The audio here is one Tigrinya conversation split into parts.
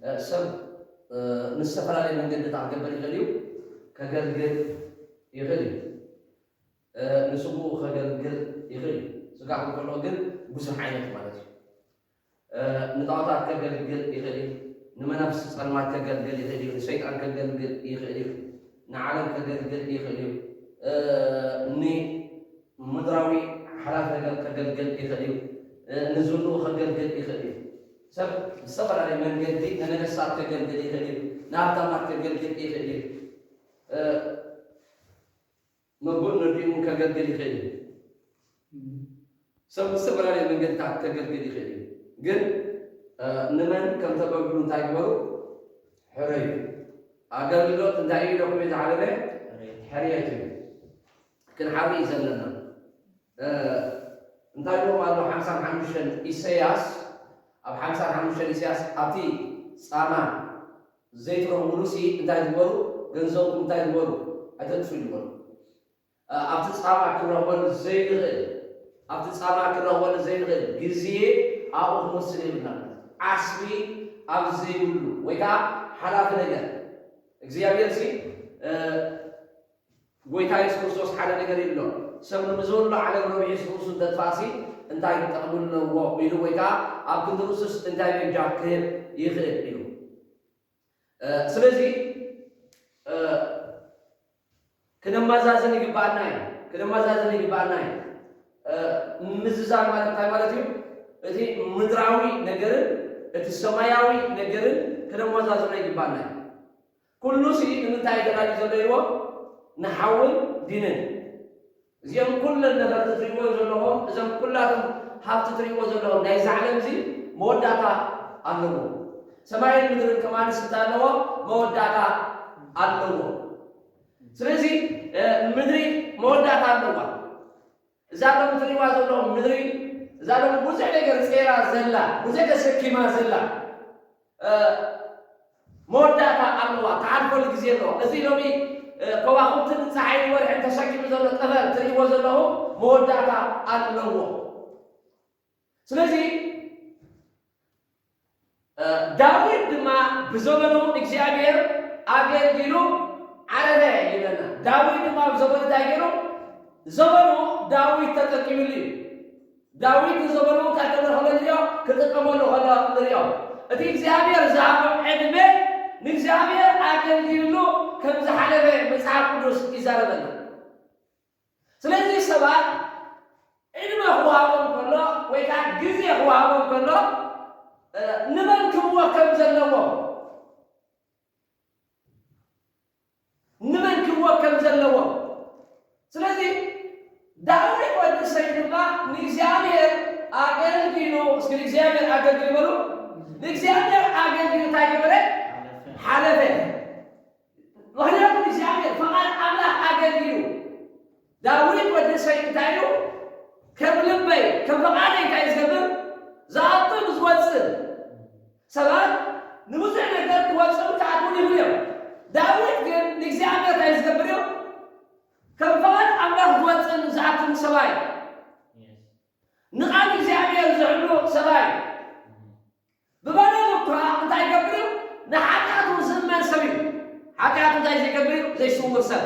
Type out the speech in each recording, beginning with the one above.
እ፣ ሰብ እ፣ ንዝተፈላለየ መንገድታት ክገብር ይኽእል እዩ። ከገልግል ይኽእል እዩ። እ፣ ንስግኡ ከገልግል ይኽእል እዩ። ስጋ ክንከልኦ ግን ብዙሕ ዓይነት ማለት እዩ። እ፣ ንጣዖታት ከገልግል ይኽእል እዩ። ንመናፍስቲ ጸልማት ከገልግል ይኽእል እዩ። ንሰይጣን ከገልግል ይኽእል እዩ። ንዓለም ከገልግል ይኽእል እዩ። እ፣ ንምድራዊ ሓላፊ ነገር ከገልግል ይኽእል እዩ። እ፣ ንዝንኡ ከገልግል ይኽእል እዩ። ሰብ ብዝተፈላለየ መንገዲ ንነገስታት ከገልግል ይኽእል እዩ። ንሃብታማት ከገልግል ይኽእል እዩ። እ፣ መብኡን ነዲኡን ከገልግል ይኽእል እዩ። ሰብ ብዝተፈላለየ መንገድታት ከገልግል ይኽእል እዩ። ግን እ፣ ንመን ከም ተገልግሉ እንታይ ግበሩ? ሕረዩ። ኣገልግሎት እንታይ እዩ ኢለኩም እዩ ዝሓለፈ? ሕርየት እዩ። ክንሓሪ እዩ ዘለና። እ፣ እንታይ ኢሎም ኣሎ? ሓምሳን ሓሙሽተን ኢሳያስ፣ ኣብ ሓምሳን ሓሙሽተን ኢሳያስ ኣብቲ ጻማ ዘይትረኽብሉ ሲ እንታይ ትግበሩ? ገንዘብኩም እንታይ ትግበሩ? ኣተጥፉ ይግበሩ። እ፣ ኣብቲ ጻማ ክንረኽበሉ ዘይንኽእል፣ ኣብቲ ጻማ ክንረኽበሉ ዘይንኽእል ግዜ ኣብኡ ክንወስን የብልና። ዓስቢ ኣብ ዘይብሉ ወይ ከዓ ሓላፊ ነገር እግዚኣብሔር ሲ፣ እ፣ ጎይታ የሱስ ክርስቶስ ሓደ ነገር ይብሎ፣ ሰብ ንብዝበሉ ዓለም ረብሒ ንርእሱ እንተጥፋእሲ እንታይ ክጠቕሚ ኣለዎ ኢሉ፣ ወይ ከዓ ኣብ ክንዲ ርእሱስ እንታይ በጃ ክህብ ይኽእል ኢሉ። እ፣ ስለዚ እ፣ ክነመዛዝን ይግባኣና እዩ። ክነመዛዝን ይግባኣና እዩ። እ፣ ምምዝዛን ማለት እንታይ ማለት እዩ? እቲ ምድራዊ ነገርን እቲ ሰማያዊ ነገርን ክነመዛዝኖ ይግባኣና እዩ። ኩሉ ሲ ንምንታይ እዩ ተዳልዩ ዘሎ ኢልዎ? ንሓውን ዲንን። እዚኦም ኩለን ነፈርቲ ትርእይዎ ዘለኹም፣ እዞም ኩላቶም ሃብቲ ትርእይዎ ዘለኹም ናይዚ ዓለም እዚ መወዳእታ ኣለዎ። ሰማይን ምድርን ከማንስ እንተ ኣለዎ መወዳእታ ኣለዎ። ስለዚ፣ እ፣ ምድሪ መወዳእታ ኣለዋ። እዛ ሎም ትርእይዋ ዘለኹም ምድሪ፣ እዛ ሎም ብዙሕ ነገር ጸይራ ዘላ፣ ብዙሕ ተሰኪማ ዘላ፣ እ፣ መወዳእታ ኣለዋ፣ ትሓልፈሉ ግዜ ኣለዋ። እዚ ሎሚ፣ እ፣ ከዋኽብትን ጸሓይን ወርሕን ተሰኪሙ ዘሎ ጠፈር ትርእይዎ ዘለኹም መወዳእታ ኣለዎ። ስለዚ፣ እ፣ ዳዊት ድማ ብዘመኑ እግዚኣብሔር ኣገልጊሉ ዓረፈ ይብለና። ዳዊት ድማ ብዘመኑ እንታይ ገይሩ? ዘመኑ ዳዊት ተጠቂምሉ እዩ። ዳዊት ንዘመኑ እንታይ ከም ዝረኸበ ንሪኦ፣ ክጥቀመሉ ከሎ ንሪኦ። እቲ እግዚኣብሔር ዝሃቦ ዕድመ ንእግዚኣብሔር ኣገልጊሉ ከም ዝሓለፈ መጽሓፍ ቅዱስ ይዛረበና። ስለዚ ሰባት ዕድመ ክወሃቦም ከሎ ወይ ከዓ ግዜ ክወሃቦም ከሎ፣ እ፣ ንመን ክህብዎ ከም ዘለዎም፣ ንመን ክህብዎ ከም ዘለዎም። ስለዚ ዳዊት ወዲ እሰይ ድማ ንእግዚኣብሔር ኣገልጊሉ፣ እስኪ ንእግዚኣብሔር ኣገልጊሉ በሉ። ንእግዚኣብሔር ኣገልጊሉ እንታይ ገበረ? ሓለፈ። ምኽንያቱ እግዚኣብሔር ፈቓድ ኣምላኽ ኣገልጊሉ። ዳዊት ወዲ እሰይ እንታይ ኢሉ? ከም ልበይ፣ ከም ፈቓደይ እንታይ ዝገብር? ዝኣቱን ዝወፅን። ሰባት ንብዙሕ ነገር ክወፅን ክኣትውን ይኽእሉ እዮም። ዳዊት ግን ንእግዚኣብሔር እንታይ ዝገብር እዩ? ከም ፈቓድ ኣምላኽ ዝወፅን ዝኣቱን ሰብኣይ። ንቓል እግዚኣብሔር ዝሕሉ ሰብኣይ። ብበደል እኳ እንታይ ይገብር እዩ? ንሓጢኣቱ ዝእመን ሰብ እዩ። ሓጢኣቱ እንታይ ዘይገብር እዩ? ዘይስውር ሰብ።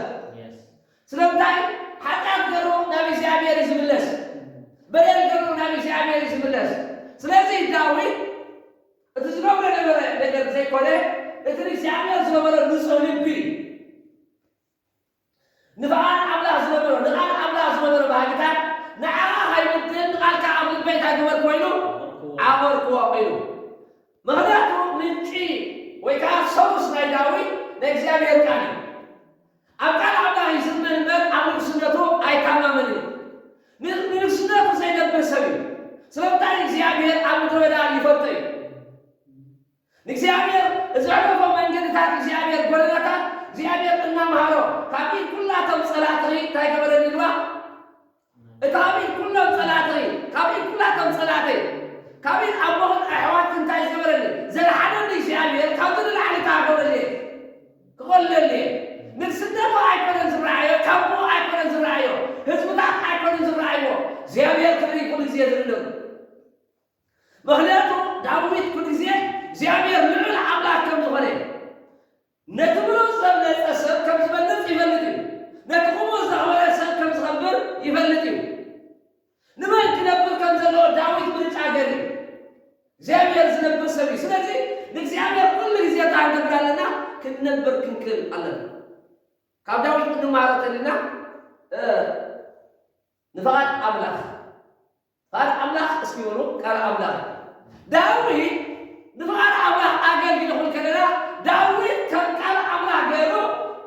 ስለምንታይ? ሓጢኣት ገሩ ናብ እግዚኣብሔር እዩ ዝምለስ። በደል ገሩ ናብ እግዚኣብሔር እዩ ዝምለስ። ስለዚ ዳዊት እቲ ዝገብሮ ነበረ ነገር ዘይኮነ፣ እቲ ንእግዚኣብሔር ዝነበረ ንጹህ ልቢ እዩ። ንፍቓድ ኣምላኽ ዝነበሮ፣ ንቓል ኣምላኽ ዝነበሮ ባህግታት፣ ንዓኻ ከይብድል ንቓልካ ኣብ ልበይ እንታይ ግበር ኮይኑ? ኣበርክዎ ኮይኑ። ምኽንያቱ ምንጪ ወይ ከዓ ሶርስ ናይ ዳዊት ናይ እግዚኣብሔር ቃል እዩ። ኣብ ቃል ኣምላኽ እዩ ዝእመን እምበር ኣብ ንጉስነቱ ኣይተኣማመንን እዩ። ን-፣ ንንጉስነቱ ዘይነብር ሰብ እዩ። ስለምንታይ እግዚኣብሔር ኣብ ምድረ በዳ ይፈልጦ እዩ። ንእግዚኣብሔር ዘዕረፎ መንገድታት እግዚኣብሔር ጎደናታት እግዚኣብሔር እናምሃሮ ካብ ኢድ ኩላቶም ጸላእትኺ እንታይ ገበረኒ ኢልዋ? እታ ካብ ኢድ ኩሎም ጸላእትኺ ካብ ኢድ ኩላቶም ጸላእተይ ካብ ኢድ ኣቦኽን ኣሕዋትክን እንታይ ዝገበረኒ? ዘድሓነኒ እግዚኣብሔር ካብዚ ንላዕሊ እንታይ ክገብረልየ? ክቐልለልየ። ንግስነቱ ኣይኮነን ዝረኣዮ፣ ካቦ ኣይኮነን ዝረኣዮ፣ ህዝብታት ኣይኮነን ዝረኣይዎ። እግዚኣብሔር ክብሪ ኩሉ ግዜ ዝልለሉ። ምኽንያቱ ዳዊት ኩሉ ግዜ እግዚኣብሔር ልዑል ክነብር ክንክእል ኣለና። ካብ ዳዊት እንመሃሮ ተለና፣ እ፣ ንፍቓድ ኣምላኽ፣ ፍቓድ ኣምላኽ እስኪ በሉ፣ ቃል ኣምላኽ። ዳዊት ንፍቓድ ኣምላኽ ኣገልግል ክብል ከለና፣ ዳዊት ከም ቃል ኣምላኽ ገይሩ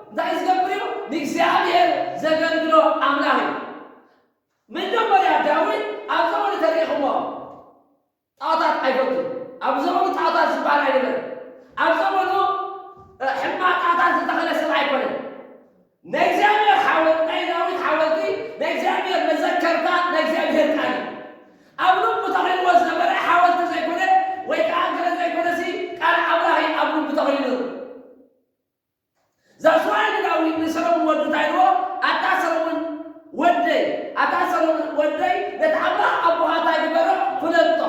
እንታይ ዝገብር እዩ? ንእግዚኣብሔር ዘገልግሎ ኣምላኽ እዩ። መጀመርያ ዳዊት ኣብ ዘመኑ ተሪኢኹሞ ጣዖታት ኣይፈቱን። ኣብ ዘመኑ ጣዖታት ዝበሃል ኣይነበረን። ኣብ ዘመኑ፣ እ፣ ሕማቕ ጣዖታት ዝተኸለ ሰብ ኣይኮነን። ናይ እግዚኣብሔር ሓወልቲ፣ ናይ ዳዊት ሓወልቲ፣ ናይ እግዚኣብሔር መዘከርታ፣ ናይ እግዚኣብሔር ቃል እዩ። ኣብ ልቡ ተኺልዎ ዝነበረ ሓወልቲ ዘይኮነ፣ ወይ ከዓ ገለ ዘይኮነ፣ ሲ ቃል ኣምላኽ እዩ ኣብ ልቡ ተኺሉ። ዛስዋይ ንዳዊት ንሰሎሞን ወዱ እንታይ ኢልዎ? ኣታ ሰሎሞን ወደይ፣ ኣታ ሰሎሞን ወደይ፣ ነቲ ኣምላኽ ኣቦኻ እንታይ ግበሮ? ፍለጦ።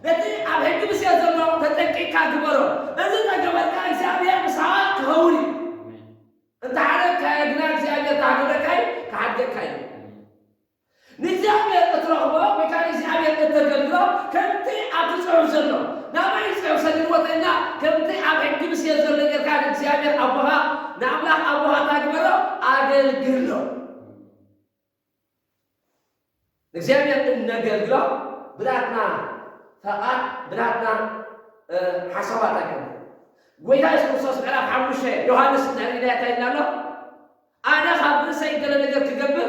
ነቲ ኣብ ሕጊ ምስዮ ዘሎ ተጠንቂቕካ ግበሮ። እዚ ተገበርካ እግዚኣብሔር ምሳኻ ክኸውን እዩ። እንተሓደግካዮ ግና እግዚኣብሔር ታገበርካይ ክሓድገካ እዩ። ንእግዚኣብሔር እትረኽቦ ወይ ከዓ ንእግዚኣብሔር እተገልግሎ ከምቲ ኣብቲ ጽሑፍ ዘሎ፣ ናበይ ጽሑፍ ሰዲድዎ ተልና፣ ከምቲ ኣብ ሕጊ ምስዮ ዘሎ ጌርካ ንእግዚኣብሔር ኣቦኻ፣ ንኣምላኽ ኣቦኻ እንታይ ግበሮ? ኣገልግሎ። ንእግዚኣብሔር እነገልግሎ ብናትና ፈቓድ፣ ብናትና፣ እ፣ ሓሳባት ኣይኮነን። ጎይታ የሱስ ክርስቶስ ምዕራፍ ሓሙሽተ ዮሃንስ እንድሕር ኢልና እንታይ ኢልና ኣሎ? ኣነ ካብ ርእሰይ ገለ ነገር ክገብር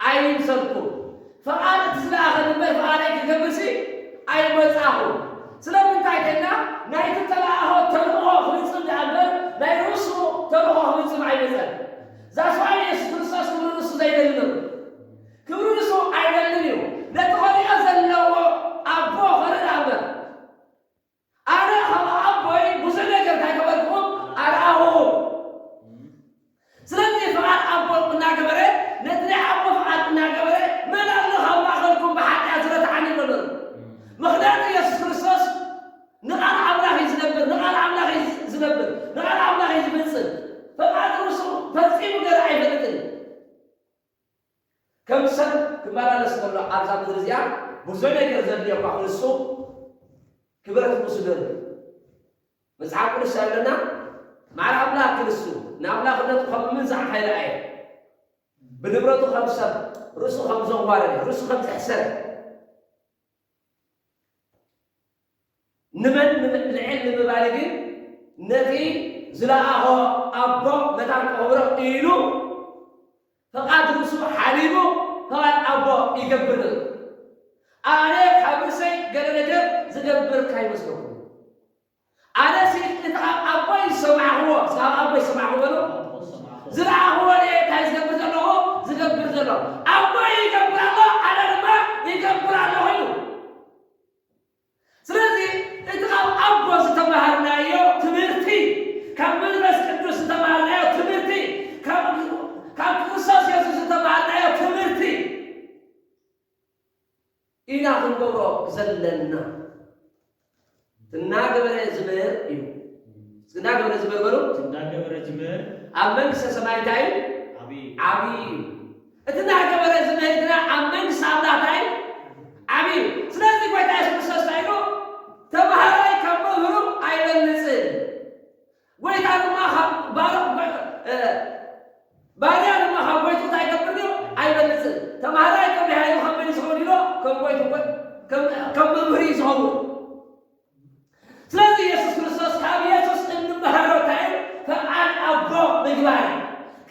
ኣይምሰልኩ። ፍቓድ እቲ ዝለኣኸኒ እምበር ፍቓደይ ክገብርሲ ኣይመጻኹ። ስለምንታይ ከና ናይቲ ተለኣኾ ተልእኾ ክፍጽም ደኣ እምበር ናይ ርእሱ ተልእኾ ክፍጽም ኣይመጸን። ዛስዋይ የሱስ ክርስቶስ ክብሪ ርእሱ ዘይደሊ ነሩ። ክብሪ ርእሱ ኣይደልን እዩ። ነቲ ኸሪኦ ዘለዎ ኣቦ ኸርኢ ደኣ እምበር። ኣነ ካብ ኣቦይ ብዙሕ ነገር እንታይ ገበርኩኹም? ኣርኣኹኹም። ስለዚ ፍቓድ ኣቦ እናገበረ፣ ነቲ ናይ ኣቦ ፍቓድ እናገበረ፣ መን ኣሎ ካብ ማእኸልኩም ብሓጢኣት ዝረትዓኒ? በሎ። ምኽንያቱ የሱስ ክርስቶስ ንቓል ኣምላኽ እዩ ዝነብር፣ ንቓል ኣምላኽ እዩ ዝነብር፣ ንቓል ኣምላኽ እዩ ዝፍጽም። ፍቓድ ርእሱ ፈጺሙ ገይሩ ኣይፈልጥን እዩ። ከም ሰብ ክመላለስ ከሎ ኣብዛ ምድሪ እዚኣ ብዙሕ ነገር ዘድልዮ እኳ ክንሱ ክብረት ምስሉ መጽሓፍ ቅዱስ ኣለና። ማዕረ ኣምላኽ ክንሱ ንኣምላኽነቱ ከም ምንዛዕ ከይረኣየ ብንብረቱ ከም ሰብ ርእሱ ከም ዘዋረደ ርእሱ ከም ዘሕሰረ ንመን ልዕል ንምባል ግን ነቲ ዝለኣኾ ኣቦ መታን ክኸብሮ ኢሉ ፍቓድ ርእሱ ሓሊቡ ፍቓድ ኣቦ ይገብር። ኣነ ካብ ርእሰይ ገለ ነገር ዝገብር ካይመስለኩም። ኣነ ሲ እቲ ካብ ኣቦይ ዝሰማዕኽዎ፣ ካብ ኣቦይ ዝሰማዕኽዎ በሉ። ዝለኣኽዎ እየ እንታይ ዝገብር ዘለኹ? ዝገብር ዘለኹ። ኣቦይ ይገብር ኣሎ፣ ኣነ ድማ ይገብር ኣለኹ ኢሉ። ስለዚ እቲ ካብ ኣቦ ዝተማሃርናዮ ትምህርቲ፣ ካብ መንፈስ ቅዱስ ዝተማሃርናዮ ትምህርቲ፣ ካብ፣ ካብ ክርስቶስ የሱስ ዝተማሃርናዮ ትምህርቲ ኢና ክንገብሮ ዘለና። እናገበረ ዝምህር እዩ። እናገበረ ዝምህር በሉ። እናገበረ ዝምህር ኣብ መንግስተ ሰማይ እንታይ እዩ? ዓብዪ። ዓብዪ እዩ። እቲ እናገበረ ዝምህር ግና ኣብ መንግስቲ ኣምላኽ እንታይ እዩ? ዓብዪ እዩ። ስለዚ ጎይታ የሱስ ክርስቶስ እንታይ ኢሉ? ተምሃራይ ካብ መምህሩ ኣይበልጽን። ጎይታ ድማ ካብ ባሮ-፣ እ፣ ባርያ ድማ ካብ ጎይቱ እንታይ ይገብር ድዩ? ኣይበልጽን። ተምሃራይ ከመይ ኢሉ ከም መን እዩ ዝኸውን ኢሎ? ከም ጎይቱ፣ ከም፣ ከም መምህሩ እዩ ዝኸውን። ስለዚ የሱስ ክርስቶስ ካብ የሱስ እንመሃሮ እንታይ እዩ? ፍቓድ ኣቦ ምግባር እዩ።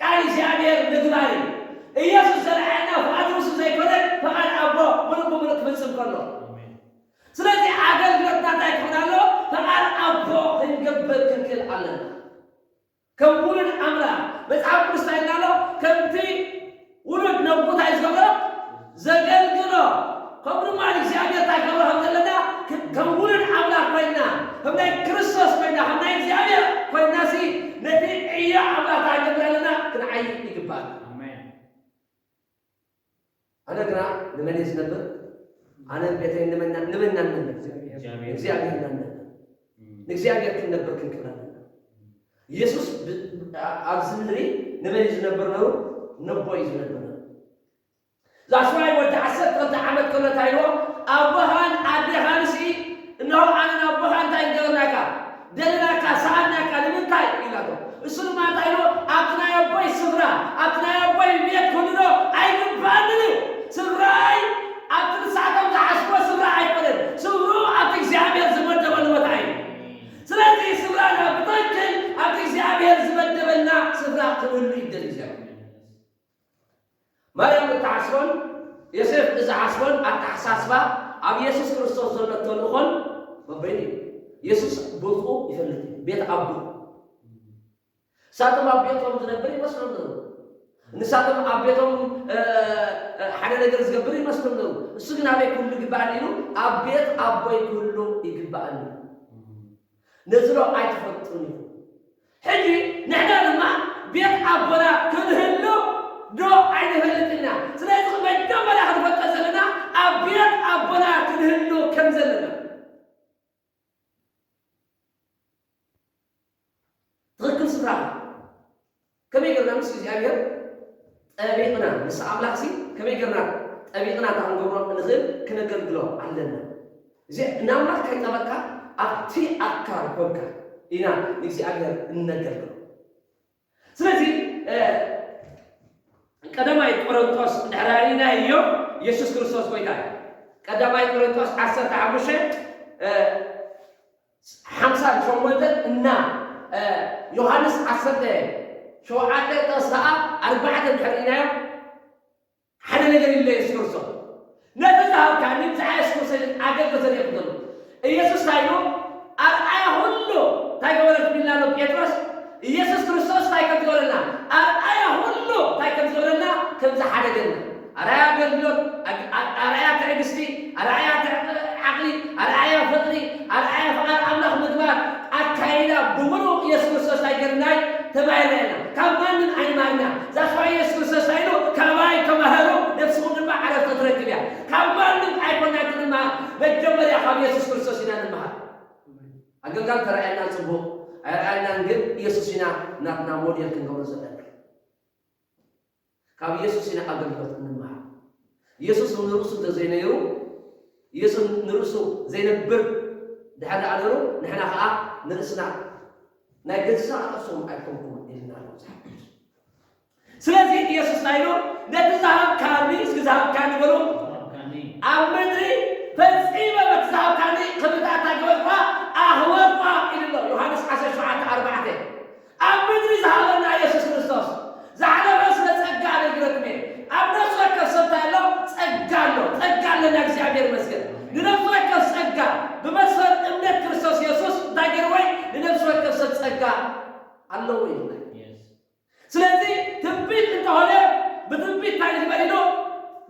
ቃል እግዚኣብሔር ምግባር እዩ። ኢየሱስ ዘርኣየና ፍቓድ ርእሱ ዘይኮነ ፍቓድ ኣቦ ምሉእ ብምሉእ ክፍጽም ከሎ። ኣሜን። ስለዚ ኣገልግሎትና እንታይ ክኸውን ኣለዎ? ፍቓድ ኣቦ ክንገብር ክንክእል ኣለና። ከም ውሉድ ኣምላኽ መጽሓፍ ቅዱስ እንታይ ኢልና ኣሎ? ከምቲ ውሉድ ነቦኡ እንታይ ዝገብሮ? ዘገልግሎ። ከምኡ ድማ ንእግዚኣብሔር እንታይ ክገብሮ ከም ዘለና? ክ-፣ ከም ውሉድ ኣምላኽ ኮይንና፣ ከም ናይ ክርስቶስ ኮይንና፣ ከም ናይ እግዚኣብሔር ኮይንና ሲ ነቲ ዕዮ ኣምላኽ እንታይ ክንገብር ኣለና? ክንዓዪ ይግባእ። ኣሜን። ኣነ ግና ንመን እየ ዝነብር? ኣነ ቤተይ ንመና-፣ ንመና ንነብር? እግዚኣብሔር። እግዚኣብሔር ኢና ንነብር። እም። ንእግዚኣብሔር ክንነብር ክንክእል ኣለና። ኢየሱስ ብ-፣ ብ-፣ ኣ-፣ ኣብዚ ምድሪ ንመን እዩ ዝነብር ነሩ? ነቦ እዩ ዝነብር ነሩ። ዛስዋይ ወዲ ዓሰርተ ክልተ ዓመት ከሎ እንታይ ኢልዎ? ኣቦኻን ኣዴኻንሲ፣ እንሆ ኣነን ኣቦኻ እንታይ ገበርናካ? ደለናካ፣ ሰኣናካ፣ ንምንታይ? ኢላ። እሱ ድማ እንታይ ኢሉ? ኣብቲ ናይ ኣቦይ ስፍራ፣ ኣብቲ ናይ ኣቦይ ቤት ክህሉ ዶ ኣይግባኣንን እዩ። ስፍራይ ኣብቲ ንሳቶም ዝሓስቦ ስፍራ ኣይኮነን። ስፍሩ ኣብቲ እግዚኣብሔር ዝመደበሉ ቦታ እዩ። ስለዚ ስፍራና ብትኽክል ኣብቲ እግዚኣብሔር ዝመደበልና ስፍራ ክህሉ ይደል እግዚኣብሔር። ማርያም እትሓስቦን ዮሴፍ እዝሓስቦን ኣተሓሳስባ ኣብ የሱስ ክርስቶስ ዘሎ ተልእኾን በበይኑ እዩ። የሱስ ቦትኡ ይፈልጥ እዩ፣ ቤት ኣቦ። ንሳቶም ኣብ ቤቶም ዝነብር ይመስሎም ነበሩ። ንሳቶም ኣብ ቤቶም፣ እ፣ እ፣ ሓደ ነገር ዝገብር ይመስሎም ነበሩ። እሱ ግን ኣበይ ክህሉ ይግባኣኒ ኢሉ፣ ኣብ ቤት ኣቦይ ክህሉ ይግባኣኒ። ነዚ ዶ ኣይትፈልጡን ኢኹም? ሕጂ ንሕና ድማ ቤት ኣቦና ክንህሉ ዶ ኣይንፈልጥን ኢና? ስለዚ መጀመርያ ክንፈልጦ ዘለና ኣብ ቤት ኣቦና ክንህሉ ከም ዘለና። ትኽክል ስፍራ። ከመይ ጌርና ምስ እግዚኣብሔር ጠቢቕና፣ ምስ ኣምላኽሲ ከመይ ጌርና ጠቢቕና እንታይ ክንገብሮ ንኽእል? ክነገልግሎ ኣለና። እዚ ንኣምላኽ ከይጠበቕካ ኣብቲ ኣካል ኮንካ ኢና ንእግዚኣብሔር እነገልግሎ። ስለዚ፣ እ፣ ቀዳማይ ቆሮንቶስ እንድሕር ርኢናዮ፣ ኢየሱስ ክርስቶስ ጎይታ እዩ። ቀዳማይ ቆሮንቶስ ዓሰርተ ሓሙሽተ፣ እ፣ ሓምሳን ሸሞንተን እና፣ እ፣ ዮሃንስ ዓሰርተ ሸውዓተ ጥቕሲ ከኣ ኣርባዕተ እንድሕር ርኢናዮ፣ ሓደ ነገር ኢሉ ኢየሱስ ክርስቶስ፣ "ነቲ ዝሃብካኒ ብዛዕባ ኢየሱስ ክርስቶስ ኣገልግሎት ዘርእየኩም ዘሎ." ኢየሱስ እንታይ ኢሉ? ኣርኣያ ኩሉ እንታይ ገበረ ትብልና ኣሎ ጴጥሮስ? ኢየሱስ ክርስቶስ እንታይ ከም ዝገበረልና፣ ኣርኣያ ኩሉ እንታይ ከም ዝገበረልና፣ ከም ዝሓደገልና። ኣርኣያ ኣገልግሎት፣ ኣግ-፣ ኣ-፣ ኣርኣያ ትዕግስቲ፣ ኣርኣያ ትዕ-፣ ዓቕሊ፣ ኣርኣያ ፍቕሪ፣ ኣርኣያ ፍቓድ ኣምላኽ ምግባር፣ ኣካይዳ ብምሉእ ኢየሱስ ክርስቶስ እንታይ ገርናይ ተማሂርና ኢና። ካብ ማንም ኣይንማርና። ዛስዋ ኢየሱስ ክርስቶስ እንታይ ኢሉ? "ካባይ ተማሃሩ፣ ነፍስኹም ድማ ዕረፍቲ ትረክብ እያ።" ካብ ማንም ኣይኮናን ክንመሃር፣ መጀመርያ ካብ ኢየሱስ ክርስቶስ ኢና ንመሃር። ኣገልጋል ተራእየና ጽቡቕ፣ ኣይረኣየናን ግን ኢየሱስ ኢና ናትና ሞዴል ክንገብሮ ዘለና። ካብ ኢየሱስ ኢና ኣገልግሎት እንመሃር። ኢየሱስ ንርእሱ እንተዘይነይሩ፣ ኢየሱስ ንርእሱ ዘይነብር ድሕር ደኣ ነይሩ፣ ንሕና ኸኣ ንርእስና ናይ ገዛእ ርእስኹም ኣይኮንኩምን ኢልና ኣሎ መጽሓፍ ቅዱስ። ስለዚ ኢየሱስ እንታይ ኢሉ? "ነቲ ዝሃብካኒ፣ እስኪ ዝሃብካኒ በሉ፣ ዝሃብካኒ። ኣብ ምድሪ ፈጺመ በቲ ዝሃብካኒ ክብርታታ ገበርኳ፣ ኣኽበርኳ" ኢሉ ኣሎ። ዮሃንስ ዓሰርተ ሸውዓተ ኣርባዕተ። ኣብ ምድሪ ዝሃበና ኢየሱስ ክርስቶስ፣ ዝሓለፈ ስለ ጸጋ ኣገልግሎት እየ። ኣብ ነፍሲ ወከፍ ሰብ እንታይ ኣሎ? ጸጋ ኣሎ። ጸጋ ኣለና፣ እግዚኣብሔር ይመስገን። ንነፍሲ ወከፍ ጸጋ፣ ብመስፈር እምነት ክርስቶስ ኢየሱስ እንታይ ገይርዎ እዩ? ንነፍሲ ወከፍ ሰብ ጸጋ ኣለዎ እዩ። ስለዚ ትንቢት እንተኾነ ብትንቢት እንታይ ንግበር ኢሉ?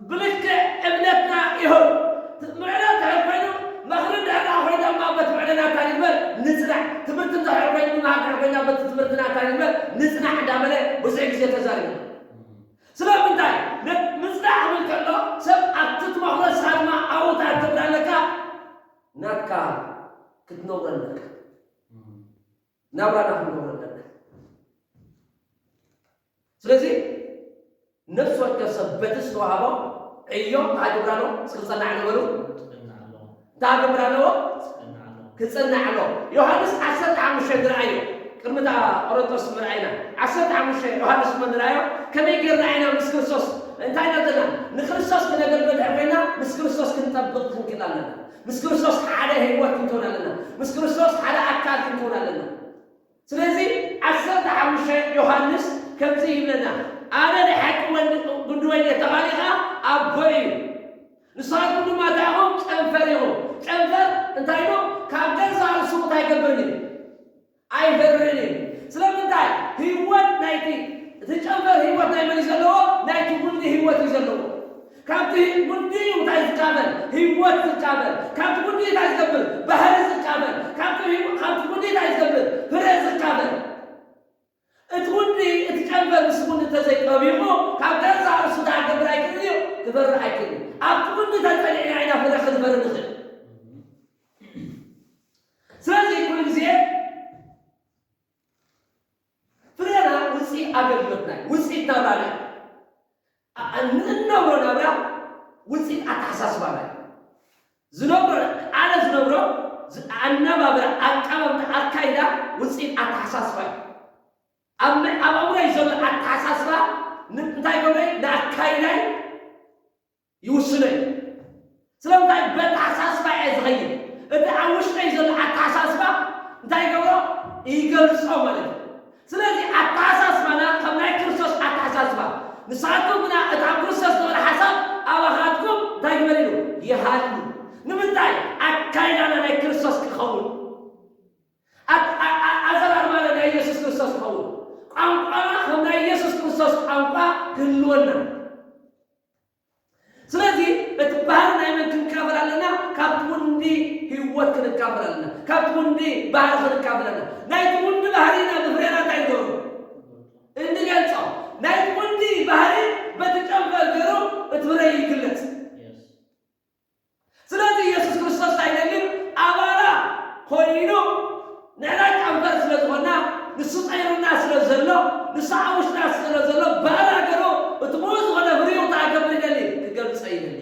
ብልክዕ እምነትና ይኹን። ምዕዳን እንድሕር ኮይኑ፣ ምኽሪ እንድሕር ደኣ ኮይና እማ በቲ ምዕዳና እንታይ ንግበር? ንጽናዕ። ትምህርቲ እንድሕር ኮይኑ፣ ምምሃር እንድሕር ኮይና በቲ ትምህርትና እንታይ ንግበር? ንጽናዕ እንዳበለ ብዙሕ ግዜ ተዛሪቡ። ስለምንታይ? ነ-፣ ምጽናዕ ክብል ከሎ ሰብ ኣብቲ ትመኽሮ ንስኻ ድማ ኣብኡ እንታይ ክትገብር ኣለካ? ናትካ ክትነብሮ ኣለካ። ናብራና ክንገብሮ ኣለና። ስለዚ ነፍሲ ወከፍ ሰብ በቲ ዝተዋህቦ ዕዮ እንታይ ክገብር ኣለዎ? ክጸናዕ ኣለዎ በሉ። ክጸናዕ ኣለዎ። እንታይ ክገብር ኣለዎ? ክጸናዕ ኣለዎ። ክጸናዕ ኣለዎ። ዮሃንስ ዓሰርተ ሓሙሽተ ንርኣዮ። ቅድሚ እታ ቆሮንቶስ ምርኣይና። ዓሰርተ ሓሙሽተ ዮሃንስ እሞ ንርኣዮ። ከመይ ጌርና ኢና ምስ ክርስቶስ እንታይ ኢና ዘለና? ንክርስቶስ ክነገልግል እንድሕር ኮይና ምስ ክርስቶስ ክንጠብቕ ክንክእል ኣለና። ምስ ክርስቶስ ሓደ ህይወት ክንከውን ኣለና። ምስ ክርስቶስ ሓደ ኣካል ክንከውን ኣለና። ስለዚ ዓሰርተ ሓሙሽተ ዮሃንስ ከምዚ ይብለና፣ "ኣነ ናይ ሓቂ ወንድ፣ ጉንዲ ወይኒ እየ፣ ተኻሊ ኸኣ ኣቦይ እዩ። ንስኻትኩም ድማ እንታይ ኢኹም? ጨንፈር ኢኹም። ጨንፈር እንታይ ኢሉ? ካብ ገዛእ ርእሱ እንታይ ኣይገብርን እዩ? ኣይፈርን እዩ። ስለምንታይ? ህይወት ናይቲ፣ እቲ ጨንፈር ህይወት ናይ መን እዩ ዘለዎ? ናይቲ ጉንዲ ህይወት እዩ ዘለዎ። ካብቲ ጉንዲ እዩ እንታይ ዝካፈል? ህይወት ዝካፈል። ካብቲ ጉንዲ እንታይ ዝገብር? ባህሪ ዝካፈል። ካብቲ ህይወ-፣ ካብቲ ጉንዲ እንታይ ዝገብር? ፍረ ዝካፈል። እቲ ጉንዲ፣ እቲ ጨንፈር ምስ ጉንዲ እንተዘይጠቢቑ፣ ካብ ገዛእ ርእሱ እንታይ ክገብር ኣይክእልን እዩ? ክፈሪ ኣይክእልን እዩ። ኣብቲ ጉንዲ ተጸኒዕና ኢና ፍረ ክንፈሪ ንኽእል። ስለዚ ኩሉ ግዜ ፍረና ውጽኢት ኣገልግሎትና እዩ፣ ውጽኢት ናብራና እዩ። ኣ-፣ እንነብሮ ናብራ ውጽኢት ኣተሓሳስባና እዩ። ዝነብሮ፣ ኣነ ዝነብሮ ዝ-፣ ኣነባብራ፣ ኣቀማምጣ፣ ኣካይዳ ውጽኢት ኣተሓሳስባ እዩ። ኣብ ኣእምሮይ ዘሎ ኣተሓሳስባ እንታይ ገብረይ ንኣካይዳይ ይውስኖ እዩ። ስለምንታይ በተሓሳስባ እየ ዝኸይድ። እቲ ኣብ ውሽጠይ ዘሎ ኣተሓሳስባ እንታይ ይገብሮ? ይገልጾ ማለት እዩ። ስለዚ ኣተሓሳስባና ከም ናይ ክርስቶስ ኣተሓሳስባ፣ ንስኻትኩም ግና እቲ ኣብ ክርስቶስ ዝነበረ ሓሳብ ኣባኻትኩም እንታይ ግበር ኢሉ? ይሃሉ። ንምንታይ? ኣካይዳና ናይ ክርስቶስ ክኸውን፣ ኣዘራርባና ናይ ኢየሱስ ክርስቶስ ክኸውን፣ ቋንቋና ከም ናይ ኢየሱስ ክርስቶስ ቋንቋ ክህልወና። ስለዚ እቲ ባህሪ ናይ መን ክንካፈል ኣለና? ካብቲ ጉንዲ ህይወት ክንካፈል ኣለና። ካብቲ ጉንዲ ባህሪ ክንካፈል ኣለና። ናይቲ ጉንዲ ባህሪ ኢና ብፍሬና እንታይ ንገብሮ? እንገልጾ። ናይቲ ጉንዲ ባህሪ በቲ ጨንፈር ገይሩ እቲ ፍረ ይግለጽ። ስለዚ ኢየሱስ ክርስቶስ እንታይ ይደሊ? ኣባና ኮይኑ ንሕና ጨንፈር ስለ ዝኾንና፣ ንሱ ጸይሩና ስለ ዘሎ፣ ንሱ ኣብ ውሽጥና ስለ ዘሎ፣ ባና ገሩ እቲ ምሉእ ዝኾነ ፍሪኡ እንታይ ክገብር ይደሊ? ክገልጾ ይደሊ።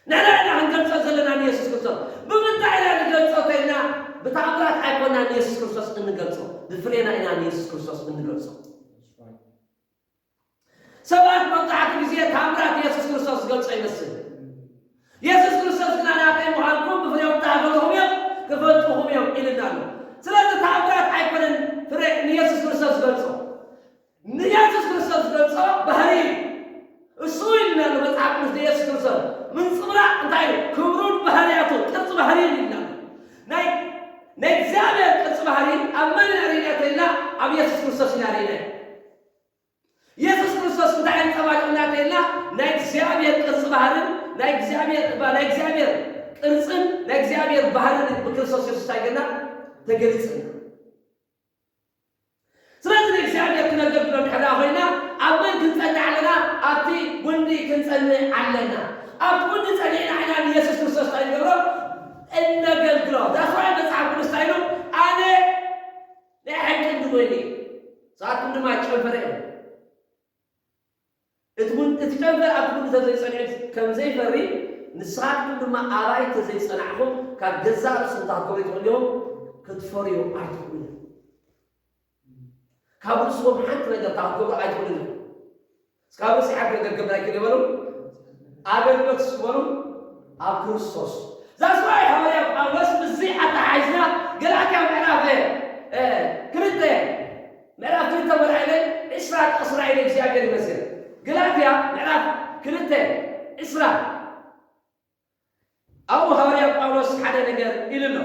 ንሕና ኢና ክንገልጾ ዘለና ንኢየሱስ ክርስቶስ። ብምንታይ ኢና ንገልጾ ተይልና? ብተኣምራት ኣይኮና ንኢየሱስ ክርስቶስ እንገልጾ፣ ብፍሬና ኢና ንኢየሱስ ክርስቶስ እንገልጾ። ሰባት መብዛሕትኡ ግዜ ተኣምራት ኢየሱስ ክርስቶስ ዝገልጾ ይመስል። ኢየሱስ ክርስቶስ ግና ናተይ ምዃንኩም ብፍሬኦም ክፈልጥኹም እዮም፣ ክፈልጥኹም እዮም ኢልና ኣሎ። ስለዚ ተኣምራት ኣይኮነን ፍሬ ንኢየሱስ ክርስቶስ ዝገልጾ። ንኢየሱስ ክርስቶስ ዝገልጾ ባህሪ እዩ። እሱ ኢልና ኣሎ መጽሓፍ ቅዱስ ንኢየሱስ ክርስቶስ ምንጽብራቕ እንታይ እዩ? ክብሩን ባህርያቱ፣ ቅርጺ ባህሪ እዩ ኢልና ኣሎ። ናይ ናይ እግዚኣብሔር ቅርጺ ባህሪ ኣብ መን ኢና ርኢና ተይልና? ኣብ ኢየሱስ ክርስቶስ ኢና ርኢና። ኢየሱስ ክርስቶስ እንታይ ኣንጸባሪቑና ተይልና? ናይ እግዚኣብሔር ቅርጺ ባህርን ናይ እግዚኣብሔር ናይ እግዚኣብሔር ቅርጽን ናይ እግዚኣብሔር ባህርን ብክርስቶስ የሱስ እንታይ ገና ተገሊጽና። ስለዚ ንእግዚኣብሔር ክነገልግሎ እንድሕር ኮይና ኣብ መን ክንጸንዕ ኣለና? ኣብቲ ጉንዲ ክንጸንዕ ኣለና። ኣብቲ ጉንዲ ጸኒዕና ኢና ንኢየሱስ ክርስቶስ እንታይ ንገብሮ? እነገልግሎ። ዳስዋይ መጽሓፍ ቅዱስ እንታይ ኢሉ? ኣነ ናይ ሓቂ እንዲ ኮይኒ ንስኻትኩም ድማ ጨንፈረ እዮም። እቲ ውን እቲ ጨንፈር ኣብቲ ውን እንተዘይጸኒዑ ከም ዘይፈሪ ንስኻትኩም ድማ ኣባይ እንተዘይጸናዕኹም ካብ ገዛእ ርእስኹም ታትኮሩ ትኽእሉ ኢኹም ክትፈርዩ ኣይትኽእሉ። ካብ ርእስኹም ሓንቲ ነገር ታትኮሩ ኣይትኽእሉ ኢኹም። ካብ ርእሲ ሓንቲ ነገር ክገብር ኣይክእል ይበሉ ኣገልግሎት ስበሉ ኣብ ክርስቶስ ዛስዋይ ሃዋርያ ጳውሎስ ምስዚ ኣተሓሒዝና ገላትያ ምዕራፍ ክልተ ምዕራፍ ክልተ መርኣይለ ዕስራ ጥቕስና ኢለ እግዚኣብሔር ይመስገን። ገላትያ ምዕራፍ ክልተ ዕስራ ኣብኡ ሃዋርያ ጳውሎስ ሓደ ነገር ኢሉ ኣሎ።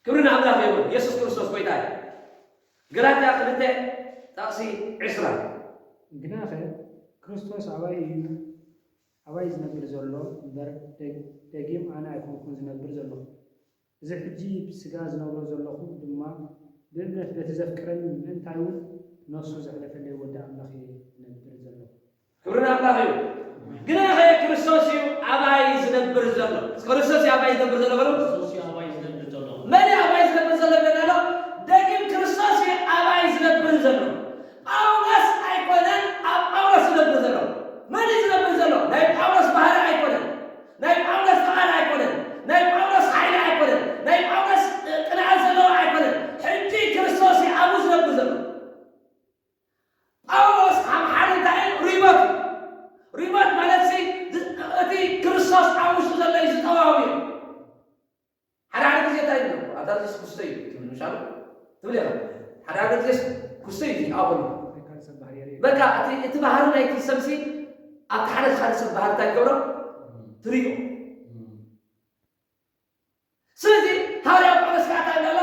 ክብሪ ንኣምላኽ ይኹን። የሱስ ክርስቶስ ጎይታ እዩ። ገላትያ ክልተ ጥቕሲ ዕስራ ግናኸ ክርስቶስ ኣባይ እዩ ኣባይ ዝነብር ዘሎ እምበር ደጊም ኣነ ኣይኮንኩን ዝነብር ዘለኹ። እዚ ሕጂ ብስጋ ዝነብሮ ዘለኹ ድማ ብእምነት በቲ ዘፍቅረኒ ምእንታይውን ነፍሱ ዘሕለፈለይ ወዲ ኣምላኽ እየ ዝነብር ዘለኹ። ክብሪ ንኣምላኽ እዩ። ግናኸ ክርስቶስ እዩ ኣባይ ዝነብር ዘሎ። ክርስቶስ እዩ ኣባይ ዝነብር ዘሎ በሉ። መን እዩ ኣባይ ዝነብር ዘሎ ይብለና ኣሎ? ደጊም ክርስቶስ እዩ ኣባይ ዝነብር ዘሎ። ጳውሎስ ኣይኮነን ኣብ ጳውሎስ ዝነብር ዘሎ። መን እዩ ዝነብር ዘሎ? ናይ ጳውሎስ ባህሪ ኣይኮነን። ናይ ጳውሎስ ፍቓድ ኣይኮነን። ናይ ጳውሎስ ሓይሊ ኣይኮነን። ናይ ጳውሎስ ቅንዓት ዘለዎ ኣይኮነን። ሕጂ ክርስቶስ እዩ ኣብኡ ዝነብር ዘሎ። ጳውሎስ ኣብ ሓደ እንታይ ሪሞት ሪሞት ማለት ሲ እቲ ክርስቶስ ኣብ ውሽጡ ዘሎ እዩ ዝጠዋዊ እዩ። ሓደ ሓደ ግዜ እንታይ ይብሉ ኣታ ዚስ ክስተ እዩ ትብል ምሻሉ ትብል ኢኻ። ሓደ ሓደ ግዜ ክስተ እዩ ኣኹሉ በቃ እቲ እቲ ባህሪ ናይቲ ሰብሲ ኣብቲ ሓደ ሓደ ሰብ ባህሪ እንታይ ይገብሮ ትሪኦ። ስለዚ ሃዋርያ ጳውሎስ ከዓ እንታይ ኣሎ?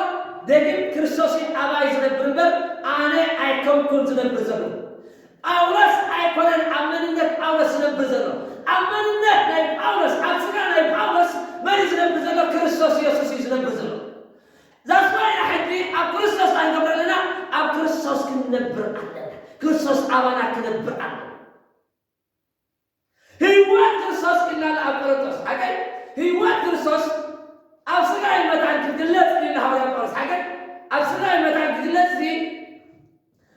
ደጊም ክርስቶስ እዩ ኣባይ ዝነብር እምበር ኣነ ኣይኮንኩን ዝነብር ዘሎ። ጳውሎስ ኣይኮነን ኣብ መንነት ጳውሎስ ዝነብር ዘሎ። ኣብ መንነት ናይ ጳውሎስ ኣብ ስጋ ናይ ጳውሎስ መን እዩ ዝነብር ዘሎ? ክርስቶስ ኢየሱስ እዩ ዝነብር ዘሎ። ዛስዋይና ሕጂ ኣብ ክርስቶስ ኣንገብረ ኣለና ኣብ ክርስቶስ ክንነብር ኣለና። ክርስቶስ ኣባና ክነብር ኣለና። ህይወት ክርስቶስ ኢልና ኣብ ቆሮንቶስ ሓቀይ ህይወት ክርስቶስ ኣብ ስጋይ መታን ክግለጽ ኢልና ሃዋርያ ጳውሎስ ሓቀይ ኣብ ስጋይ መታን ክግለጽ እዚ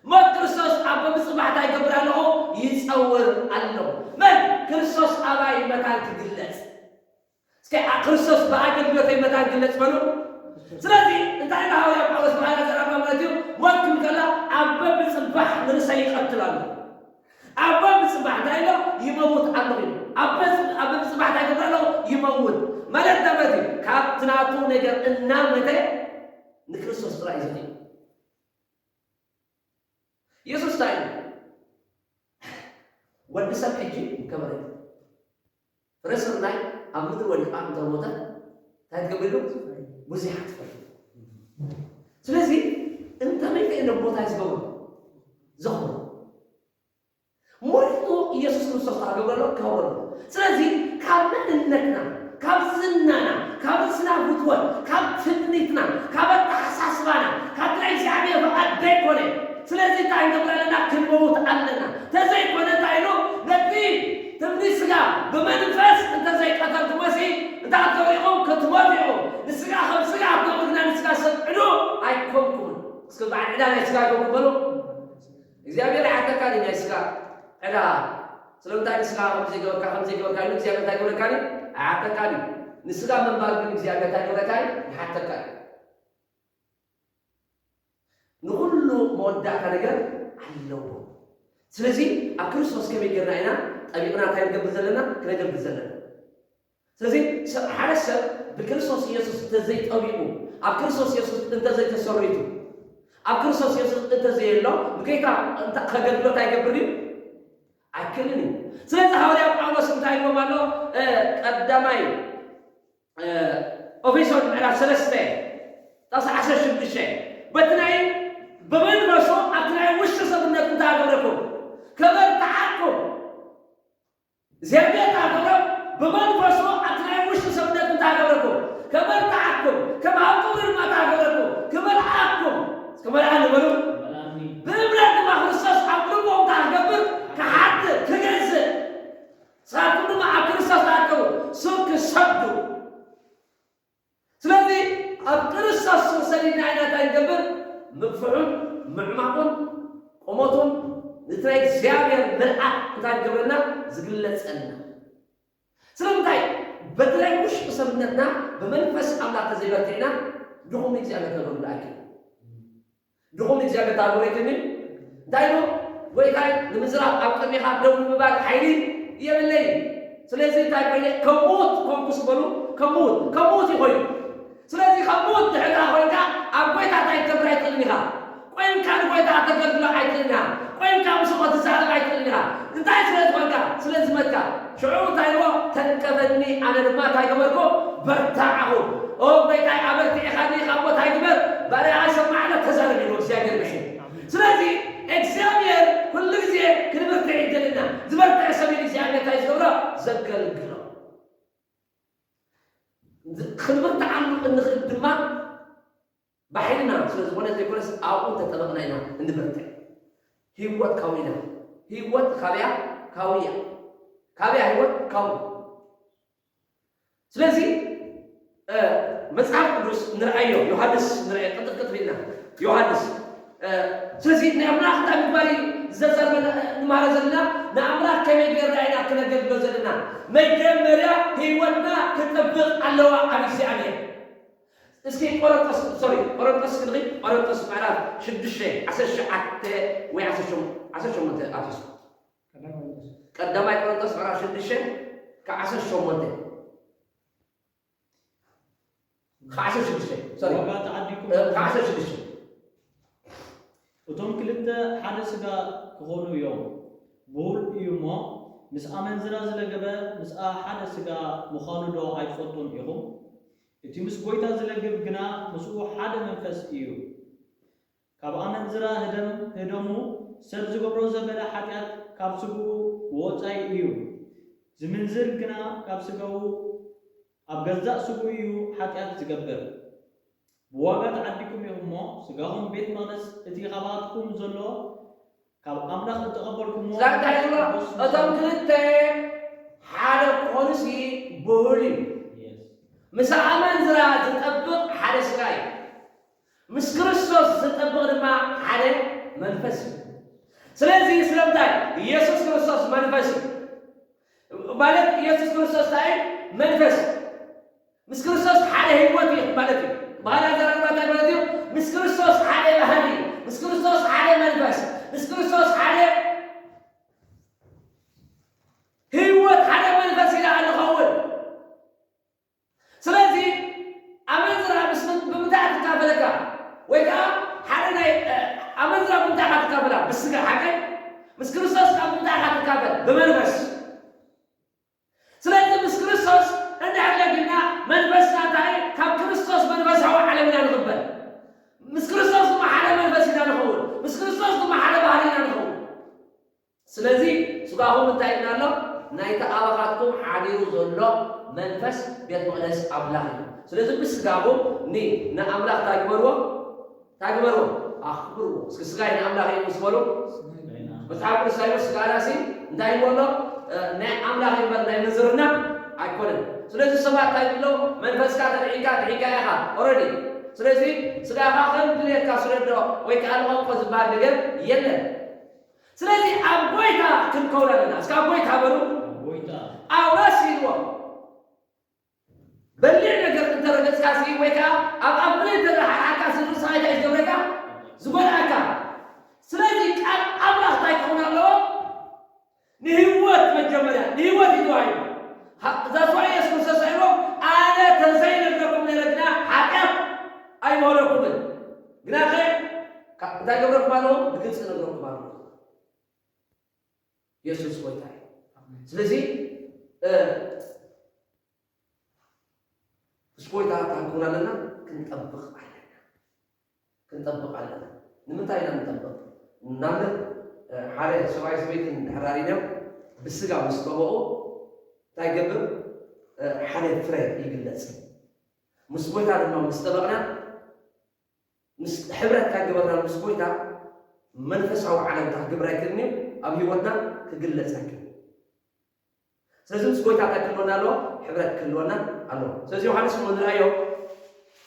ሞት ክርስቶስ ኣብ ብምጽባሕታ ይገብር ኣለኹ ይጸውር ኣለኹ። መን ክርስቶስ ኣባይ መታን ክግለጽ እስከ ክርስቶስ ብኣገልግሎተይ መታን ክግለጽ በሉ። ስለዚ እንታይ ኢሉ ሃዋርያ ጳውሎስ ብሃላ ዘራባ ይቐትል ኣሎ። ኣቦ ብጽባሕ እንታይ ኣሎ? ይመውት ኣለኹ ኢሉ። ኣቦ ብጽባሕ እንታይ ይገብር ኣሎ? ይመውት። ማለት እንታይ ማለት እዩ? ካብቲ ናቱ ነገር እናመተ ንክርስቶስ ጥራይ እዩ ዝኽእል። የሱስ እንታይ ኢሉ? ወዲ ሰብ ሕጂ ከመይ ፍረ ስርናይ ኣብ ምድሪ ወዲቓ እንተ ሞተ እንታይ ትገብር ኢሉ? ብዙሓት ትፈሪ። ስለዚ እንተ መይተ እንደ ቦታ ዝገብሩ ዘኽብሩ ሞሪቱ ኢየሱስ ክርስቶስ ታገብረሎ ከብረሎ። ስለዚ ካብ መንነትና፣ ካብ ዝናና፣ ካብ ርእስና ፍትወት፣ ካብ ትምኒትና፣ ካብ ኣተሓሳስባና፣ ካብ ናይ እግዚኣብሔር ፍቓድ ዘይኮነ። ስለዚ እንታይ ንገብር ኣለና? ክንመውት ኣለና። ተዘይኮነ እንታይ ኢሉ? ነቲ ትምኒት ስጋ ብመንፈስ እንተዘይቀተልኩሞሲ እንታይ ክትገብሩ ኢኹም? ክትሞቱ ኢኹም። ንስጋ ከም ስጋ ክትገብሩ ግና ንስጋ ሰብ ዕዱ ኣይኮንኩምን። እስኪ በዓል ዕዳ ናይ ስጋ ኣይኮንኩም በሉ። እግዚኣብሔር ኣይሓተካን እዩ ናይ ስጋ ዕዳ። ስለምንታይ ንስጋ ከም ዘይገበርካ፣ ከም ዘይገበርካ ኢሉ እግዚኣብሔር እንታይ ገበረካን እዩ? ኣይሓተካን እዩ። ንስጋ ምንባር ግን እግዚኣብሔር እንታይ ገበረካ እዩ? ይሓተካ እዩ። ንኹሉ መወዳእታ ነገር ኣለዎ። ስለዚ ኣብ ክርስቶስ ከመይ ጌርና ኢና ጠቢቕና እንታይ ንገብር ዘለና? ክነገልግል ዘለና። ስለዚ ሰብ፣ ሓደ ሰብ ብክርስቶስ ኢየሱስ እንተዘይጠቢቑ፣ ኣብ ክርስቶስ ኢየሱስ እንተዘይተሰሪቱ፣ ኣብ ክርስቶስ ኢየሱስ እንተዘየሎ፣ ብጌታ እንተ-፣ ከገልግሎ እንታይ ይገብር እዩ? ኣይክእልን እዩ። ስለዚ ሃዋርያ ጳውሎስ እንታይ ኢልዎም ኣሎ? እ፣ ቀዳማይ፣ እ፣ ኤፌሶን ምዕራፍ ሰለስተ ጥቕሲ ዓሰርተ ሽዱሽተ፣ በቲ ናይ ብመንፈሱ ኣብቲ ናይ ውሽጢ ሰብነት እንታይ ኣገበረኩም? ከበርትዓኩም። እግዚኣብሔር ታገብረ ብመንፈሱ ኣብቲ ናይ ውሽጢ ሰብነት እንታይ ገበረኩም? ከበርትዓኩም፣ ከም ኣብ ክብሪ ድማ እንታይ ገበረኩም? ክመልኣኩም። እስከ መልኣኒ በሉ። ብእምነት ድማ ክርስቶስ ኣብ ልቦም እንታይ ክገብር? ክሓድር፣ ክገዝእ። ንስኻትኩም ድማ ኣብ ክርስቶስ ተኣከቡ፣ እሱ ክሰዱ። ስለዚ ኣብ ክርስቶስ ስር ሰዲድና ኢና እንታይ ንገብር? ምግፍሑን ምዕማቑን ቁመቱን ነቲ ናይ እግዚኣብሔር ምልኣት እንታይ ዝገብረልና? ዝግለጸልና። ስለምንታይ? በቲ ናይ ውሽጢ ሰብነትና ብመንፈስ ኣምላኽ ተዘይበርቲዕና ድኹም እግዚኣብሔር ክነገልግሎ ኣይክእልን። ድኹም እግዚኣብሔር ታግሩ ኣይክእልን። እንታይ ኢሉ? ጎይታይ ንምዝራብ ኣብ ቅድሜኻ ደው ንምባል ሓይሊ የብለይን። ስለዚ እንታይ ኮይነ? ከም ምዉት ኮንኩስ በሉ። ከም ምዉት፣ ከም ምዉት እዩ ኮይኑ። ስለዚ ከም ምዉት ድሕር ኮይንካ ኣብ ጎይታ እንታይ ክትገብር ኣይትኽእልን ኢኻ። ቆይምካ ንጎይታ ከተገልግሎ ኣይትኽእልን ኢኻ። ቆይምካ ምስኡ ክትዛረብ ኣይትኽእልን ኢኻ። እንታይ ስለ ዝኾንካ? ስለ ዝመትካ። ሽዑ እንታይ ኢልዎ? ተንከፈኒ፣ ኣነ ድማ እንታይ ገበርኩ? በርታዕኹ። ኦ ጎይታይ፣ ኣበርቲዕኻኒ፣ ካብ ቦታ ይግበር፣ ባርያኻ ሰማዕና፣ ተዛረብ ኢልዎ እግዚኣብሔር ምሕረት። ስለዚ እግዚኣብሔር ኩሉ ግዜ ክንብርትዕ ይደልና። ዝበርትዕ ሰብ እዩ እግዚኣብሔር እንታይ ዝገብሮ? ዘገልግሎ። ክንብርትዓሉ እንኽእል ድማ ባሕልና ስለ ዝኾነ ዘይኮነስ ኣብኡ እንተጠበቕና ኢና እንበርትዕ። ህይወት ካብኡ ኢና። ህይወት ካበያ? ካብኡ እያ። ካበያ ህይወት? ካብኡ። ስለዚ፣ እ፣ መጽሓፍ ቅዱስ ንርኣዮ፣ ዮሃንስ ንርኣዮ፣ ቅጥቅጥ ኢልና። ዮሃንስ፣ እ፣ ስለዚ ናይ ኣምላኽ እንታይ ምግባር እዩ ዘዘርበና፣ ንማሃሮ ዘለና? ንኣምላኽ ከመይ ጌርና ኢና ክነገልግሎ ዘለና? መጀመርያ ህይወትና ክጥብቕ ኣለዋ ኣብ እግዚኣብሔር። እስኪ ቆሮንቶስ፣ ሶሪ፣ ቆሮንቶስ ክንሪ፣ ቆሮንቶስ ምዕራፍ ሽዱሽተ፣ ዓሰርተ ትሽዓተ ወይ ዓሰርተ ሸሞንተ፣ ዓሰርተ ሸሞንተ ኣትዩ። ቀዳማይ ቆሮንቶስ። ቀዳማይ ቆሮንቶስ ምዕራፍ ሽዱሽተ ካብ ዓሰርተ ሸሞንተ። ካብ ዓሰርተ ሽዱሽተ፣ ሶሪ። ዋጋ ተዓዲኩም እ፣ ካብ ዓሰርተ ሽዱሽተ። እቶም ክልተ ሓደ ስጋ ክኾኑ እዮም። ብሁል እዩ እሞ፣ ምስ ኣመንዝራ ዝለገበ ምስኣ ሓደ ስጋ ምዃኑ ዶ ኣይትፈልጡን ኢኹም? እቲ ምስ ጐይታ ዝለግብ ግና ምስኡ ሓደ መንፈስ እዩ። ካብ ኣመንዝራ ህደም፣ ህደሙ፣ ሰብ ዝገብሮ ዘበለ ሓጢኣት ካብ ስግኡ ብወጻኢ እዩ። ዝምንዝር ግና ካብ ስጋኡ፣ ኣብ ገዛእ ስግኡ እዩ ሓጢኣት ዝገብር። ብዋጋ ተዓዲግኩም ኢኹም እሞ፣ ስጋኹም ቤት መቕደስ እቲ ካባትኩም ዘሎ ካብ ኣምላኽ እተቐበልኩሞ እዛ እንታይ ይብሎ? መንፈስ እቶም ክልተ ሓደ ክኾኑሲ ብሁል እዩ። የስ። ምስ ኣመንዝራ ዝጠብቕ ሓደ ስጋ እዩ። ምስ ክርስቶስ ዝጠብቕ ድማ ሓደ መንፈስ እዩ። ስለዚ ስለምንታይ? ኢየሱስ ክርስቶስ መንፈስ እዩ። ማለት ኢየሱስ ክርስቶስ እንታይ እዩ? መንፈስ። ምስ ክርስቶስ ሓደ ህይወት እዩ ማለት እዩ። ባህል ኣዘራርባ እንታይ ማለት እዩ? ምስ ክርስቶስ ሓደ ባህል እዩ። ምስ ክርስቶስ ሓደ መንፈስ። ምስ ክርስቶስ ሓደ ብመንፈስ። ስለዚ ምስ ክርስቶስ እንድሕር ለጊብና መንፈስና እንታይ? ካብ ክርስቶስ መንፈሳዊ ዓለም ኢና ንቕበል። ምስ ክርስቶስ ድማ ሓደ መንፈስ ኢና ንኸውን። ምስ ክርስቶስ ድማ ሓደ ባህሪ ኢና ንኸውን። ስለዚ ስጋኹም እንታይ ኢልና ኣሎ? ናይቲ ኣባኻትኩም ሓዲሩ ዘሎ መንፈስ ቤት መቕደስ ኣምላኽ እዩ። ስለዚ ብስጋኹም ኒ-፣ ንኣምላኽ እንታይ ግበርዎ? እንታይ ግበርዎ? ኣኽብርዎ። እስኪ ስጋይ ንኣምላኽ እዩ ምስ በሉ። መጽሓፍ ቅዱስ እንታይ ይብል? ስጋናሲ እንታይ ይብሎ ኣሎ? እ፣ ናይ ኣምላኽ እዩ እምበር ናይ ምንዝርና ኣይኮነን። ስለዚ ሰባት እንታይ ይብሎ? መንፈስካ ተድሒንካ፣ ድሒንካ ኢኻ ኦረዲ። ስለዚ ስጋኻ ከም ድሌትካ ስደዶ ወይ ከዓ ንቐንቆ ዝበሃል ነገር የለን። ስለዚ ኣብ ጎይታ ክንከውን ኣለና። እስከ ኣብ ጎይታ በሉ። ኣብ ጎይታ። ጳውሎስ ኢልዎ፣ በሊዕ ነገር እንተረገጽካ ሲ ወይ ከዓ ኣብ ኣፕል እንተዘሓሓካ ሲ ርእስኻ እንታይ እዩ ዝገብረካ? ዝጎድኣካ። ስለዚ ቃል ኣምላኽ እንታይ ክኸውን ኣለዎ? ንህይወት መጀመርያ፣ ንህይወት እዩ ተባሂሉ። ሃ-፣ that's why የሱስ ክርስቶስ ኢልዎ፣ ኣነ ተዘይነግረኩም ነይረ ግና ሓጢኣት ኣይመሃረኩምን። ግና ኸ፣ ካ-፣ እንታይ ገብረኩም ኣለኹ? ብግልጺ ነግረኩም ኣለኹ። የሱስ ጎይታ እዩ። ስለዚ፣ እ፣ ምስ ጎይታ ክንከውን ኣለና፣ ክንጠብቕ ኣለና። ክንጠብቕ ኣለና። ንምንታይ ኢና ንጠብቕ? ንኣብነት፣ እ፣ ሓደ ሰብኣይ ሰበይትን ድሕር ኣሪዶም ብስጋ ምስ ጠበቑ እንታይ ይገብር? እ፣ ሓደ ፍረ ይግለጽ። ምስ ጎይታ ድማ ምስ ጠበቕና፣ ምስ ሕብረት እንታይ ገበርና? ምስ ጎይታ መንፈሳዊ ዓለም እንታይ ክገብር ኣይክእልን እዩ? ኣብ ህይወትና ክግለጽ ኣይክእልን። ስለዚ ምስ ጎይታ እንታይ ክህልወና ኣለዎ? ሕብረት ክህልወና ኣለዎ። ስለዚ ዮሃንስ እሞ ንርኣዮ።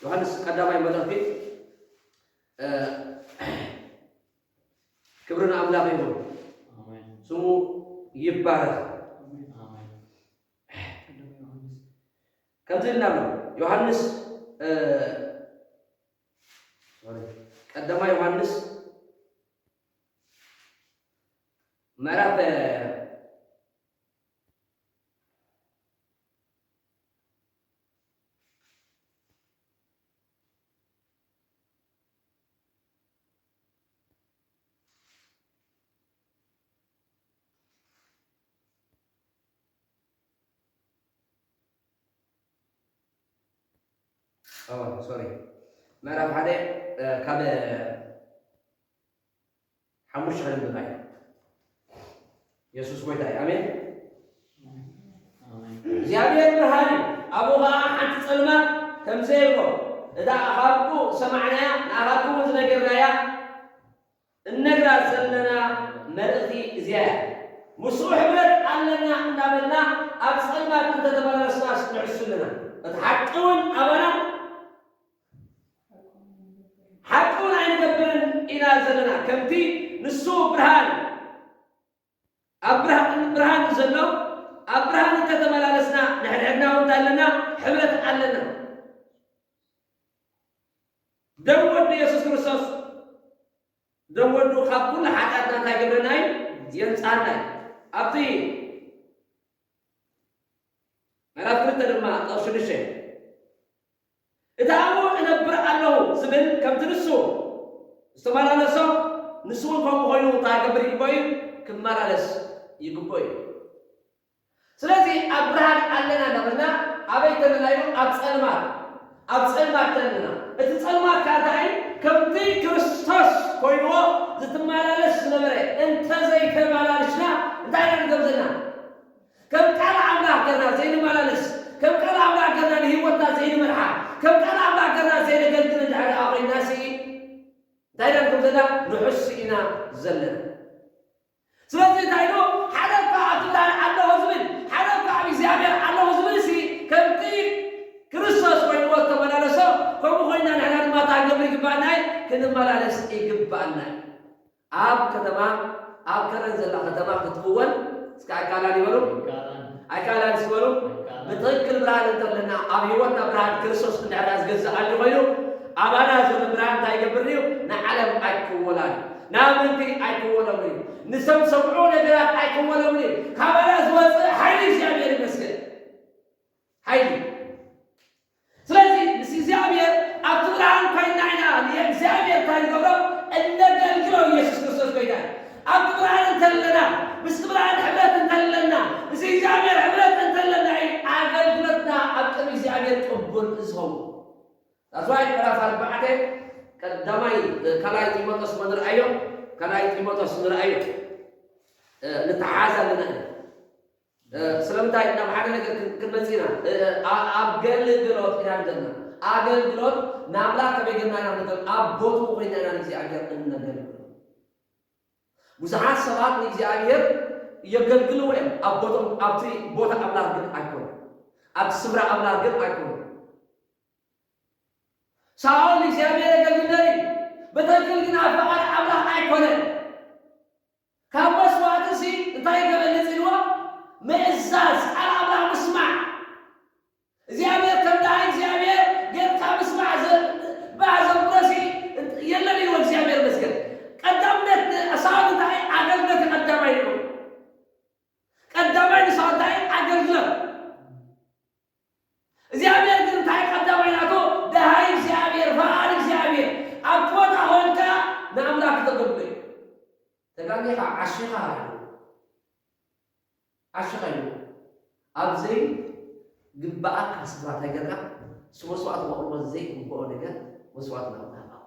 ዮሃንስ ቀዳማይ መልእኽቲ፣ እ፣ ክብሪ ንኣምላኽ ይኹን። ኣሜን። ስሙ ይባረኽ። ኣሜን። ከምዚ ኢልና ኣሎ። ዮሃንስ፣ እ፣ ሶሪ፣ ቀዳማይ ዮሃንስ ምዕራፍ፣ እ፣ ኦ፣ ሶሪ። ምዕራፍ ሓደ፣ እ፣ ካብ ሓሙሽተ ክንብብ ኢና። የሱስ ጎይታ እዩ። ኣሜን። ኣሜን። እግዚኣብሔር ብርሃን እዩ። ኣብኡ ኸዓ ሓንቲ ጸልማት ከም ዘይብሎ፣ እታ ካብ ኣብኡ ዝሰማዕናያ፣ ንኣኻትኩም እውን ዝነገርናያ፣ እነግራ ዘለና መልእኽቲ እዚኣ እያ። ምስኡ ሕብረት ኣለና እናበልና ኣብ ጸልማት እንተተመላለስናስ ንሕሱ ኣለና። እቲ ሓቂ እውን ኣባና ሓቂ እውን ኣይንገብርን ኢና ዘለና። ከምቲ ንሱ ብርሃን፣ ኣብ ብርሃን፣ ብርሃን ዘሎ፣ ኣብ ብርሃን እንተተመላለስና፣ ንሕድሕድና እውን እንታይ ኣለና? ሕብረት ኣለና። ደም ወዱ የሱስ ክርስቶስ፣ ደም ወዱ ካብ ኩሉ ሓጢኣትና እንታይ ይገብረና እዩ? የንጽሃና እዩ። ኣብቲ ምዕራፍ ክልተ ድማ ቁጽሪ ሽዱሽተ፣ "እቲ ኣብኡ እነብር ኣለኹ ዝብል ከምቲ ንሱ ዝተመላለሶ፣ ንሱ እውን ከምኡ ኮይኑ እንታይ ክገብር ይግብኦ እዩ? ክመላለስ ይግብኦ እዩ።" ስለዚ ኣብ ብርሃን ኣለና እናበልና ኣበይ ተለና ኢሉ? ኣብ ጸልማት፣ ኣብ ጸልማት ተለና። እቲ ጸልማት ከኣ እንታይ? ከምቲ ክርስቶስ ኮይንዎ ዝትመላለስ ዝነበረ እንተዘይተመላልሽና እንታይ ኢና ንገብር ዘለና? ከም ቃል ኣምላኽ ገርና ዘይንመላለስ፣ ከም ቃል ኣምላኽ ገርና ንህይወትና ዘይንመርሓ፣ ከም ቃል ኣምላኽ ገርና ዘይነገልግል እንድሕር ደኣ ኮይንና ሲ እንታይ ኢና ንገብር ዘለና? ንሕሱ ኢና ዘለና። ስለዚ እንታይ ኢሉ? ሓደ እኳ ኣብቲ ብርሃን ኣለኹ ዝብል፣ ሓደ እኳ ኣብ እግዚኣብሔር ኣለኹ ዝብል ሲ ከምቲ ክርስቶስ ኮይንዎ ዝተመላለሶ፣ ከምኡ ኮይንና ንሕና ድማ እንታይ ክንገብር ይግባኣና እዩ? ክንመላለስ ይግባኣና እዩ። ኣብ ከተማ፣ ኣብ ከረን ዘላ ከተማ ክትክወን እስከ ኣይካላን ይበሉ። ኣይካላን። ኣይካላን እስኪ በሉ። ኣይካላን። ብትኽክል ብርሃን እንተለና፣ ኣብ ህይወትና ብርሃን ክርስቶስ እንድሕር ዝገዝእ ኣልዩ ኮይኑ፣ ኣባና ዘሎ ብርሃን እንታይ ይገብር እዩ? ንዓለም ኣይክወላን እዩ። ንኣመንቲ ኣይክወሎምን እዩ። ንሰብ ሰብዑ ነገራት ኣይክወሎምን እዩ። ካባና ዝወፅእ ሓይሊ እግዚኣብሔር ይመስገን። ሓይሊ። ስለዚ ምስ እግዚኣብሔር ኣብቲ ብርሃን ኮይንና ኢና ንእግዚኣብሔር እንታይ ንገብሮ? እነገልግሎ። ኢየሱስ ክርስቶስ ጎይታ እዩ። ኣብቲ ብርሃን እንተለና፣ ምስቲ ብርሃን ሕብረት እግዚኣብሔር ሕብረት እንተለና እዩ ኣገልግሎትና ኣብ ቅድሚ እግዚኣብሔር ቅቡል ዝኸውን። ዳስዋይ ምዕራፍ ኣርባዕተ ቀዳማይ ካልኣይ ጢሞቴዎስ ንርኣዮ፣ ካልኣይ ጢሞቴዎስ ንርኣዮ። ንተሓዝ ኣለና ኢና። ስለምንታይ ናብ ሓደ ነገር ክንመጽእ ኢና? ኣብ ገልግሎት ኢና ዘለና። ኣገልግሎት ንኣምላኽ ከመይ ጌርና ኢና ንገል ኣብ ቦትኡ ኮይና ኢና ንእግዚኣብሔር እነገልግሎ። ብዙሓት ሰባት ንእግዚኣብሔር የገልግልዎ እዮም። ኣብ ቦቶም ኣብቲ ቦታ ኣምላኽ ግን ኣይኮኑን። ኣብቲ ስፍራ ኣምላኽ ግን ኣይኮኑን። ሳኦል ንእግዚኣብሔር የገልግል ነይሩ እዩ። በትክክል ግን ኣብ ፈቓድ ኣምላኽ ኣይኮነን። ካብ መስዋእቲ ሲ እንታይ ይገበል ነፂልዎ? ምእዛዝ ቃል ኣምላኽ ምስማዕ። እግዚኣብሔር ከም ደሃይ እግዚኣብሔር ጌርካ ምስማዕ ዘ- ባህ ዘብሎ ሲ የለን ኢልዎ እግዚኣብሔር መስገን። ቀዳምነት ንሳኦል እንታይ ኣገልግሎት ቀዳማይ ኢልዎ። ቀዳማይ ንሳኦል እንታይ ኣገልግሎት እግዚኣብሔር ግን እንታይ ቀዳማይ ናቱ? ደሃይ እግዚኣብሔር፣ ፈቓድ እግዚኣብሔር። ኣብቲ ቦታ ኾንካ ንኣምላኽ ክተገልግሎ እዩ። ተጋጊኻ ዓሺኻ እዩ። ዓሺኻ እዩ። ኣብ ዘይግባኣካ ስፍራ እንታይ ጌርካ? እሱ መስዋእቲ ከቕርቦ ዘይግብኦ ነገር መስዋእቲ ናብ ምሃብ።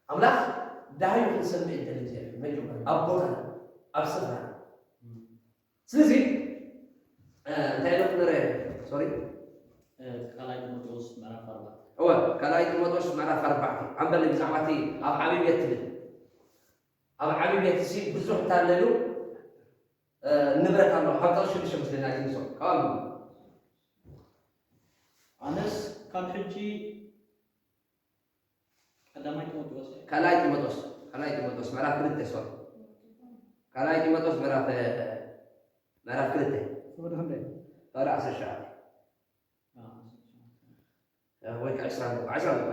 ኣምላኽ ዳሃዩ ክንሰምዕ ይደሊ እግዚኣብሔር መጀመርያ ኣብ ቦታ ኣብ ስፍራ። ስለዚ እንታይ ኢሉ ክንረ ሶሪ ካልኣይ ጢሞቴዎስ ምዕራፍ ኣርባዕተ እወ ካልኣይ ጢሞቴዎስ ምዕራፍ ኣርባዕተ ዓንበል ብዛዕባ እቲ ኣብ ዓብዪ ቤት ትብል ኣብ ዓብዪ ቤት እዚ ብዙሕ ታለሉ ንብረት ኣሎ ካብ ጥቕሲ ሽዱሽተ ምስለና ይንሶ ካብ ኣነስ ካብ ሕጂ ቀዳማይ ጢሞቴዎስ እየ። ካልኣይ ጢሞቴዎስ ካልኣይ ጢሞቴዎስ ምዕራፍ ክልተ ሶሪ ካልኣይ ጢሞቴዎስ ምዕራፍ ምዕራፍ ክልተ ወደ ክንደይ ሶሪ ዓሰርተ ሸውዓተ ወይ ከዓ ዕስራ ኣለዎ ዕስራ ኣለዎ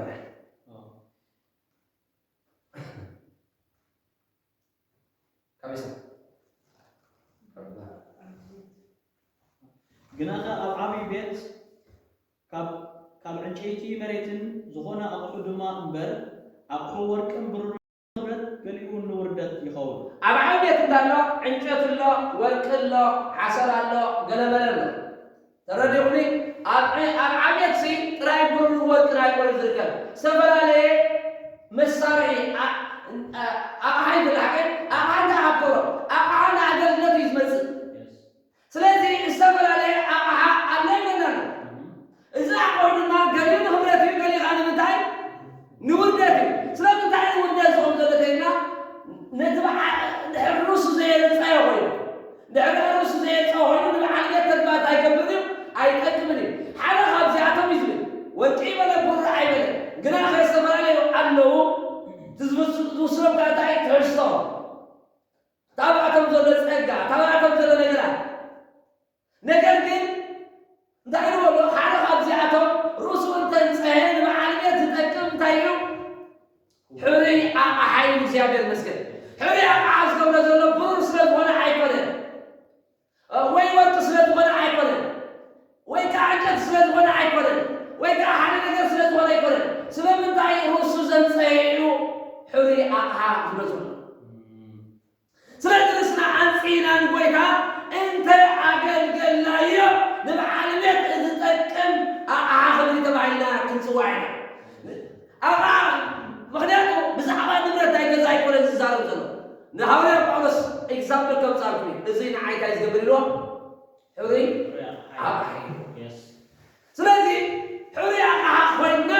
ካበይ ግናኸ ኣብ ዓብዪ ቤት ካብ ካብ ዕንጨይቲ መሬትን ዝኾነ ኣቑሑ ድማ እምበር ኣቑሑ ወርቅን ብሩርን ንብረት ገሊኡ ንውርደት ይኸውን። ኣብ ዓብየት እንታይ ኣሎ? ዕንጨት ኣሎ፣ ወርቂ ኣሎ፣ ሓሰር ኣሎ፣ ገለመለ ኣሎ። ተረዲኹኒ? ኣብ ዕ- ኣብ ዓብየት ሲ ጥራይ ብሩር ወርቅን ኣይኮነን ዝርከብ። ዝተፈላለየ መሳርሒ ኣ- ኣ- ኣቕሓ ይብላዕ ግን ኣቕሓ እንታይ ኣክብሮ? ኣቕሓ ንኣገልግሎት እዩ ዝመጽእ። ስለዚ ዝተፈላለየ ኣቕሓ ኣሎ ይብለና ኣሎ። እዚ ኣቕሑ ድማ ገሊኡ ንኽብረት እዩ፣ ገሊኡ ከዓ ንምንታይ? ንውርደት እዩ። ስለምንታይ ንውርደት ዝኸውን ዘሎ ተይልና ነቲ በዓ- ድሕሪ ርእሱ ዘየርፀዮ ኮይኑ ድሕሪ ርእሱ ዘየርፀዮ ኮይኑ ንበዓል ቤት ተግባር ኣይገብርን እዩ፣ ኣይጠቅምን እዩ። ሓደ ካብዚኣቶም እዩ ዝብል ወርቂ ይበለ ብሩር ኣይበለ ግና ከ ዝተፈላለዩ ኣለዉ። እቲ ዝውስ- ዝውስኖም ከዓ እንታይ ትሕዝቶ ታብኣቶም ዘሎ ፀጋ ታብኣቶም ዘሎ ነገራት ነገር ግን እንታይ ንበሎ ሓደ ካብዚኣቶም ርእሱ እንተንፀሀ ንበዓል ቤት ዝጠቅም እንታይ እዩ? ሕሩይ ኣቕሓ እዩ። እግዚኣብሔር ይመስገን። ሕሩይ ኣቕሓ ዝገብሮ ዘሎ ብሩር ስለ ዝኾነ ኣይኮነን፣ ወይ ወርቂ ስለ ዝኾነ ኣይኮነን፣ ወይ ከዓ ዕንጨይቲ ስለ ዝኾነ ኣይኮነን፣ ወይ ከዓ ሓደ ነገር ስለ ዝኾነ ኣይኮነን። ስለምንታይ ርእሱ ዘንፀሀ እዩ ሕሩይ ኣቕሓ ዝመፅኡ? ስለዚ ንስና ኣንጺና ንጎይታ እንተ ኣገልገልናዮ ንበዓል ቤት ዝጠቅም ኣቕሓ ክብሪ ተባሂልና ክንጽዋዕ ኢና። ኣቕሓ ምኽንያቱ ብዛዕባ ንብረት ናይ ገዛ ኣይኮነን ዝዛረብ ዘሎ። ንሃዋርያ ጳውሎስ ኤግዛምፕል ከምጻልኩ እዚ ንዓይ እንታይ ዝገብር ኢልዎ? ሕሩይ ኣቕሓ እዩ። ስለዚ ሕሩይ ኣቕሓ ኮይንና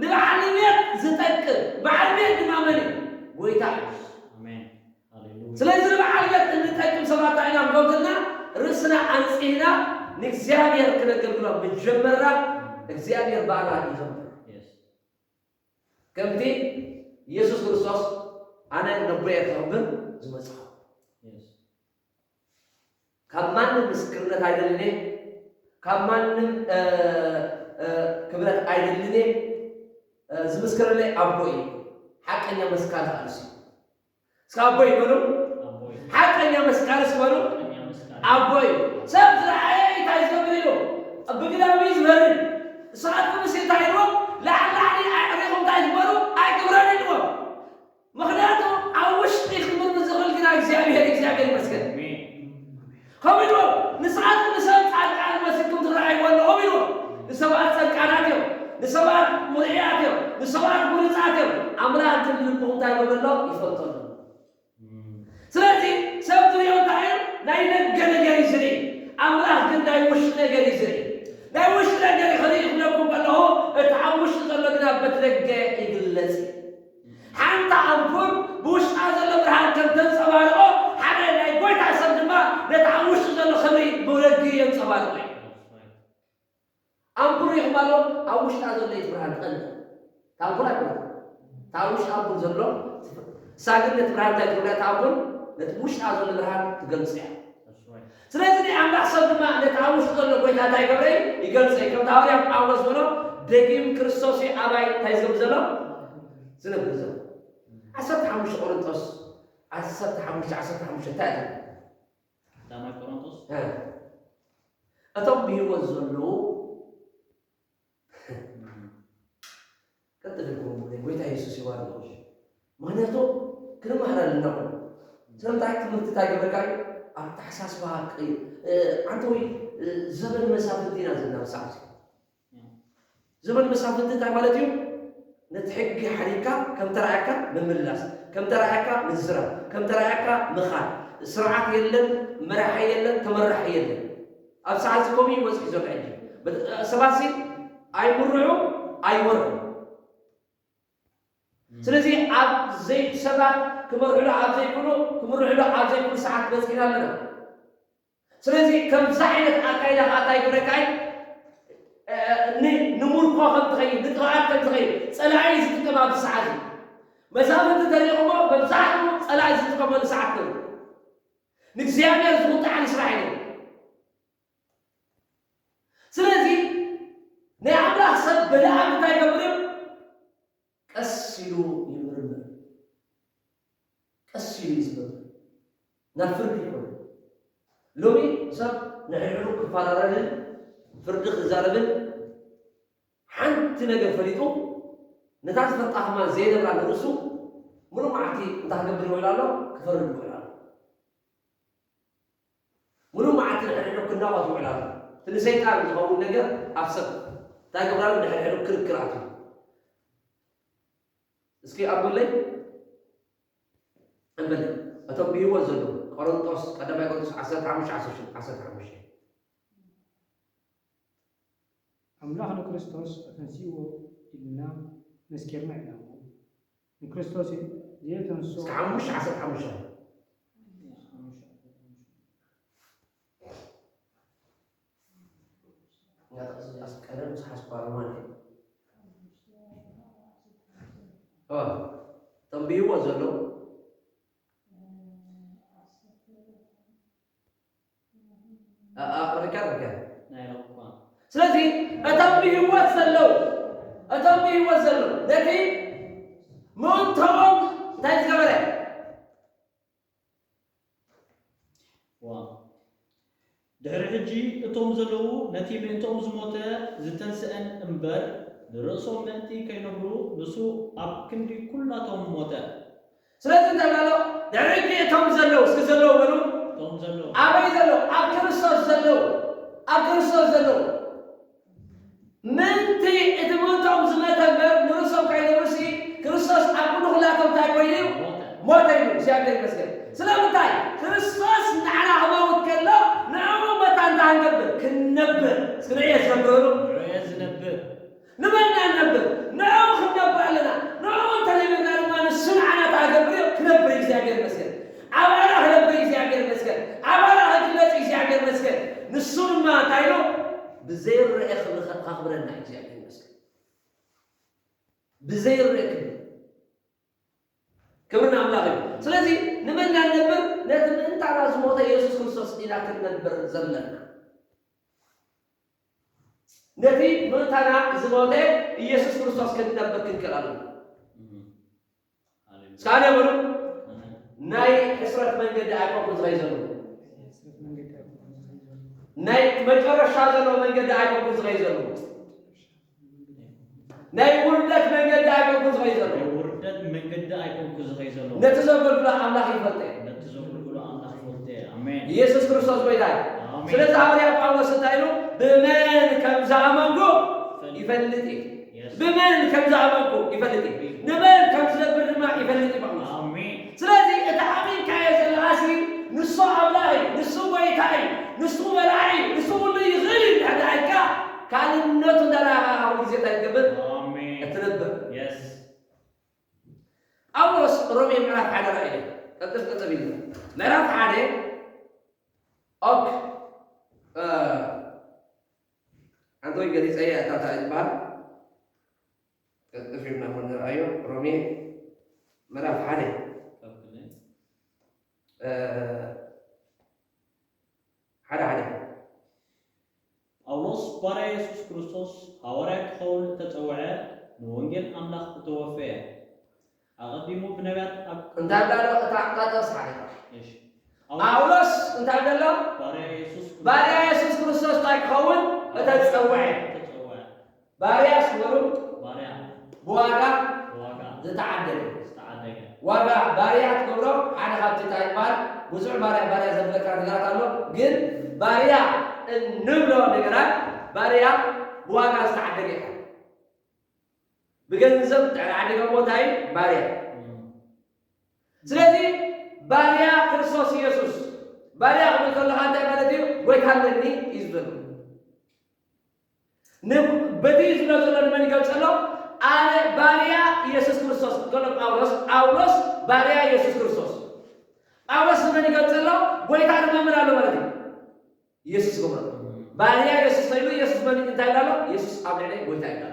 ንበዓል ቤት ዝጠቅም በዓል ቤት ድማ መን እዩ? ጎይታ እዩ። ስለዚ ንበዓል ቤት እንጠቅም ሰባት እንታይ ኢና ክንገብር ዘለና? ርእስና ኣንጺህና ንእግዚኣብሔር ክነገልግሎ ምጀመርና እግዚኣብሔር ባና ይኸብር። ከምቲ ኢየሱስ ክርስቶስ ኣነ ነቦየ ክኸብር ዝመጽኹ ካብ ማንም ምስክርነት ኣይደልን እየ፣ ካብ ማንም ክብረት ኣይደልን እየ። ዝምስክረለይ ኣቦ እዩ፣ ሓቀኛ መስካሪ ቃልሲ። እስከ ኣቦ ይበሉ፣ ሓቀኛ መስካሪ ስበሉ። ኣቦ እዩ። ሰብ ዝረኣየ እንታይ ዝገብር ኢሉ ብግዳሚ ዝበርን ንስኻትኩም ምስ እንታይ ኢልዎም ላዕሊ ላዕሊ ኣዕሪኹም እንታይ ዝበሩ ኣይግብረን ኢልዎም። ምኽንያቱ ኣብ ውሽጢ ኣምፑል ሪኢኹማ ኣሎ? ኣብ ውሽጣ ዘሎ እቲ ብርሃን ትቐንእ። እታ ኣምፑል ኣይኮነትን። እታ ኣብ ውሽጣ ኣምፑል ዘሎ፣ እሳ ግን ነቲ ብርሃን እንታይ ትገብሮ እያ? እታ ኣምፑል ነቲ ውሽጣ ዘሎ ብርሃን ትገልጾ እያ። ስለዚ ናይ ኣምላኽ ሰብ ድማ ነቲ ኣብ ውሽጡ ዘሎ ጎይታ እንታይ ይገብረ እዩ? ይገልጾ እዩ። ከምቲ ሃዋርያ ጳውሎስ ዝበሎ፣ ደጊም ክርስቶስ እዩ ኣባይ እንታይ ዝገብር ዘሎ? ዝነብር ዘሎ። ዓሰርተ ሓሙሽተ ቆሮንቶስ ዓሰርተ ሓሙሽተ ዓሰርተ ሓሙሽተ እንታይ እዩ? ቀዳማይ ቆሮንቶስ? እ። እቶም ብህይወት ዘለዉ ቀጥል እኮ፣ ጎይታ የሱስ ይባርክ። ምኽንያቱ ክንመሃር ኣለና እኮ። ስለምንታይ ትምህርቲ እንታይ ገብረካ እዩ? ኣተሓሳስባ ቀይ-፣ እ፣ ኣንተ ወይ፣ እ፣ ዘመን መሳፍንቲ ኢና ዘለና ብሰዓት እዚ። ዘመን መሳፍንቲ እንታይ ማለት እዩ? ነቲ ሕጊ ሓዲግካ ከም ተራእካ ምምላስ፣ ከም ተራእካ ምዝራብ፣ ከም ተራእካ ምኻድ። ስርዓት የለን፣ መራሒ የለን፣ ተመራሒ የለን። ኣብ ሰዓት እዚ ከምኡ እዩ በፂሑ ዘሎ ሕጂ። በ-፣ ሰባት ሲ ኣይምርዑ ኣይወርዑ። ስለዚ ኣብ ዘይ-፣ ሰባት ክመርዕሉ ኣብ ዘይክእሉ፣ ክምርዕሉ ኣብ ዘይክእሉ ሰዓት በፂሕና ኣለና። ስለዚ ከምዚ ዓይነት ኣካይዳ ከዓ እንታይ ይገብረካ እዩ? እ፣ ን-፣ ንምርኮ ከም ትኸይድ፣ ንጥቕዓት ከም ትኸይድ፣ ጸላኢ ዝጥቀም ኣብዚ ሰዓት እዩ። መሳፍንቲ ተሪእኹሞ መብዛሕትኡ ጸላኢ ዝጥቀመሉ ሰዓት ነው። ንእግዚኣብሔር ዝቁጣዓሉ ስራሕ እዩ። ስለዚ ናይ ኣምላኽ ሰብ በለዓም እንታይ ይገብር እዩ? ቀስ ኢሉ ይምርምር። ቀስ ኢሉ እዩ ዝምርምር። ናብ ፍርዲ ይኮነ። ሎሚ ሰብ ንሕድሕዱ ክፈራረድን ፍርዲ ክዛረብን ሓንቲ ነገር ፈሊጡ ነታ ዝፈልጣ ከማን ዘይነብራ ንርእሱ ምሉእ መዓልቲ እንታይ ክገብር ይውዕል ኣሎ? ክፈርድ ይውዕል ኣሎ። ምሉእ መዓልቲ ንሕድሕዱ ክናወት ይውዕል ኣሎ። እቲ ንሰይጣን ዝኸውን ነገር ኣብ ሰብ እንታይ ገብር ኣሎ? ንሕድሕዱ ክርክር ኣትዩ። እስኪ ኣንብበለይ፣ ኣንብበለይ። እቶም ብህይወት ዘለዉ፣ ቆሮንጦስ፣ ቀዳማይ ቆሮንጦስ ዓሰርተ ሓሙሽተ ዓሰርተ ሓሙሽተ። ኣምላኽ ንክርስቶስ ኣተንሲእዎ ኢልና መስኪርና ኢና እሞ፣ ንክርስቶስ ዘየተንስኦ እስከ ሓሙሽተ ዓሰርተ ሓሙሽተ። ቀደም ዝሓዝኳ ሮማን እየ። ኦ፣ እቶም ብህይወት ዘለዉ ኣ-፣ ኣ-፣ ሪከርድ ገይረ። ናይ ረኽባ። ስለዚ እቶም ብህይወት ዘለዉ፣ እቶም ብህይወት ዘለዉ ነቲ ምእንትኦም እንታይ ዝገበረ? ዋ። ድሕሪ ሕጂ እቶም ዘለዉ ነቲ ምእንትኦም ዝሞተ ዝተንስአን እምበር ንርእሶም ምእንቲ ከይነብሩ ንሱ ኣብ ክንዲ ኩላቶም ሞተ። ስለዚ እንታይ ኣሎ? ድሕሪ ሕጂ እቶም ዘለዉ፣ እስኪ ዘለዉ በሉ። እቶም ዘለዉ። ኣበይ ዘለዉ? ኣብ ክርስቶስ ዘለዉ። ኣብ ክርስቶስ ዘለዉ። ምእንቲ እቲ ምእንቶም ዝመተ እምበር ንርእሶም ከይነብርሲ ክርስቶስ ኣብ ክንዲ ኩላቶም እንታይ ኮይኑ እዩ? ሞተ። ሞተ ኢሉ። እግዚኣብሔር ይመስገን። ስለምንታይ? ክርስቶስ ንዓና ክመውት ከሎ ንዕኡ መታን እንታይ ክንገብር? ክንነብር። እስኪ ንዕየ ዝነብር በሉ። ንዕየ ዝነብር። ንመን ኢና ንነብር? ንዕኡ ክንነብር ኣለና። ንዕኡ እንተነቢርና ድማ ንሱ ንዓና እንታይ ክገብር እዩ? ክነብር እዩ። እግዚኣብሔር ይመስገን። ኣባና ክነብር እዩ። እግዚኣብሔር ይመስገን። ኣባና ክግለጽ እዩ። እግዚኣብሔር ይመስገን። ንሱ ድማ እንታይ ኢሉ? ብዘይረአ ክብሪ ከ-፣ ከኽብረና እዩ። እግዚኣብሔር ይመስገን። ብዘይረአ ክብሪ። ክብሪ ንኣምላኽ እዩ። ስለዚ ንመን ኢና ንነብር? ነቲ ምእንታና ዝሞተ የሱስ ክርስቶስ ኢና ክንነብር ዘለና። ነቲ ምእንታና ዝሞተ ኢየሱስ ክርስቶስ ክንነብር ክንክእል ኣለና። እም። ሃሌሉያ። እስከ ኣነ በሉ። እም። ናይ ሕስረት መንገዲ ኣይኮንኩን ዝኸይድ ዘለኹ። ናይ መጨረሻ ዘሎ መንገዲ ኣይኮንኩን ዝኸይድ ዘለኹ። ናይ ውርደት መንገዲ ኣይኮንኩን ዝኸይድ ዘለኹ። ናይ ውርደት መንገዲ ኣይኮንኩን ዝኸይድ ዘለኹ። ነቲ ዘገልግሎ ኣምላኽ ይፈልጦ እየ። ነቲ ዘገልግሎ ኣምላኽ ይፈልጦ እየ። ኣሜን። ኢየሱስ ክርስቶስ ጎይታ እዩ። ኣሜን። ስለዚ ሃዋርያ ጳውሎስ እንታይ ኢሉ? ብመን ከም ዝኣመንኩ ይፈልጥ እየ። የስ። ብመን ከም ዝኣመንኩ ይፈልጥ እየ። ኣሜን። ንመን ከም ዝነብር ድማ ይፈልጥ እዩ ጳውሎስ። ኣሜን። ስለዚ እቲ ኣሚንካዮ ዘለኻሲ ንሱ ኣምላኽ እዩ፣ ንሱ ጎይታ እዩ፣ ንሱ መራሒ እዩ፣ ንሱ ኩሉ ይኽእል እዩ እንድሕር ደኣ ኢልካ ካልእነቱ እንዳረኣኻ ኩሉ ግዜ እንታይ ትገብር? ኣሜን። እትነብር። የስ። ጳውሎስ ሮሜ ምዕራፍ ሓደ ራእይ እዩ። ቀጥል ቀጥል ኢልና። ምዕራፍ ሓደ ኦክ፣ እ፣ ሓንቲ ወይ ገሊፀ እያ እታ እንታይ ዝበሃል ቀልጥፍ ኢልና እሞ ንርኣዮ። ሮሜ ምዕራፍ ሓደ ካብ ክንደይ? እ፣ ሓደ ሓደ። ጳውሎስ ባርያ የሱስ ክርስቶስ ሃዋርያ ክኸውን እተጸውዐ፣ ንወንጌል ኣምላኽ እተወፈየ፣ ኣቐዲሙ ብነቢያት ኣብ እንታይ እንዳሎ እታ ዕቃ ጥቕስ ሓሊፋ። እሺ። ጳውሎስ እንታይ እንዳሎ? ባርያ የሱስ ክርስቶስ ባርያ የሱስ ክርስቶስ እንታይ ክኸውን እተጸውዐ። እተጸውዐ። ባርያ ስበሉ ባርያ ብዋጋ ብዋጋ ዝተዓደገ። ዝተዓደገ። ዋጋ ባርያ ትገብሮ ሓደ ካብቲ እንታይ ይበሃል? ብዙሕ ባርያ ባርያ ዘብለካ ነገራት ኣሎ። ግን ባርያ እንብሎ ነገራት ባርያ ብዋጋ ዝተዓደገ እዩ። ብገንዘብ ተዓዲገሞ እንታይ ባርያ። እም። ስለዚ ባርያ ክርስቶስ ኢየሱስ ባርያ ክብል ከለኻ እንታይ ማለት እዩ? ጎይታ ኣለኒ እዩ ዝብል። ን-፣ በቲ ዝብሎ ዘሎ ንመን ይገልጸሎ? ኣነ ባርያ ኢየሱስ ክርስቶስ። ከሎ ጳውሎስ፣ ጳውሎስ ባርያ ኢየሱስ ክርስቶስ። ጳውሎስ ንመን ይገልጸሎ? ጎይታ ድማ ምን ኣሎ ማለት እዩ? ኢየሱስ ይገብሮ። ባርያ ኢየሱስ ተይሉ ኢየሱስ መን እንታይ ይላሎ? ኢየሱስ ኣብ ልዕሊ ጎይታ ይላሎ።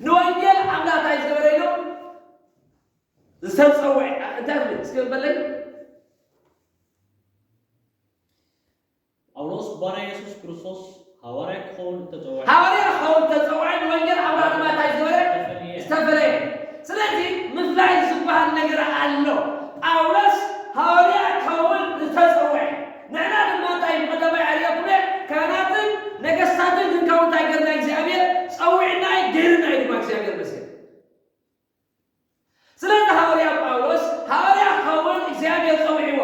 ንወንጌል ኣምላኽ እንታይ ዝገበረ ኢሉ? ዝተጸውዐ። እንታይ ትብል? እስኪ በለይ። ጳውሎስ ባርያ የሱስ ክርስቶስ ሃዋርያ ክኸውን እተጸውዐ። ሃዋርያ ክኸውን እተጸውዐ፣ ንወንጌል ኣምላኽ ድማ እንታይ ዝገበረ? ዝተፈለየ። ዝተፈለየ። ስለዚ ምፍላይ ዝበሃል ነገር ኣሎ። ጳውሎስ ሃዋርያ ክኸውን ዝተጸውዐ። ንሕና ድማ እንታይ ብቐዳማይ ኣርእየኩም እየ፣ ካህናትን ነገስታትን ክንከውን እንታይ ገርና እግዚኣብሔር ጸዊዕና እዩ፣ ገይርና እዩ ድማ እግዚኣብሔር መስገን። ስለዚ ሃዋርያ ጳውሎስ ሃዋርያ ክኸውን እግዚኣብሔር ጸዊዕዎ።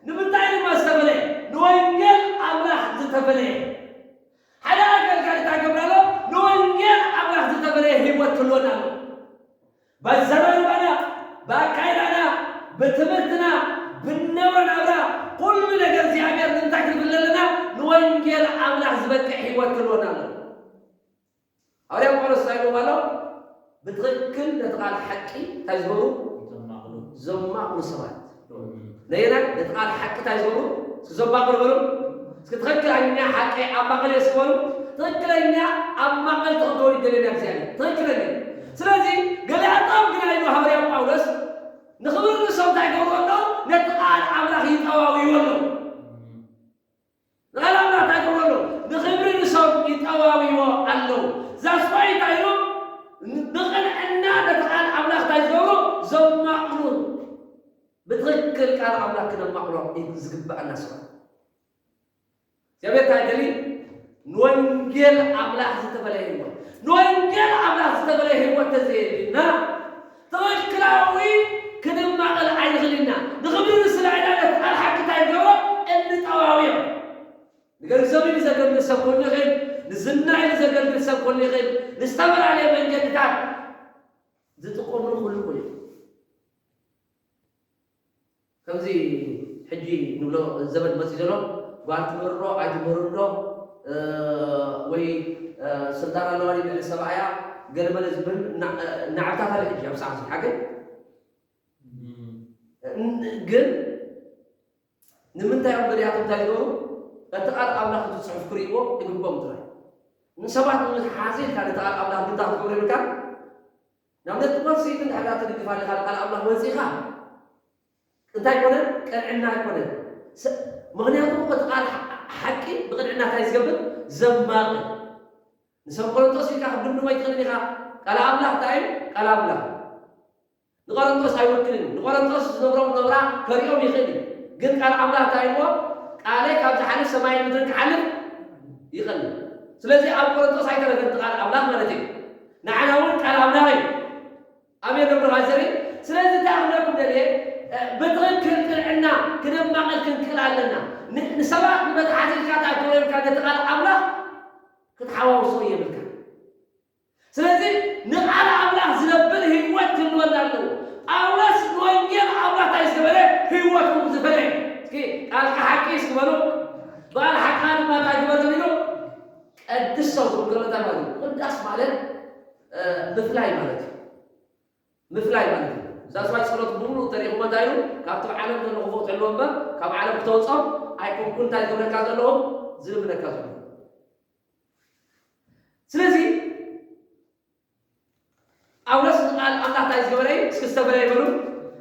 ንምንታይ ድማ ዝተፈለየ? ንወንጌል ኣምላኽ ዝተፈለየ። ሓደ ኣገልጋሊ እንታይ ገብር ኣሎ? ንወንጌል ኣምላኽ ዝተፈለየ ህይወት ክህልወና ኣሎ። በዘረባና፣ ብኣካይዳና፣ ብትምህርትና፣ ብንነብሮ ናብራ፣ ኩሉ ነገር እግዚኣብሔር ንምንታይ ክንብል ኣለና? ንወንጌል ኣምላኽ ዝበቅዕ ህይወት ክህልወና ኣሎ። ሃዋርያ ጳውሎስ እንታይ ኢልዎም ኣሎ? ብትኽክል ነቲ ቃል ሓቂ እንታይ ዝገብሩ? ዘማቕሉ። ዘማቕሉ ሰባት። እም። ነየናይ ነቲ ቃል ሓቂ እንታይ ዝገብሩ? እስኪ ዘማቕሉ በሉ። እስኪ ትኽክለኛ ሓቂ ኣብ ማእኸል እየ እስኪ በሉ። ትኽክለኛ ኣብ ማእኸል ተኽንከውን ይደለና እግዚኣብሔር። ትኽክለኛ። ስለዚ ገሊኣቶም ግና ኢሉ ሃዋርያ ጳውሎስ ንኽብሪ ንሶም እንታይ ይገብሩ ኣለዉ? ነቲ ቃል ኣምላኽ ይጠዋውዩ ኣለዉ። እም። ንቓል ኣምላኽ እንታይ ይገብሩ ኣለዉ? ንኽብሪ ንሶም ይጠዋውይዎ ኣለዉ። ዛስፋይ እንታይ ኢሉ? ብቕንዕና ነቲ ቃል ኣምላኽ እንታይ ዝገብሩ? ዘማቕሉ። ብትኽክል ቃል ኣምላኽ ክነማቕሎ እዩ ዝግብኣና ሰባት። እግዚኣብሔር እንታይ ይደሊ? ንወንጌል ኣምላኽ ዝተፈለየ ህይወት። ንወንጌል ኣምላኽ ዝተፈለየ ህይወት ተዘየድልና፣ ትኽክላዊ ክንማቐል ኣይንኽእል ኢና። ንኽብሪ ንስለ ኢና ነቲ ቃል ሓቂ እንታይ ንገብሮ? እንጠዋውዮ። ንገንዘብ ኢሉ ዘገልግል ሰብ ክህሉ ይኽእል፣ ንዝና ኢሉ ዘገልግል ሰብ ክህሉ ይኽእል፣ ንዝተፈላለየ መንገድታት ዝጥቀምሉ ክህሉ ይኽእሉ እዮም። ከምዚ ሕጂ ንብሎ ዘመን መፂኡ ዘሎ፣ ጓል ትምህርዶ ኣይትምህርዶ፣ እ፣ ወይ፣ እ፣ ስልጣን ኣለዋ ድዩ ልዕሊ ሰብኣያ፣ ገለመለ ዝብል እና-፣ እናዓብታት ኣሎ ሕጂ ኣብ ሰዓት እዚ ሓቂ። እም። ን-፣ ግን ንምንታይ እዮም ገሊኣቶም እንታይ ዝገብሩ? እቲ ቃል ኣምላኽ እቲ ጽሑፍ ክርእይዎ ይግብኦም ጥራይ። ንሰባት ንምትሓዝ ኢልካ ነቲ ቃል ኣምላኽ እንታይ ክትገብሮ የብልካን? ንኣብነት፣ ጓል ሰይቲ እንድሕር ደኣ ትድግፍ ኣለኻ፣ ቃል ኣምላኽ ወጺኻ እንታይ ኣይኮነን? ቅንዕና ኣይኮነን። ሰ-፣ ምኽንያቱ እቲ ቃል ሓ-፣ ሓቂ ብቕንዕና እንታይ ዝገብር? ዘማቕል። ንሰብ ቆሮንቶስ ኢልካ ክትድምድሞ ኣይትኽእልን ኢኻ። ቃል ኣምላኽ እንታይ እዩ? ቃል ኣምላኽ። ንቆሮንቶስ ኣይውክልን እዩ። ንቆሮንቶስ ዝነብሮም ነብራ ከሪኦም ይኽእል እዩ። ግን ቃል ኣምላኽ እንታይ ኢልዎ? ቃለይ ካብ ዝሓልፍ ሰማይን ምድርን ክሓልፍ ይቐልል። ስለዚ ኣብ ቆሮንቶስ ኣይተረፈን እቲ ቃል ኣምላኽ ማለት እዩ። ንዓና እውን ቃል ኣምላኽ እዩ። ኣሜን ዶ ብራዘሪ? ስለዚ እንታይ ክብለኩም ደልየ፣ እ፣ ብትኽክል ቅንዕና ክነማቐል ክንክእል ኣለና። ን-፣ ንሰባት ንመትሓዚ ኢልካ እንታይ ክብሎ ኢልካ ነቲ ቃል ኣምላኽ ክትሓዋውሶ የብልካ። ስለዚ ንቃል ኣምላኽ ዝነብር ህይወት ክህልወና ኣለዎ። ጳውሎስ ንወንጌል ኣምላኽ እንታይ ዝገበረ? ህይወቱ ዝፈለየ። እስኪ ቃልካ ሓቂ እስኪ በሉ። ብቃል ሓቅኻ ድማ እንታይ ግበር ኢሉ? ቀድሶ ክብል ከሎ እንታይ ማለት እዩ? ምቅዳስ ማለት፣ እ፣ ምፍላይ ማለት እዩ። ምፍላይ ማለት እዩ። እዛ ስዋይ ጸሎት ብምሉእ ተሪኹሞ እንታይ ኢሉ? ካብቲ ኣብ ዓለም ዘሎ ክፉእ ትሕልዎ እምበር፣ ካብ ዓለም ክተውጾም ኣይኮንኩን እንታይ ዝብለካ ዘለኹ? ዝልምነካ ዘለኹ። ዝተፈለየ ይበሉ።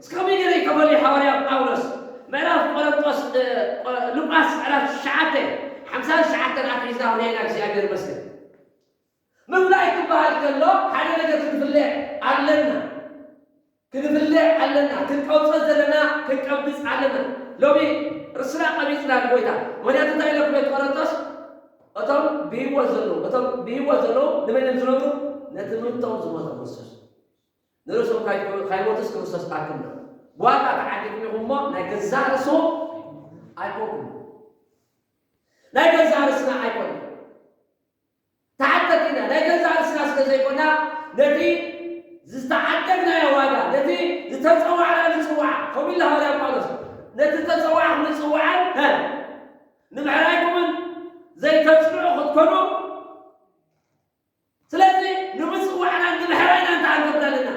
እስከ ከመይ ገለ ይከፈሉ? ሓዋርያ ጳውሎስ ምዕራፍ ቆሮንቶስ፣ እ፣ ቆ-፣ ሉቃስ ምዕራፍ ትሽዓተ ሓምሳ ትሽዓተ ኣትሒዝና ክንሪኤና እግዚኣብሔር ይመስገን። ምፍላይ ክበሃል ከሎ ሓደ ነገር ክንፍለ ኣለና። ክንፍለ ኣለና። ክንቀብጾ ዘለና ክንቀብጽ ኣለና። ሎሚ ርስና ቀቢጽና ንጎይታ። ምኽንያቱ እንታይ ኢለኩም እቲ ቆሮንቶስ? እቶም ብህይወት ዘለዉ፣ እቶም ብህይወት ዘለዉ ንመን እዮም ዝነብሩ? ነቲ ምእንቶም ዝሞተ ክርስቶስ። ንርእሶም ካይ-፣ ካይሞትስ ክርስቶስ ኣክል ነው። ብዋጋ ተዓዲግኩም ኢኹም እሞ ናይ ገዛእ ርእስኹም ኣይኮንኩም። ናይ ገዛእ ርእስና ኣይኮንኩም። ተዓደግቲ ኢና። ናይ ገዛእ ርእስና ስለ ዘይኮና፣ ነቲ ዝተዓደግናዮ ዋጋ፣ ነቲ ዝተጸዋዕናሉ ጽዋዕ፣ ከምኡ ኢሉ ሃዋርያ ጳውሎስ፣ ነቲ ዝተጸዋዕኩምሉ ጽዋዕን፣ ሀ፣ ንምሕራይኩምን ዘይተጽንዑ ክትኮኑ፣ ስለዚ ንምጽዋዕናን ንምሕራይናን እንታይ ክንገብር ኣለና?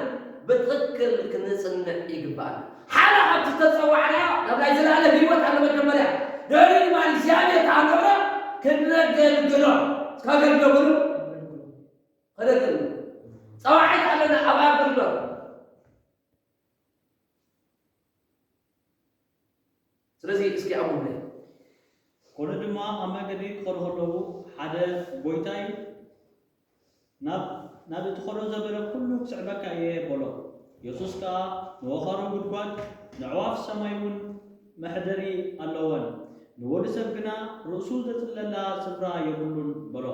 ብትኽክል ክንጽንዕ ይግባእ። ሓደ ካብቲ ዝተጸዋዕናዮ ናብ ናይ ዘለኣለም ህይወት ኣሎ መጀመርያ። ድሕሪ ድማ እግዚኣብሔር ከኣ ንብሎ ክነገልግሎ። እስከ ኣገልግሎ በሉ። ከነገልግሎ። ጸዋዒት ኣለና ኣብ ኣገልግሎት። ስለዚ እስኪ ኣንብቡለይ። ኮነ ድማ ኣብ መንገዲ ክኸዱ ከለዉ ሓደ ጎይታይ ናብ፣ ናብ እትኸዶ ዘበለ ኩሉ ክስዕበካ እየ በሎ። የሱስ ከኣ ንወኻሩ ጉድጓድ፣ ንዕዋፍ ሰማይ እውን መሕደሪ ኣለወን፣ ንወዲ ሰብ ግና ርእሱ ዘጽልለላ ስፍራ የብሉን በሎ።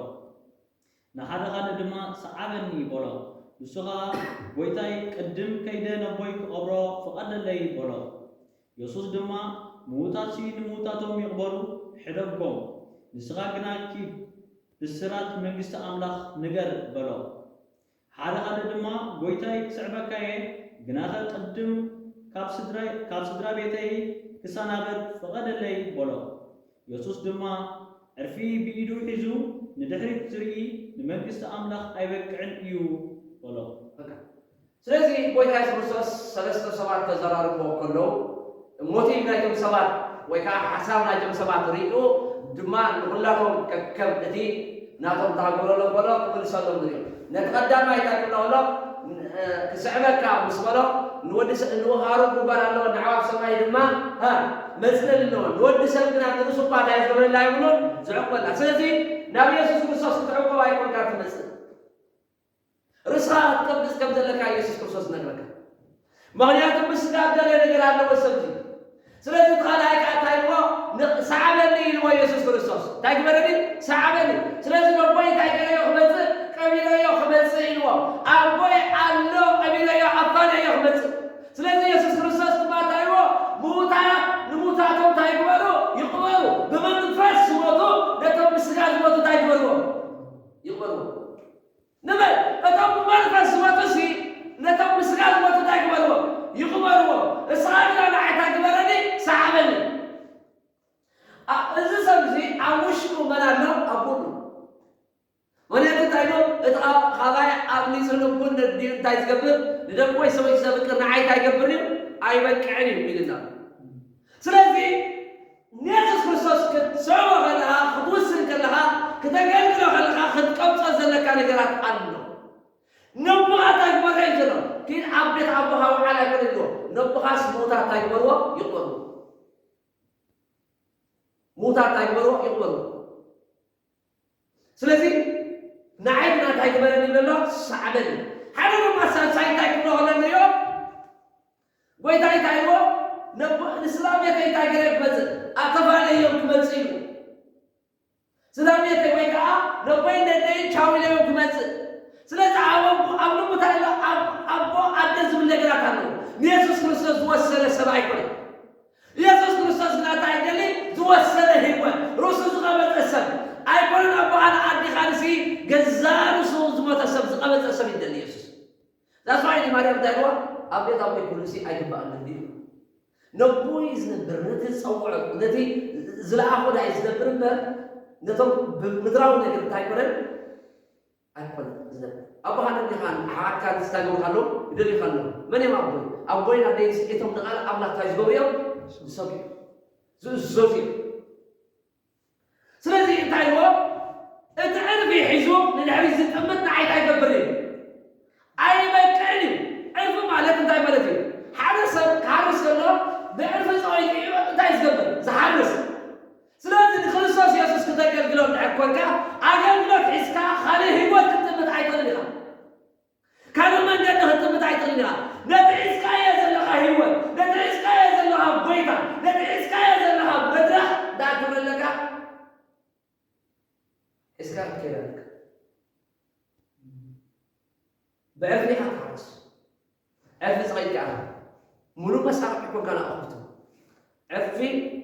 ንሓደ ካልእ ድማ ሰዓበኒ በሎ። ንሱ ኸኣ ጎይታይ ቅድም ከይደ ነቦይ ክቐብሮ ፍቐደለይ በሎ። የሱስ ድማ ምዉታትሲ ንምዉታቶም ይቕበሩ፣ ሕደጎም፣ ንስኻ ግና ኪድ ብስራት መንግስቲ ኣምላኽ ንገር በሎ። ሓደ ካልእ ድማ ጎይታይ ክስዕበካ እየ፣ ግናኸ ቅድም ካብ ስድራይ፣ ካብ ስድራ ቤተይ ክሰናበት ፍቐደለይ በሎ። የሱስ ድማ ዕርፊ ብኢዱ ሒዙ ንድሕሪት ዝርኢ ንመንግስቲ ኣምላኽ ኣይበቅዕን እዩ በሎ። በቃ። ስለዚ ጎይታ የሱስ ክርስቶስ ሰለስተ ሰባት ተዘራርብዎ ከለዉ ሞቲቭ ናይቶም ሰባት ወይ ከዓ ሓሳብ ናይቶም ሰባት ርእዩ ድማ ንኹላቶም ከከም እቲ ናቶም ተሃገረሎም ከሎ ክምልሰሎም ንሪኦ። ነቲ ቀዳማይ እንታይ ክብሎ ከሎ፣ እ፣ ክስዕበካ ምስ በሎ ንወዲ ሰ-፣ ንወኻሩ ጉድጓድ ኣለዎ፣ ንዓዋፍ ሰማይ ድማ፣ ሃ፣ መጽለሊ ኣለዎ። ንወዲ ሰብ ግና ንርእሱ እኳ እንታይ ዝገብረላ የብሉን፣ ዝዕቆበላ። ስለዚ ናብ የሱስ ክርስቶስ ክትዕቆብ ኣይኮንካ ትመጽእ። ርእስኻ ክትቀብጽ ከም ዘለካ የሱስ ክርስቶስ ይነግረካ። ምኽንያቱ ብስጋ እተደልየ ነገር ኣለዎ ሰብ እዚ። ስለዚ እቲ ካልኣይ ከኣ እንታይ ኢልዎ? ን-፣ ሰዓበኒ ኢልዎ የሱስ ክርስቶስ። እንታይ ግበረኒ? ሰዓበኒ። ስለዚ ነቦይ እንታይ ገይረዮ ክመጽእ? ቀቢለዮ ክመጽእ ኢልዎ። ኣቦይ ኣሎ፣ ቀቢለዮ፣ ኣፋንየዮ ክመጽእ። ስለዚ የሱስ ክርስቶስ ድማ እንታይ ኢልዎ? ምዉታት ንምዉታቶም እንታይ ይግበሩ? ይቕበሩ። ብመንፈስ ዝሞቱ ነቶም ብስጋ ዝሞቱ እንታይ ይግበርዎም? ይቕበርዎም። ንበል፣ እቶም ብመንፈስ ዝሞቱሲ ነቶም ብስጋ ዝሞቱ እንታይ ግበርዎ? ይቕበርዎ። እስኻ ግና ንዓይ እንታይ ግበረኒ? ሰዓበኒ። ኣ-፣ እዚ ሰብ እዚ ኣብ ውሽጡ መን ኣሎ? ኣቦ ኣሎ። ምኽንያቱ እንታይ ኢሉ? እቲ ኻብ-፣ ኻባይ ኣብሊጹ ልቡን ነዲኡ እንታይ ዝገብር? ንደቁ ወይ ሰበይቱ ዘፍቅር ንዓይ እንታይ ይገብር እዩ? ኣይበቅዕን እዩ ኢሉና። ስለዚ ንየሱስ ክርስቶስ ክትስዕቦ ከለኻ፣ ክትውስን ከለኻ፣ ክተገልግሎ ከለኻ ክትቀብጾ ዘለካ ነገራት ኣሎ። ነቦኻ እንታይ ግበሮ እዩ ዘሎ? ኪድ ኣብ ቤት ኣቦኻ ውዓል ኣይኮነ ኢልዎ። ነቦኻስ ምዉታት እንታይ ግበርዎ? ይቕበርዎ። ምዉታት እንታይ ግበርዎ? ይቕበርዎ። ስለዚ ንዓይ ግና እንታይ ግበረኒ ይብሎ ኣሎ? ሰዓበኒ። ሓደ ድማ ሳልሳይ እንታይ ክብሎ ከሎ ንሪኦ? ጎይታ እንታይ ኢልዎ? ነቦ-፣ ንስድራ ቤተይ እንታይ ገይረ ክመጽእ? ኣተፋነዮም ክመጽእ ኢሉ። ስድራ ቤተይ ወይ ከዓ ነቦይን ነደይን ቻው ኢለዮም ክመጽእ። ስለዚ ኣብ ኣቦ-፣ ኣብ ልቡ እንታይ ኣሎ? ኣብ ኣቦ ኣደ ዝብል ነገራት ኣለዎ። ንየሱስ ክርስቶስ ዝወሰነ ሰብ ኣይኮነን። የሱስ ክርስቶስ ግና እንታይ ይደሊ? ዝወሰነ ህይወት፣ ርእሱ ዝቐበጸ ሰብ ኣይኮነን። ኣቦኻን ኣዴኻንሲ ገዛ ርእሱ ዝሞተ ሰብ፣ ዝቐበጸ ሰብ ይደሊ የሱስ። That's why ማርያም እንታይ ኢልዋ? ኣብ ቤት ኣቦይ ክህሉሲ ኣይግባኣንን ድዩ? ነቦይ ዝነብር፣ ነቲ ዝጸውዖ፣ ነቲ ዝለኣኾ ዳይ ዝነብር እምበር፣ ነቶም ብምድራዊ ነገር እንታይ ኣይኮነን? ኣይኮነን ዝነብር። ኣቦኻን ኣዴኻን ኣሕዋትካን ዝታገቡ ከለዉ ይደልዩኻ ኣለዉ። መን እዮም ኣቦይ? ኣቦይን ኣደይን ስዒቶም ንቓል ኣምላኽ እንታይ ዝገብሩ እዮም? ዝሰምዑ እዮም። ዝእዘዙ እዮም። ስለዚ እንታይ ኢልዎ? እቲ ዕርፊ ሒዙ ንድሕሪት ዝጥምት ንዓይ እንታይ ይገብር እዩ? ኣይበቅዕን እዩ። ዕርፊ ማለት እንታይ ማለት እዩ? ከይዳ ኣለካ። ብዕርፊ ኢኻ ትሓርስ። ዕርፊ ዝኸይድ ከኣ ሙሉእ መሳርሒ ኮንካ ንኣኹቱ። ዕርፊ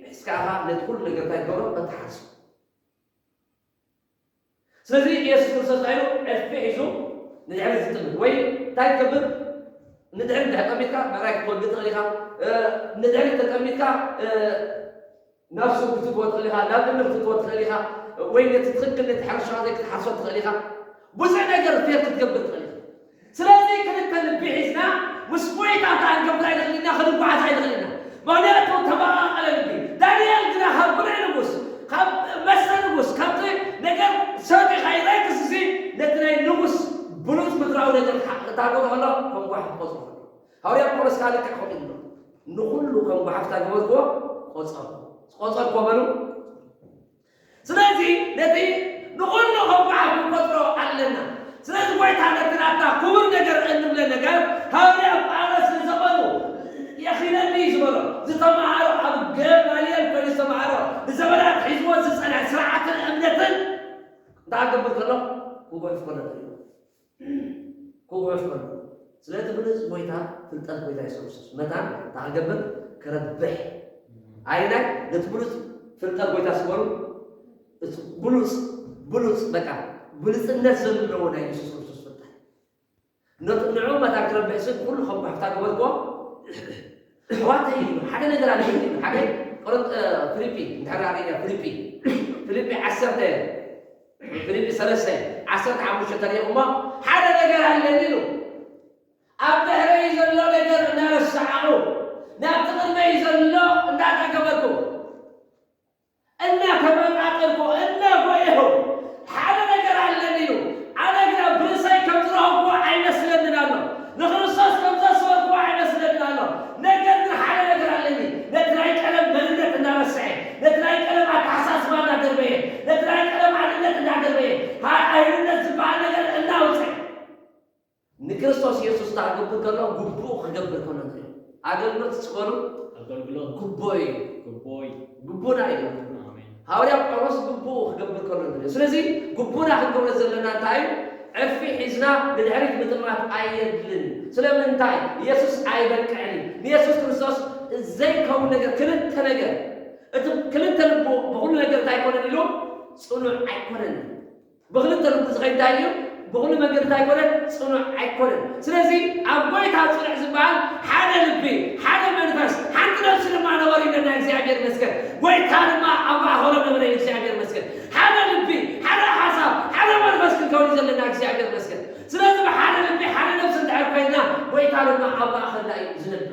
ሒዝካ ኢኻ ነቲ ኩሉ ነገር እንታይ ትገብሮ? እትሓርሶ። ስለዚ ኢየሱስ ክርስቶስ እንታይ ኢሉ? ዕርፊ ሒዙ ንድሕሪት ዝጥምት። ወይ እንታይ ትገብር? ንድሕሪት እንድሕር ጠሚትካ፣ ምዕራይ ክትወግእ ትኽእል ኢኻ። እ፣ ንድሕሪት ተጠሚትካ፣ እ፣ ናብ ሱር ክትእትዎ ትኽእል ኢኻ፣ ናብ እምኒ ክትእትዎ ትኽእል ኢኻ፣ ወይ ነቲ ትኽክል ነቲ ሕርሻ ዘይክትሓርሶ ትኽእል ኢኻ። ብዙሕ ነገር ፌል ክትገብር ትኽእል ኢኻ። ስለዚ ክልተ ልቢ ሒዝና ምስ ጐይታ እንታይ ክንገብር ኣይንኽእል ኢና፣ ክንጓዓዝ ኣይንኽእል ኢና። ምኽንያቱ ተመቓቐለ ልቢ። ዳንኤል ግና ካብ ብልዒ ንጉስ፣ ካብ መስተ ንጉስ፣ ካብቲ ነገር ሰጢ ከይረክስ እዚ ነቲ ናይ ንጉስ ብሉጽ ምድራዊ ነገር ክሓ-፣ ክታገሎ ከሎ ከም ጓሕ ክቆጽሮ ከሎ። ሃዋርያ ጳውሎስ ከኣ ልክዕ ከምኡ ኢሉ ኣሎ። ንኹሉ ከም ጓሓፍ እንታይ ገበርክዎ? ቆጸርኩ። ቆጸርኩዎ በሉ። ስለዚ ነቲ ንኹሉ ከም ጓሓፍ ክንቆጽሮ ኣለና። ስለዚ ጐይታ ነቲ ናታ ክቡር ነገር እንብለ ነገር ሃዋርያ ጳውሎስ ንዘመኑ የኺነኒ እዩ ዝበሎ። ዝተማሃሮ ኣብ ገማልየል ኮይኑ ዝተማሃሮ ንዘመናት ሒዝዎ ዝጸንሐ ስርዓትን እምነትን እንታይ ክገብር ከሎ? ክጎሕፍ ከሎ ንሪኦ። ክውሕፍ ከሎ፣ ስለቲ ብሉጽ ጐይታ፣ ፍልጠት ጐይታ የሱስ ክርስቶስ መታን እንታይ ክገብር? ክረብሕ። ኣየናይ? ነቲ ብሉጽ ፍልጠት ጐይታ ስበሩ፣ እቲ ብሉጽ፣ ብሉጽ፣ በቃ፣ ብሉጽነት ዘለዎ ናይ የሱስ ክርስቶስ ፍልጠት። ነቲ፣ ንዕኡ መታን ክረብሕ ስብ ኩሉ ከም ጓሕፍ እንታይ ገበርክዎ? ኣሕዋተይ፣ ሓደ ነገር ኣለኒ። ሓደ ቆሮንቶ-፣ ፊልጲ፣ እንድሕር ርኢና፣ ፊልጲ፣ ፊልጲ ዓሰርተ፣ ፊልጲ ሰለስተ፣ ዓሰርተ ሓሙሽተ ተሪኢኹሞ፣ ሓደ ነገር ኣለኒ ኢሉ። ኣብ ድሕረይ ዘሎ ነገር እናረሳዕኹ፣ ናብቲ ቅድመይ ዘሎ እንዳተገበርኩ፣ እናተመጣጠርኩ፣ እናጎየኹ፣ ሓደ ነገር ኣለኒ ኢሉ። ኣነ ግና ብርእሰይ ከም ዝረኸብኩዎ ኣይመስለንን ኣሎ። ንክርስቶስ ከም ዘስበርኩዎ ኣይመስለንን ኣሎ። ነገር ግን ሓደ ነገር ኣለኒ። ነቲ ናይ ቀደም መንነት እናረስዐ፣ ነቲ ናይ ቀደም ኣተሓሳስባ እናደርበየ፣ ነቲ ናይ ቀደም ኣንነት እናደርበየ፣ ሃ-፣ ኣይሁድነት ዝበሃል ነገር እናውፅዐ፣ ንክርስቶስ የሱስ እንታይ ክገብር ከሎ? ግቡእ ክገብር ከሎ ንሪኦ። ኣገልግሎት እስኪ በሉ። ኣገልግሎት ግቡእ እዩ። ግቡእ እዩ። ግቡእና እዩ። ኣሜን። ሃዋርያ ጳውሎስ ግቡእ ክገብር ከሎ ንሪኦ። ስለዚ ግቡእና ክንገብሮ ዘለና እንታይ እዩ? ዕርፊ ሒዝና ንድሕሪት ምጥማት ኣየድልን። ስለምንታይ? የሱስ ኣይበቅዕን እዩ። ንየሱስ ክርስቶስ ዘይከውን ነገር፣ ክልተ ነገር፣ እቲ ክልተ ልቡ ብኹሉ ነገር እንታይ ኣይኮነን ኢሉ? ጽኑዕ ኣይኮነን። ብኽልተ ልቡ ዝኸይድ እንታይ እዩ? ብኹሉ መገዲ እንታይ ኣይኮነን? ጽኑዕ ኣይኮነን። ስለዚ ኣብ ጐይታ ጽኑዕ ዝበሃል ሓደ ልቢ፣ ሓደ መንፈስ፣ ሓንቲ ነፍሲ ድማ ነበሩ ኢለና። እግዚኣብሔር ይመስገን። ጐይታ ድማ ኣብ ማእከሎም ነበረ። እግዚኣብሔር ይመስገን። ሓደ ልቢ፣ ሓደ ሓሳብ፣ ሓደ መንፈስ ክንከውን እዩ ዘለና። እግዚኣብሔር ይመስገን። ስለዚ ብሓደ ልቢ፣ ሓደ ነፍሲ እንድሕር ኮይንና፣ ጐይታ ድማ ኣብ ማእከልና እዩ ዝነብር።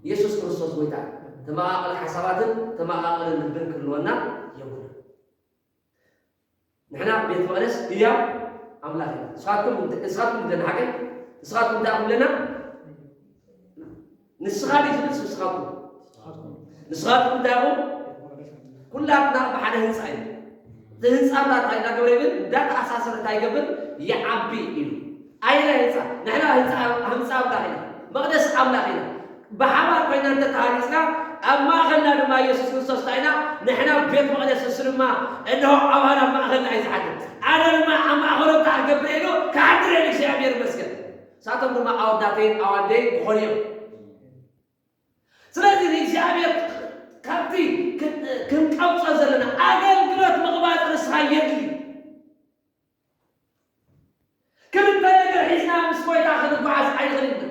የሱስ ክርስቶስ ጐይታ እዩ። ተመቓቐሊ ሓሳባትን ተመቓቐሊ ልብን ክህልወና የብሉን። ንሕና ቤት መቕደስ ህያው ኣምላኽ ኢና። ንስኻትኩም፣ ንስኻትኩም እንደ ሓቀይ፣ ንስኻትኩም እንታይ ኢኹም ኣለና? ንስኻ ድዩ ዝብል ንስኻትኩም? ንስኻትኩም እንታይ ኢኹም? ኩላትና ብሓደ ህንጻ ኢና። እቲ ህንጻ እንታይ እናገበረ ይብል? እንዳተኣሳሰረ እንታይ ይገብር? ይዓቢ ኢሉ። ኣየናይ ህንጻ? ንሕና ህንጻ፣ ህንጻ ኣምላኽ ኢና። መቕደስ ኣምላኽ ኢና። ብሓባር ኮይና እንተተሃኒጽና፣ ኣብ ማእኸልና ድማ የሱስ ክርስቶስ እንታይ ኢና? ንሕና ቤት መቕደስ፣ እሱ ድማ እንሆ ኣባና ኣብ ማእኸልና እዩ ዝሓድር። ኣነ ድማ ኣብ ማእኸሎም እንታይ ክገብር እየ ኢሉ? ክሓድር እየ። እግዚኣብሔር ይመስገን። ንሳቶም ድማ ኣወዳተይን ኣዋደይን ክኾኑ እዮም። ስለዚ ንእግዚኣብሔር ካብቲ ክን-፣ ክንቀብጾ ዘለና ኣገልግሎት ምቕባጽ ንስኻ የድሊ። ክልተ ነገር ሒዝና ምስ ጐይታ ክንጓዓዝ ኣይንኽእልን ኢና።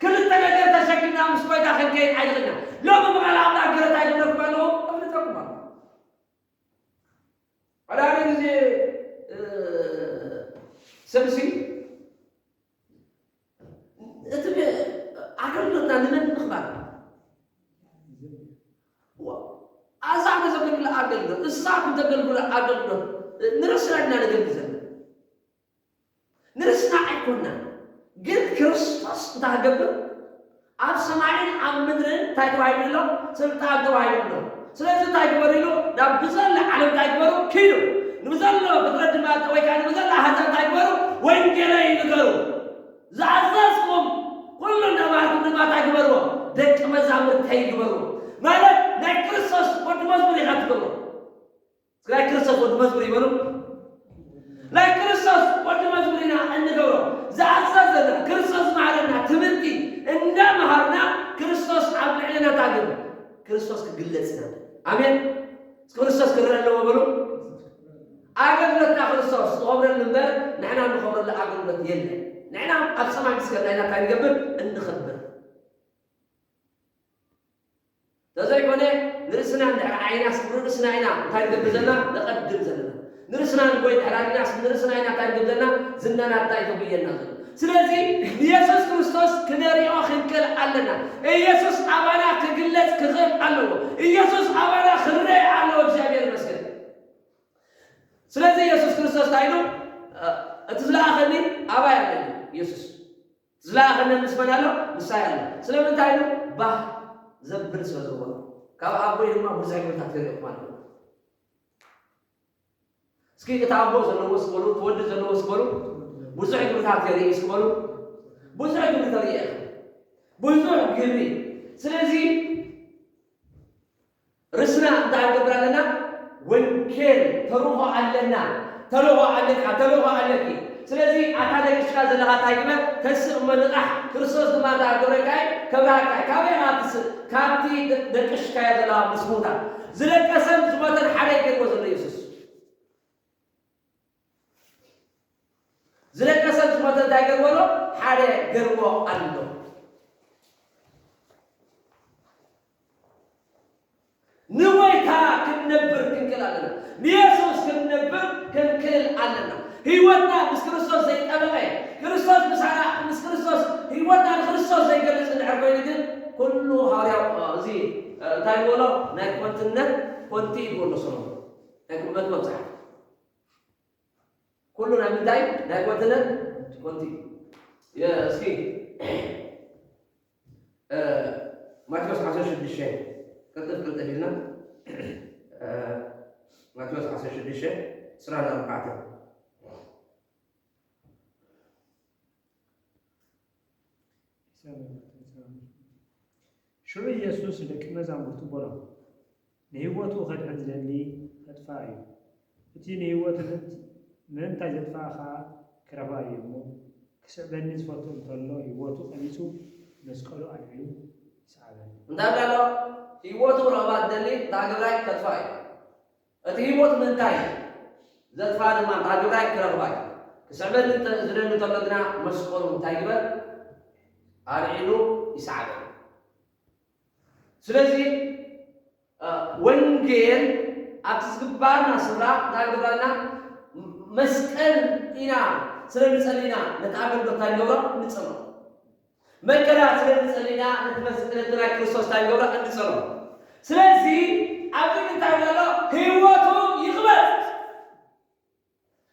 ክልተ ነገር ተሸኪምና ምስ ጐይታ ክንከይድ ኣይንኽእልን ኢና። ሎሚ ብቓል ኣምላኽ ገለ እንታይ ዝብለኩም ኣለኹ? እፍልጠኩም ኣለኹ። ሓደ ሓደ ግዜ፣ እ፣ ሰብሲ እቲ ቤ-፣ ኣገልግሎትና ንመን ንምኽባር? ዋ-፣ ኣዛ ኣነ ዘገልግሎ ኣገልግሎት፣ እሳኹም ተገልግሎ ኣገልግሎት፣ ንርእስና ኢና ነገልግል ዘለና። ንርእስና ኣይኮንና። ግን ክርስቶስ እንታይ ክገብር? ኣብ ሰማይን ኣብ ምድርን እንታይ ተዋሂቡ ኣሎ? ስልጣን ተዋሂቡ ኣሎ። ስለዚ እንታይ ግበሩ ኢሉ? ናብ ብዘሎ ዓለም እንታይ ግበሩ? ኪዱ። ንብዘሎ ፍጥረት ድማ፣ ወይ ከዓ ንብዘሎ ኣህዛብ እንታይ ግበሩ? ወንጌለይ ንገሩ። ዝኣዘዝኩም ኩሉ እናበልኩም ድማ እንታይ ግበርዎ? ደቂ መዛሙርተይ ግበርዎ። ማለት ናይ ክርስቶስ ወዲ መዝሙር ኢኻ ትገብሮ። ናይ ክርስቶስ ወዲ መዝሙር ይበሉ። ናይ ክርስቶስ ወዲ መዝሙር ኢና እንገብሮ። ዝኣዘዘና፣ ክርስቶስ ዝመሃረና ትምህርቲ እንዳመሃርና፣ ክርስቶስ ኣብ ልዕለና እንታይ ገይሩ? ክርስቶስ ክግለጽ ኢና። ኣሜን። ክርስቶስ ክረአ ኣለዎ በሉ። ኣገልግሎትና ክርስቶስ ዝኸብረሉ እምበር፣ ንሕና እንኸብረሉ ኣገልግሎት የለን። ንሕና ኣብ ሰማይ ምስ ከድና ኢና እንታይ ንገብር? እንኸብር። ተዘይኮነ ንርእስና እንድሕር ዓይና ንርእስና ኢና እንታይ ንገብር ዘለና? ነቐድም ዘለና። ንርእስና ንጎይ እንድሕር ኣሊና ንርእስና ኢና እንታይ ንገብር ዘለና? ዝናና እንታይ ተጉየና ዘሎ። ስለዚ ንየሱስ ክርስቶስ ክነሪኦ ክንክእል ኣለና። ኢየሱስ ኣባና ክግለጽ ክኽእል ኣለዎ። ኢየሱስ ኣባና ክረአ ኣለዎ። እግዚኣብሔር ይመስገን። ስለዚ ኢየሱስ ክርስቶስ እንታይ ኢሉ? እቲ ዝለኣኸኒ ኣባይ ኣለኒ። ኢየሱስ ዝለኣኸኒ ምስ መን ኣሎ? ምሳይ ኣሎ። ስለምንታይ ኢሉ? ባህ ዘብል ስለ ዘለዎ። ካብ ኣቦይ ድማ ብዙሕ ግብርታት ገይረ ማለት እዩ። እስኪ እቲ ኣቦ ዘለዎ እስኪ በሉ፣ እቲ ወዲ ዘለዎ እስኪ በሉ፣ ብዙሕ ግብርታት የርኢ እስኪ በሉ። ብዙሕ ግብሪ ተርኢ ኢኻ። ብዙሕ ግብሪ። ስለዚ ርእስና እንታይ ንገብር ኣለና? ወንጌል ተልእኾ ኣለና። ተልእኾ ኣለካ፣ ተልእኾ ኣለኪ። ስለዚ ኣታ ደቂስካ ዘለኻ እንታይ ግበር? ተስእ እሞ ንቓሕ። ክርስቶስ ድማ እንታይ ክገብረካ እዩ? ከብርሃካ እዩ። ካበይ ኢኻ ትስእ? ካብቲ ደ-፣ ደቂስካዮ ዘለኻ ምስ ምውታት። ዝደቀሰን ዝሞተን ሓደ እዩ ገይርዎ ዘሎ ኢየሱስ። ዝደቀሰን ዝሞተን እንታይ ገይርዎ ኣሎ? ሓደ ገይርዎ ኣሎ። ንጎይታ ክንነብር ክንክእል ኣለና። ንየሱስ ክንነብር ክንክእል ኣለና። ህይወትና ምስ ክርስቶስ ዘይጠበቐ፣ ክርስቶስ ምሳና፣ ምስ ክርስቶስ፣ ህይወትና ንክርስቶስ ዘይገልጽ እንድሕር ኮይኑ ግን፣ ኩሉ ሃዋርያው፣ እ፣ እዚ፣ እ፣ እንታይ ይብሎ? ናይ ኮንትነት ኮንቲ ይብሎ ሰሎሞን። ናይ መዝሙር ጸሓፊ። ኩሉ ናይ ምንታይ? ናይ ኮንትነት ኮንቲ። የ-፣ እስኪ፣ እ፣ ማቴዎስ ዓሰርተ ሽዱሽተ፣ ቅልጥፍ ቅልጥፍ ኢልና። እ፣ ማቴዎስ ዓሰርተ ሽዱሽተ፣ ዕስራን ኣርባዕተን። ሽዑ ኢየሱስ ንደቂ መዛሙርቱ በሎም፣ "ንህይወቱ ኸድሕን ዝደሊ ኸጥፍኣ እዩ፣ እቲ ንህይወቱ ምእንት-፣ ምእንታይ ዘጥፍኣ ኸኣ ክረኽባ እዩ እሞ፣ ክስዕበኒ ዝፈቱ እንተሎ ህይወቱ ቐኒሱ መስቀሉ ኣልዒሉ ይስዓበኒ።" እንታይ ይብል ኣሎ? ህይወቱ ክረኽባ ዝደሊ እንታይ ክገብራ እዩ? ከጥፍኣ እዩ። እቲ ህይወት ምእንታይ ዘጥፍኣ ድማ እንታይ ክገብራ እዩ? ክረኽባ እዩ። ክስዕበኒ እንተ-፣ ዝደሊ እንተሎ ግና መስቀሉ እንታይ ይግበር? ኣልዒሉ ይስዓበኒ። ስለዚ፣ እ፣ ወንጌል ኣብቲ ዝግባርና ስፍራ እንታይ ይገብረና? መስቀል ኢና ስለ ንጸሊ ኢና ነቲ ኣገልግሎት እንታይ ንገብሮ? ንጸሎ። መከራ ስለ ንጸሊ ኢና ነቲ መስቀል፣ ነቲ ናይ ክርስቶስ እንታይ ንገብሮ? እንጸሎ። ስለዚ ኣብዚ እንታይ ይብሎ ኣሎ? ህይወቱ ይቕበጽ።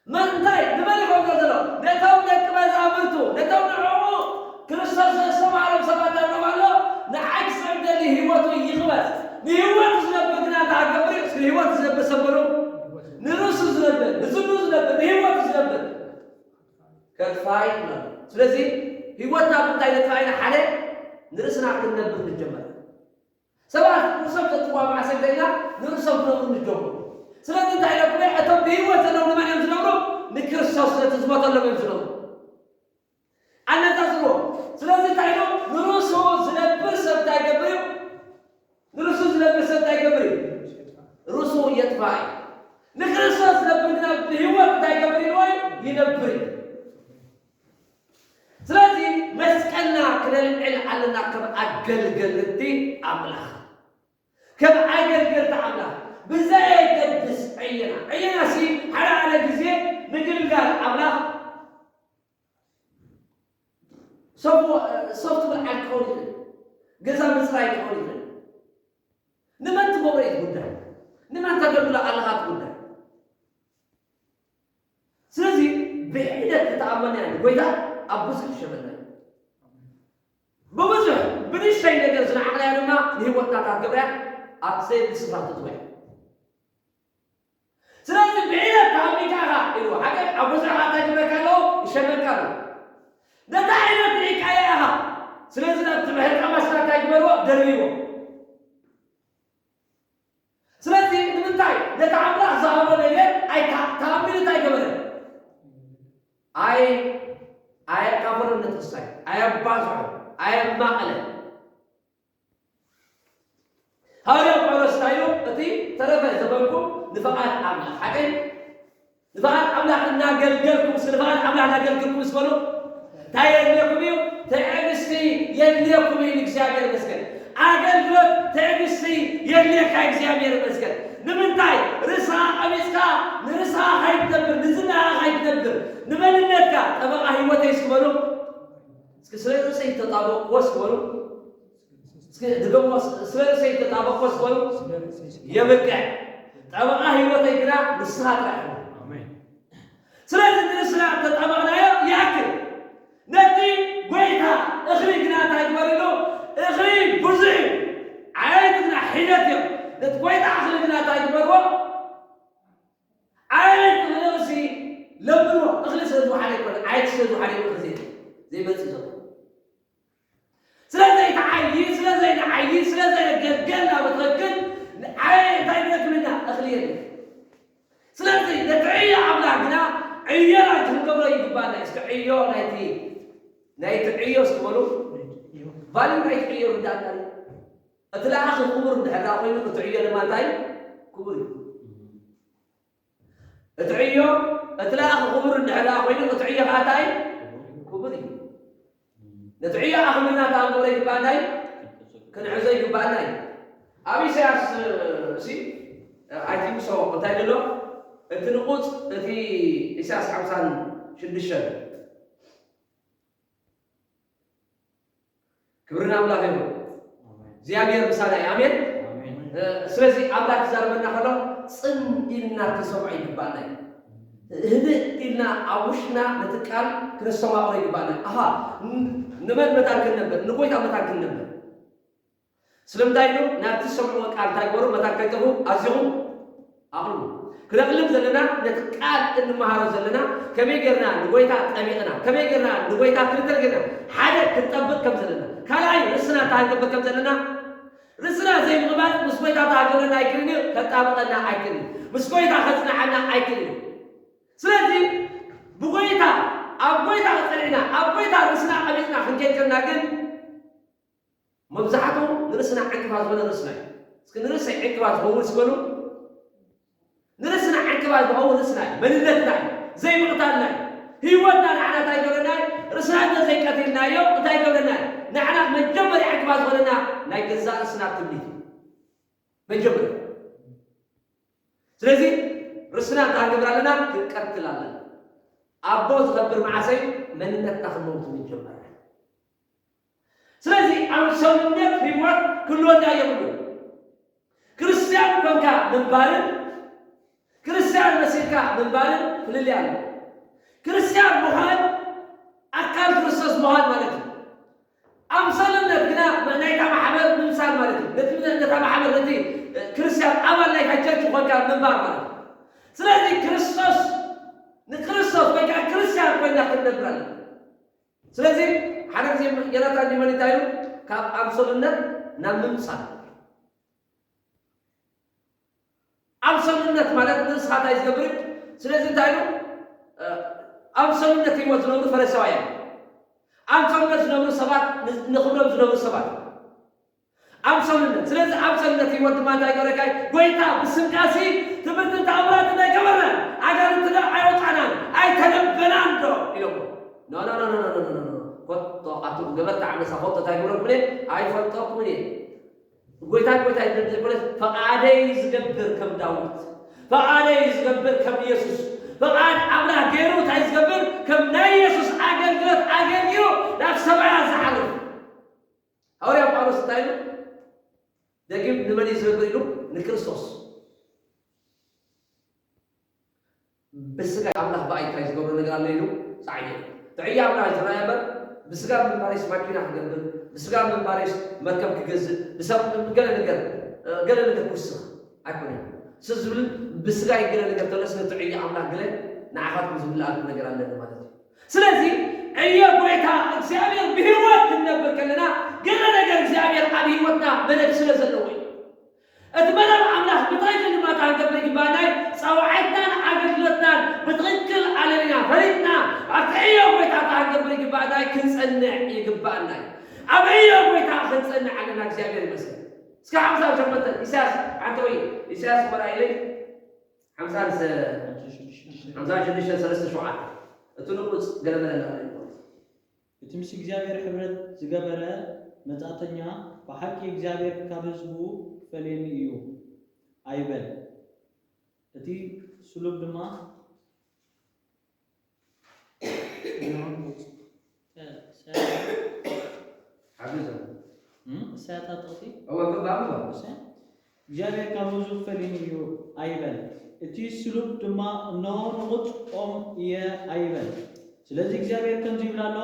መን እንታይ? ንመን ይኸውን ዘሎ? ነቶም ደቂ መዛሙርቱ፣ ነቶም ንዕኡ ክርስቶስ ዘስተምሃሮም ሰባት ኣለዉ ኣሎ። ንዓይ ክስዕብ ደሊ ህይወቱ ይቕበጽ። ንህይወቱ ዝነብር ግና እንታይ ክገብር እዩ? እስኪ ንህይወቱ ዝነብር ሰብ በሉ። ንርእሱ ዝነብር፣ ንዝኑ ዝነብር፣ ንህይወቱ ዝነብር ከጥፋ እዩ ማለት። ስለዚ ህይወትና ብምንታይ ነጥፋ ኢና? ሓደ ንርእስና ክንነብር ንጀመር። ሰባት ርእሶም ዘጥፍኡ ኣብ ማዕሰ እንተኢልና ንርእሶም ክነብሩ ንጀምሩ። ስለዚ እንታይ ኢለ ክብል? እቶም ብህይወት ዘለዉ ንመን እዮም ዝነብሩ? ንክርስቶስ ነቲ ዝሞተሎም እዮም ዝነብሩ። ኣነጻጽርዎ። ስለዚ እንታይ ኢሉ? ንርእሱ ዝነብር ሰብ እንታይ ይገብር እዩ? ንርእሱ ዝነብር ሰብ እንታይ ይገብር እዩ? ርእሱ የጥፋ እዩ። ንክርስቶስ ዝነብር ግና ብህይወት እንታይ ይገብር ኢልዎ እዩ? ይነብር እዩ። ስለዚ መስቀልና ክነልዕል ኣለና ከም ኣገልገልቲ ኣምላኽ። ከም ኣገልገልቲ ኣምላኽ። ብዘየገድስ ዕየና። ዕየናሲ ሓደ ሓደ ግዜ ምግልጋል ኣምላኽ ሶፍ-፣ ሶፍት ምልዓል ክኸውን ይኽእል። ገዛ ምጽራይ ክኸውን ይኽእል። ንመን ትገብሮ እዩ እቲ ጉዳይ? ንመን ተገልግሎ ኣለኻ እቲ ጉዳይ? ስለዚ ብሒደት ተኣመናያ ንጎይታ ኣብ ብዙሕ ይሸመና እዩ። ብብዙሕ ብንእሽተይ ነገር ዝነዓቕናያ ድማ ንህይወትና እታ ትገብርያ ኣብ ዘየድሊ ስፍራ ተጥውያ። ስለዚ ብዒለት ተኣሚንካ ኢኻ ኢልዎ። ሓቂ ኣብ ብዙሕ ኸኣ እንታይ ይብለካ ኣለዉ? ይሸመካ ኣለዉ። ነታ ዓይነት ርኢካያ ኢኻ። ስለዚ ናብቲ ምሕቃ ማስና እንታይ ግበርዎ? ደርብይዎ። ስለዚ ንምንታይ? ነቲ ኣምላኽ ዝሃቦ ኣየማቕለን። ሃዋርያ ጳውሎስ እንታይ ኢሉ? እቲ ተረፈ ዘበንኩም ንፍቓድ ኣምላኽ ሓቀይ ንፍቓድ ኣምላኽ እናገልገልኩም ንፍቓድ ኣምላኽ እናገልገልኩም ምስ በሉ እንታይ የድልየኩም እዩ? ትዕግስቲ የድልየኩም እዩ። እግዚኣብሔር ይመስገን። ኣገልግሎት ትዕግስቲ የድልየካ። እግዚኣብሔር ይመስገን። ንምንታይ ርእስኻ ቀሚጥካ ንርእስኻ ካይትነብር ንዝናኻ ካይትነብር ንመንነትካ ጠበቓ ህይወተይ እስኪ በሉ። እስኪ ስለ ርእሰይ ተጣበቅዎ እስኪ በሉ። እስኪ ድገምዎ። ስለ ርእሰይ ተጣበቅዎ እስኪ በሉ። የብቅዕ። ጠበቓ ህይወተይ ግና ንስኻ ጥራሕ ኢኹም። ስለዚ ንርእስና ተጣበቕናዮ ይኣክል። ነቲ ጎይታ እኽሊ ግና እንታይ ግበር ኢሉ? እኽሊ ብዙሕ እዩ፣ ዓየይቲ ግና ሒደት እዮም። ነቲ ጎይታ እኽሊ ግና እንታይ ግበርዎ? ዓየይቲ ንርእሲ ለምንዎ። እኽሊ ስለ ዝወሓደ ኣይኮነ፣ ዓየይቲ ስለ ዝወሓደ እዩ እኽሊ ዘይመጽእ ዘሎ። ስለ ዘይተዓይ ስለ ዘይንዓይ ስለ ዘይነገልገልና ብትኽክል ዓየ እንታይ ንረክብና እኽሊ የለን። ስለዚ ነቲ ዕዮ ኣምላኽና ዕዮና ክንገብሮ ይግባና። እስኪ ዕዮ ናይቲ ናይቲ ዕዮ እስኪ በሉ ቫልዩ ናይቲ ዕዮ ርዳእና። እቲ ለኣኺ ክቡር እንድሕር ኮይኑ እቲ ዕዮ ድማ እንታይ ክቡር እዩ። እቲ ዕዮ እቲ ለኣኺ ክቡር እንድሕር ኮይኑ እቲ ዕዮ ከዓ እንታይ ክቡር እዩ። ነቲ ዕዮ ኣኽብርና ተኣንግብሮ ይግባኣና እዩ፣ ክንሕዞ ይግባኣና እዩ። ኣብ ኢሳያስ እሲ ኣይቲንግሶ እንታይ ደሎ እቲ ንቁፅ እቲ ኢሳያስ ሓምሳን ሽዱሽተን ክብሪ ንኣምላኽ ይኹን። እግዚኣብሔር ምሳና እዩ። ኣሜን። ስለዚ ኣምላኽ ክዛረበና ከሎ ፅን ኢልና ክንሰምዖ ይግባኣና እዩ። ህድእ ኢልና ኣብ ውሽጥና ነቲ ቃል ክነስተማቕሮ ይግባኣና እዩ። ኣሃ ንመን መታን ክንነብር ንጎይታ መታን ክንነብር ስለምንታይ ኢሉ ናብቲ ዝሰምዕዎ ቃል እንታይ ግበሩ መታን ከይጠፉ ኣዚኹም ኣቕልቡ። ክነቕልብ ዘለና ነቲ ቃል እንመሃሮ ዘለና ከመይ ጌርና ንጎይታ ጠሚቕና ከመይ ጌርና ንጎይታ ክልተ ጌርና ሓደ ክንጠብቕ ከም ዘለና ካልኣይ ርእስና እንታይ ክንገብር ከም ዘለና ርእስና ዘይምቕባል ምስ ጎይታ ተሃገረና ኣይክልን እዩ ከጣብቐና ኣይክልን እዩ ምስ ጎይታ ከጽንዓና ኣይክልን እዩ። ስለዚ ብጎይታ ኣብ ጎይታ ተጸኒዕና ኣብ ጎይታ ርእስና ቀሚጥና ክንከይድ ከልና ግን መብዛሕትኡ ንርእስና ዕንቅፋት ዝኾነ ርእስና እዩ። እስኪ ንርእሰይ ዕንቅፋት ዝኸውን ስበሉ። ንርእስና ዕንቅፋት ዝኸውን ርእስና እዩ፣ መንነትና እዩ፣ ዘይምቕታልና እዩ። ህይወትና ንዓና እንታይ ይገብረና እዩ? ርእስና እንተ ዘይቀቲልናዮ እንታይ ይገብረና እዩ? ንዓና መጀመርያ ዕንቅፋት ዝኾነና ናይ ገዛእ ርእስና ትምኒት እዩ። መጀመርያ ስለዚ ርእስና እንታይ ክንገብር ኣለና? ክንቀትል ኣለና። ኣቦ ዝኸብር መዓሰ እዩ? መንነትና ክንመውት መጀመርያ። ስለዚ ኣብ ሰውነት ህይወት ክህልወና የብሉ። ክርስትያን ኮንካ ምንባርን ክርስትያን መሲልካ ምንባርን ፍልልይ ኣሎ። ክርስትያን ምዃን ኣካል ክርስቶስ ምዃን ማለት እዩ። ኣምሳልነት ግና ናይታ ማሕበር ምምሳል ማለት እዩ። ነቲ ነታ ማሕበር ነቲ ክርስትያን ኣባል ናይታ ቸርች ኮንካ ምንባር ማለት እዩ። ስለዚ ክርስቶስ ንክርስቶስ ወይ ከዓ ክርስትያን ኮይና ክንነብር ኣለና። ስለዚ ሓደ ግዜ ዮናታን ዲመን እንታይ ኢሉ ካብ ኣምሰሉነት ናብ ምምሳል ኣምሰሉነት ማለት ንስኻ እንታይ ዝገብር ስለዚ እንታይ ኢሉ ኣምሰሉነት ህይወት ዝነብሩ ፈሪሳውያን ኣምሰሉነት ዝነብሩ ሰባት ንክብሮም ዝነብሩ ሰባት ኣምሰሉነት ስለዚ ኣምሰሉነት ህይወት ድማ እንታይ ገበረካይ ጎይታ ብስምካሲ ትምህርትን ተኣምራትን ኣይገበርናን ኣጋንንትና ኣይወጣናን ኣይተነበናን ዶ ኢሎሞ ኖ ኖ ኖ ኖ ኖ ኖ ኖ ኖ ኮቶ ኣቱም ገበርቲ ዓመፃ ኮቶ እንታይ ገበረኩም እየ ኣይፈልጠኩም እየ ጎይታ ጎይታ ይብል ዘይኮነ ፈቃደይ ዝገብር ከም ዳዊት ፈቃደይ ዝገብር ከም ኢየሱስ ፈቃድ ኣምላኽ ገይሩ እንታይ ዝገብር ከም ናይ ኢየሱስ ኣገልግሎት ኣገልጊሉ ናብ ሰማያት ዝዓርፍ ሃዋርያ ጳውሎስ እንታይ ኢሉ ደጊም ንመን እዩ ዝነብር ኢሉ ንክርስቶስ ብስጋ ኣምላኽ ብኣይ እንታይ ዝገብሮ ነገር ኣሎ ኢሉ ፃዕየ ትዕያ ኣምላኽ ዝረኣየ እምበር ብስጋ ምንባሬስ ማኪና ክገብር ብስጋ ምንባሬስ መርከብ ክገዝእ ብሰብ ገለ ነገር ገለ ነገር ክውስኽ ኣይኮነን ስ ዝብል ብስጋ ይገለ ነገር ተለስ ንትዕያ ኣምላኽ ገለ ንዓኻትኩም ዝብልኣልኩም ነገር ኣለኒ ማለት እዩ ስለዚ ዕዮ ጎይታ እግዚኣብሔር ብህይወት ክንነብር ከለና ገለ ነገር እግዚኣብሔር ኣብ ህይወትና መደብ ስለ ዘለዎ እዩ እቲ መደብ ኣምላኽ ብትኽክል ድማ ታንገብር ይግባናይ ፃውዓይትናን ኣገልግሎትናን ብትኽክል ኣለና ፈሊጥና ኣብቲ ዕዮ ጎይታ ታንገብር ይግባ ባእዳይ ክንጸንዕ ይግባኣና እዩ። ኣብ ሕያው ጎይታ ክንጸንዕ ኣለና። እግዚኣብሔር ይመስገን። እስከ ሓምሳ ሸሞንተ ኢሳያስ ሓንቲ ወይ ኢሳያስ እኮ ርኣይለይ። ሓምሳ ን-፣ ሓምሳ ሽዱሽተ ሰለስተ ሸውዓተ። እቲ ንቑጽ ገለ መለ እናበለ ይቆጽ። እቲ ምስ እግዚኣብሔር ሕብረት ዝገበረ መጻእተኛ ብሓቂ እግዚኣብሔር ካብ ህዝቡ ክፈልየኒ እዩ ኣይበል። እቲ ስሉብ ድማ ሓግዞ። እም፣ እሳያታ ጥቕሲ እወ፣ ግባ፣ ግባ። እሰ-፣ እግዚኣብሔር ካብ ህዝቡ ክፈልየኒ እዩ ኣይበል። እቲ ስሉብ ድማ እነሆ ንቑጽ ኦም እየ ኣይበል። ስለዚ እግዚኣብሔር ከምዚ ይብል ኣሎ፣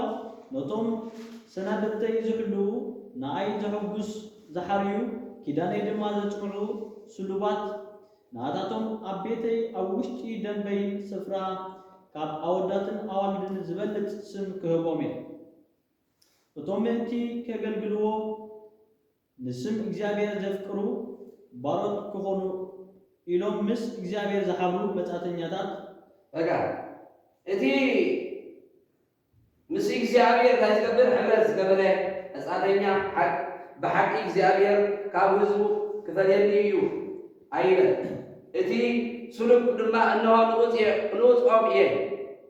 ነቶም ሰናብተይ ዝሕልዉ፣ ንኣይ ዘሐጉስ ዝሓርዩ፣ ኪዳነይ ድማ ዘጽንዑ ስሉባት፣ ንኣታቶም ኣብ ቤተይ ኣብ ውሽጢ ደንበይ ስፍራ ካብ ኣወዳትን ኣዋልድን ዝበልጽ ስም ክህቦም እየ። እቶም ምእንቲ ከገልግልዎ ንስም እግዚኣብሔር ዘፍቅሩ ባሮት ክኾኑ ኢሎም ምስ እግዚኣብሔር ዝሓብሩ መጻእተኛታት። በቃ፣ እቲ ምስ እግዚኣብሔር እንታይ ዝገብር? ሕብረት ዝገበረ መጻእተኛ ሓቅ-፣ ብሓቂ እግዚኣብሔር ካብ ህዝቡ ክፈልየኒ እዩ ኣይበል። እቲ ስሉብ ድማ እንሆ ንቑጽ እየ፣ ንቑጽ ኦም እየ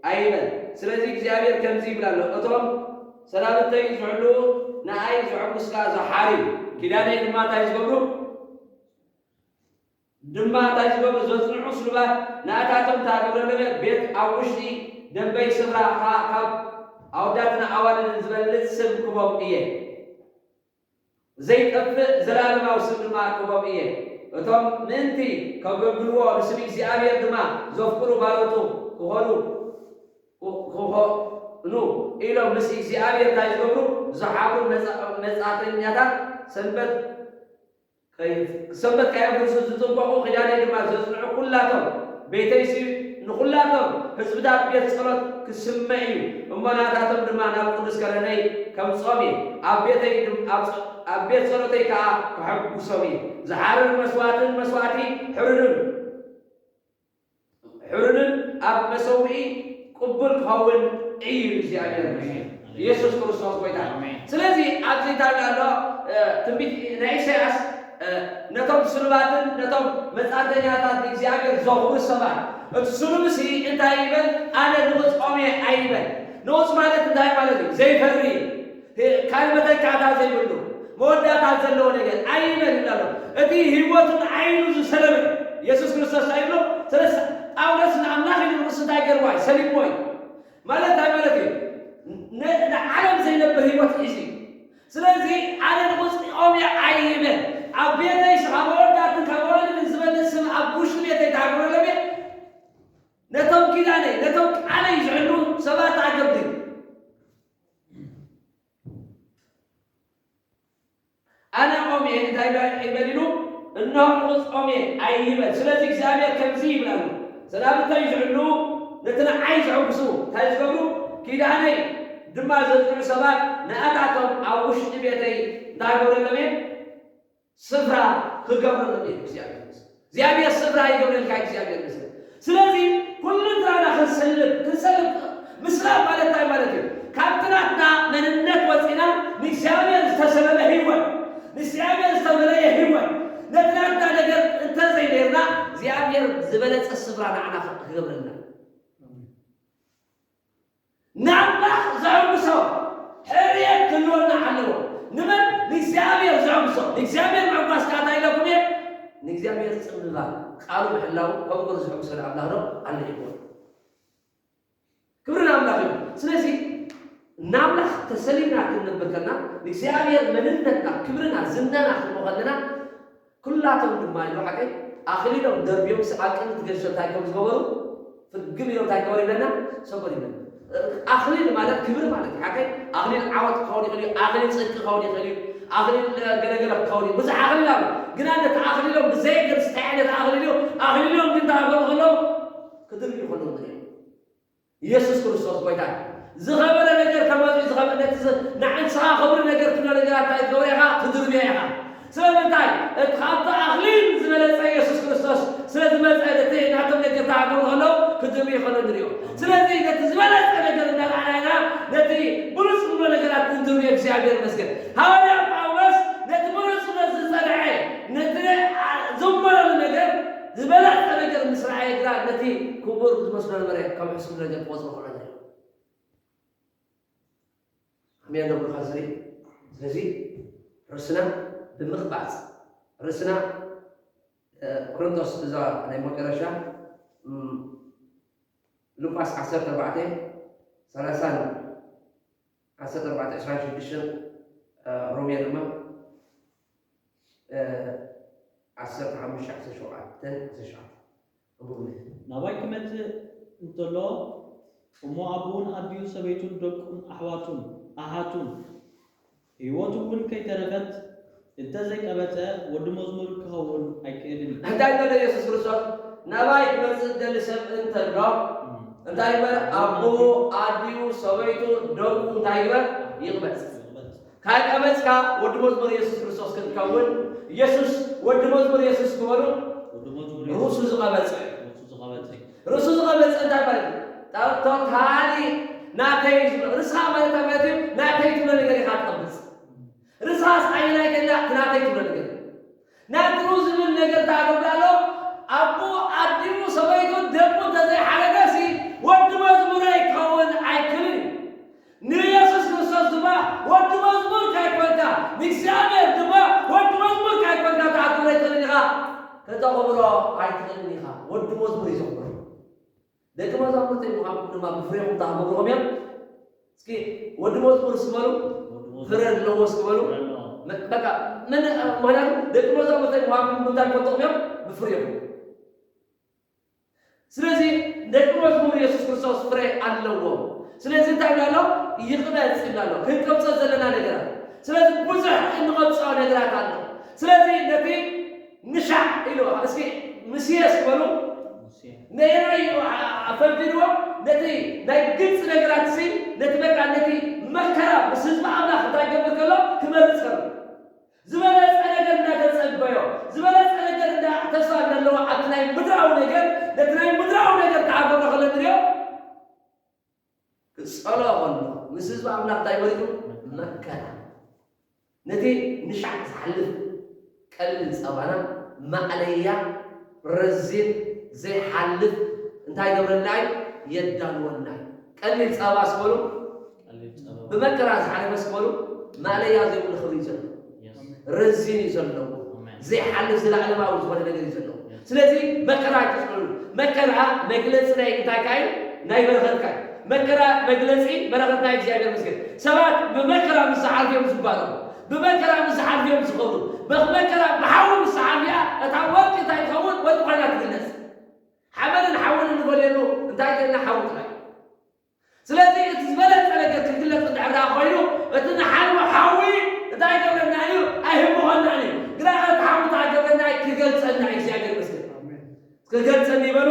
ኣይበል። ስለዚ እግዚኣብሔር ከምዚ ይብል ኣሎ፣ እቶም ሰናብተይ ዝሕልዉ ንኣይ ዘሐጉስካ ዝሓርዩ፣ ኪዳነይ ድማ እንታይ ዝገብሩ? ድማ እንታይ ዝገብሩ? ዘጽንዑ ስሉባት ንኣታቶም እታ ግብረ ገበ ቤት ኣብ ውሽጢ ደንበይ ስፍራ ኸኣ ካብ ኣወዳትን ኣዋልድን ዝበልጽ ስም ክቦም እየ። ዘይጠፍእ ዘላለማዊ ስም ድማ ክቦም እየ። እቶም ምእንቲ ከገልግልዎ ንስም እግዚኣብሔር ድማ ዘፍቅሩ ባሮቱ ክኾኑ፣ ክኾኑ ኢሎም ምስ እግዚኣብሔር እንታይ ዝገብሩ? ዝሓብሩ መጻ-፣ መጻእተኛታት ሰንበት ከይ-፣ ሰንበት ከየፍርሱ ዝጥንቀቑ፣ ኪዳነይ ድማ ዘጽንዑ ኩላቶም ቤተይሲ ንኹላቶም ህዝብታት ቤት ጸሎት ክስመ እዩ። እሞ ናታቶም ድማ ናብ ቅዱስ ከረነይ ከምጾም እየ። ኣብ ቤተይ ድም-፣ ኣብ ጸ-፣ ኣብ ቤት ጸሎተይ ከኣ ከሐጉሶም እየ። ዝሓርር መስዋእትን መስዋእቲ ሕሩድን ሕሩድን ኣብ መሰውኢ ቅቡል ክኸውን እዩ። እግዚኣብሔር ይመስገን። ኣሜን። ኢየሱስ ክርስቶስ ጎይታ። ኣሜን። ስለዚ ኣብዚ እንታይ ኣሎ? እ፣ ትንቢት ናይ ኢሳያስ፣ እ፣ ነቶም ስሉባትን ነቶም መጻእተኛታት ንእግዚኣብሔር ዘኽብሩ ሰባት፣ እቲ ስሉብሲ እንታይ ይበል? ኣነ ንቑጽ ኦም እየ ኣይበል። ንቑጽ ማለት እንታይ ማለት እዩ? ዘይፈሪ፣ ካልእ መተካእታ ዘይብሉ፣ መወዳእታ ዘለዎ ነገር ኣይበል ይብላ ኣሎ። እቲ ህይወቱ ንዓይኑ ዝሰለበ ኢየሱስ ክርስቶስ እንታይ ይብሎ? ስለዚ ጳውሎስ ንኣምላኽ ኢሉ ንርእሱ እንታይ ገርዋ እዩ? ሰሊብዎ እዩ። ማለት እንታይ ማለት እዩ? ን-፣ ንዓለም ዘይነብር ህይወት ሒዙ እዩ። ስለዚ ኣነ ንቑጽ ኦም እየ ኣይበል። ኣብ ቤተይ ካብ ኣወዳትን ካብ ኣዋልድን ዝበልጽ ስም ኣብ ውሽጢ ቤተይ ታግረለቤ ነቶም ኪዳነይ፣ ነቶም ቃለይ ዝሕሉ ሰባት ኣገብር። ኣነ ኦም እየ እንታይ ይበል፣ ይበል ኢሉ? እንሆ ንቑጽ ኦም እየ ኣይበል። ስለዚ እግዚኣብሔር ከምዚ ይብል ኣሎ፣ ሰናብተይ ዝሕልዉ፣ ነቲ ንዓይ ዘሐጉሱ እንታይ ዝገብሩ? ኪዳነይ ድማ ዘጽንዑ ሰባት ንኣታቶም ኣብ ውሽጢ ቤተይ እንታይ ክገብረሎም እየ? ስፍራ ክገብረሎም እየ። እግዚኣብሔር ይመስገን። እግዚኣብሔር ስፍራ ይገብረልካ። እግዚኣብሔር ይመስገን። ስለዚ ኩሉ ትራና ክንሰልብ፣ ክንሰልብ ምስላም ማለት እንታይ ማለት እዩ? ካብቲ ናትና መንነት ወፂና ንእግዚኣብሔር ዝተሰለመ ህይወት፣ ንእግዚኣብሔር ዝተመለየ ህይወት፣ ነቲ ናትና ነገር እንተዘይነርና እግዚኣብሔር ዝበለፀ ስፍራ ንዓና ክገብረልና። ንኣምላኽ ዘሐጉሶ ሕርየት ክህልወና ኣለዎ። ንመን? ንእግዚኣብሔር ዘሐጉሶ። ንእግዚኣብሔር ምሕጓስ ከኣ እንታይ ኢለኩም እየ? ንእግዚኣብሔር ጽምባል፣ ቃሉ ምሕላው፣ ከምኡ ገይሩ ዘሐጉሰና ኣምላኽ ዶ ኣሎ? ይኹን። ክብሪ ንኣምላኽ እዩ። ስለዚ ንኣምላኽ ተሰሊምና ክንነብር ከለና፣ ንእግዚኣብሔር መንነትና፣ ክብርና፣ ዝናና ክንቦ ከለና፣ ኩላቶም ድማ ኢሉ ሓቀይ ኣኽሊሎም ደርብዮም፣ ስ-፣ ኣብ ቅድሚ እቲ ገሾ እንታይ ከም ዝገበሩ፣ ፍግም ኢሎም እንታይ ገበሩ ይብለና? ሰበሩ ይብለና። ኣኽሊል ማለት ክብሪ ማለት እዩ። ሓቀይ ኣኽሊል ዓወት ክኸውን ይኽእል እዩ፣ ኣኽሊል ጽድቂ ክኸውን ይኽእል እዩ፣ ኣኽሊል፣ እ፣ ገለገለ ክኸውን እዩ። ብዙሕ ኣኽሊል ኣሎ። ግና ነቲ ኣኽሊሎም ብዘየገድስ እንታይ ዓይነት ኣኽሊል እዩ? ኣኽሊሎም ግን እንታይ ክገብሩ ከለዉ? ክድርብዩ ከለዉ ንርኢ። ኢየሱስ ክርስቶስ ጎይታ እዩ። ዝኸበረ ነገር ተመፂኡ ዝኸበረ ነቲ ዝ-፣ ንዓንስኻ ክብሪ ነገር ትብሎ ነገራት እንታይ ትገብሮ ኢኻ? ትድርብዮ ኢኻ። ስለምንታይ? እቲ ካብቲ ኣኽሊል ዝበለፀ ኢየሱስ ክርስቶስ ስለ ዝመጸ ነቲ ናቶም ነገር ተኣገቡ ከለዉ ክድርብዩ ከለዉ ንሪኦ። ስለዚ ነቲ ዝበለጸ ነገር እናረኣና ኢና ነቲ ብሉጽ ንብሎ ነገራት ንድርብዮ። እግዚኣብሔር ይመስገን። ሃዋርያ ጳውሎስ ነቲ ብሉጽ ዝጸንዐ ነቲ ዝመረሉ ነገር ዝበለጸ ነገር ምስ ረኣየ ግና ነቲ ክቡር ዝመስሎ ነበረ ካብ ሕሱም ነገር ክቆጽሮ ከሎ ንሪኦ። ኣሜን ዶ ብሩኻት ዝርኢ። ስለዚ ርእስና ብምቕባጽ ርእስና ቆሮንቶስ እዛ ናይ መጨረሻ ሉቃስ ዓሰርተ ኣርባዕተ ሰላሳን ዓሰርተ ኣርባዕተ ዕስራን ሽዱሽተን ሮሜ ድማ ዓሰርተ ሓሙሽተ ዓሰርተ ሸውዓተ ዓሰርተ ሸውዓተ ናባይ ክመጽእ እንተሎ እሞ ኣቦኡን ኣዲኡ ሰበይቱን ደቁን ኣሕዋቱን ኣሓቱን ህይወቱ እውን ከይተረፈት እንተ ዘይቀበጸ ወዲ መዝሙር ክኸውን ኣይክእልን እዩ። እንታይ በለ የሱስ ክርስቶስ? ናባይ ክመጽእ ዝደሊ ሰብ እንተሎ እንታይ ይበል? ኣቦኡ ኣዲኡ ሰበይቱ ደቁ እንታይ ይበል? ይቕበጽ። ካይቀበጽካ ወዲ መዝሙር የሱስ ክርስቶስ ክትከውን የሱስ ወዲ መዝሙር የሱስ ክበሉ ርእሱ ዝቐበጸ ርእሱ ዝቐበጸ እንታይ ማለት እዩ? ቶታሊ ናተይ እዩ ዝብሎ ርእስኻ ማለት እንታይ ማለት እዩ? ናተይ ትብሎ ነገር ኢኻ ትቐብጽ። ርእስኻስ ኣየናይ ከላ እቲ ናተይ ትብሎ ነገር ናትሩ ዝብል ነገር ተኣገብዳሎ። ኣቦ ኣዲኡ ሰበይቱ ደቁ እንተዘይሓረገሲ ወዲ መዝሙረይ ክኸውን ኣይክልን እዩ። ንየሱስ ክርስቶስ ድማ ወዲ መዝሙር ካይኮንካ ንእግዚኣብሔር ድማ ወዲ መዝሙር ካይኮንካ ተኣክብሮ ኣይትኽእልን ኢኻ። ከተኽብሮ ኣይትኽእልን ኢኻ። ወዲ መዝሙር እዩ ዘኽብሮ። ደቂ መዛሙርተይ ምዃንኩም ድማ ብፍሬኹም ተኽብርኹም እዮም። እስኪ ወዲ መዝሙር እስኪ በሉ፣ ፍረ ኣለዎ እስኪ በሉ። በቃ ምን ምክንያቱ ደቂ መዛሙርተይ ምዃንኩም ብምንታይ ክፈልጥኹም እዮም? ብፍሬኹም። ስለዚ ደቂ መዝሙር የሱስ ክርስቶስ ፍረ ኣለዎም። ስለዚ እንታይ ይብላ ኣሎ? ይቕበጽ ይብላ ኣሎ። ክንቀብጾ ዘለና ነገራት። ስለዚ ብዙሕ እንቐብጾ ነገራት ኣሎ። ስለዚ ነቲ ንሻዕ ኢሉ እስኪ ምስየስ በሉ ነየናይ ኣፈንፊድዎ ነቲ ናይ ግብፂ ነገራት ሲ ነቲ በቃ ነቲ መከራ ምስ ህዝቢ ኣምላኽ እንታይ ገብር ከሎ ክመርፅ ከሎ ዝበለፀ ነገር እንዳተፀበዮ ዝበለፀ ነገር እንዳ ተስፋ እንዳለዎ ኣብቲ ናይ ምድራዊ ነገር ነቲ ናይ ምድራዊ ነገር ተዓገበ ከሎ ንሪኦ ክጸሎ ከሎ ምስ ህዝቢ ኣምላኽ እንታይ ወሪዱ መከራ ነቲ ንሻዕ ዝሓልፍ ቀሊል ጸባና ማዕለያ ረዚን ዘይሓልፍ እንታይ ገብረልና እዩ የዳልወልና እዩ ቀሊል ጸባ ስበሉ ብመከራ ዝሓለፈ ስበሉ ማዕለያ ዘይብሉ ክብሪ እዩ ዘሎ ረዚን እዩ ዘለዎ ዘይሓልፍ ዘለዓለማዊ ዝኾነ ነገር እዩ ዘለዎ ስለዚ መከራ ኣይትፅዕኑ መከራ መግለፂ ናይ እንታይ ካዩ ናይ በረኸት ካዩ መከራ መግለፂ በረኸት ናይ እግዚኣብሔር ምስገን ሰባት ብመከራ ምስ ዝሓልፍ እዮም ዝባረኹ ብመከራ ምስ ዝሓልፍ እዮም ዝኸብሩ ብመከራ ብሓዊ ምስ ዝሓልፍ እያ እታ ወርቂ እንታይ ትኸውን ወርቂ ኮይና ትግለፅ ሓመድን ሓውን እንበልየሉ እንታይ ከልና ሓዊ ጥራይ ስለዚ እቲ ዝበለፀ ነገር ክግለፅ እንድሕር ኮይኑ እቲ ንሓልሞ ሓዊ እንታይ ገብረና እዩ ኣይህምኾና እዩ ግና እቲ ሓዊ እንታይ ገብረና ክገልፀና እዩ እግዚኣብሔር መስገን ክገልፀኒ ይበሉ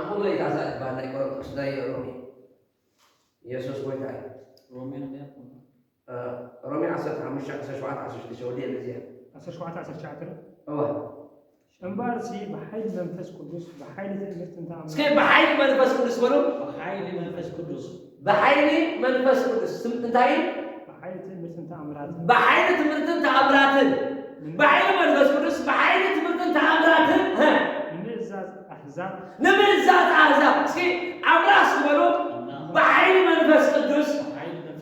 ኣምኡ ለይታ እዛ ትበሃል ናይ ቆሮንቶስ ናይ ሮሜ ኢየሱስ ጎይታ እዩ ሮሜ ሮሜ ዓሰርተ ሓሙሽተ ዓሰርተ ሸውዓተ ዓሰርተ ሽዱሽተ ወዲአ ነዚኣ ዓሰርተ ሸውዓተ ዓሰርተ ትሽዓተ እዋ እምበኣርሲ ብሓይሊ መንፈስ ቅዱስ ብሓይሊ ትእምርትን ተኣምራትን እስከ ብሓይሊ መንፈስ ቅዱስ በሉ ብሓይሊ መንፈስ ቅዱስ ብሓይሊ መንፈስ ቅዱስ ስም እንታይ እዩ? ብሓይሊ ትእምርትን ተኣምራትን ብሓይሊ ትምህርትን ተኣምራትን ብሓይሊ መንፈስ ቅዱስ ብሓይሊ ትምህርትን ተኣምራትን ሀ ንምእዛዝ ኣሕዛብ ንምእዛዝ ኣሕዛብ እስኪ ኣምላኽ ዝበሉ ብሓይሊ መንፈስ ቅዱስ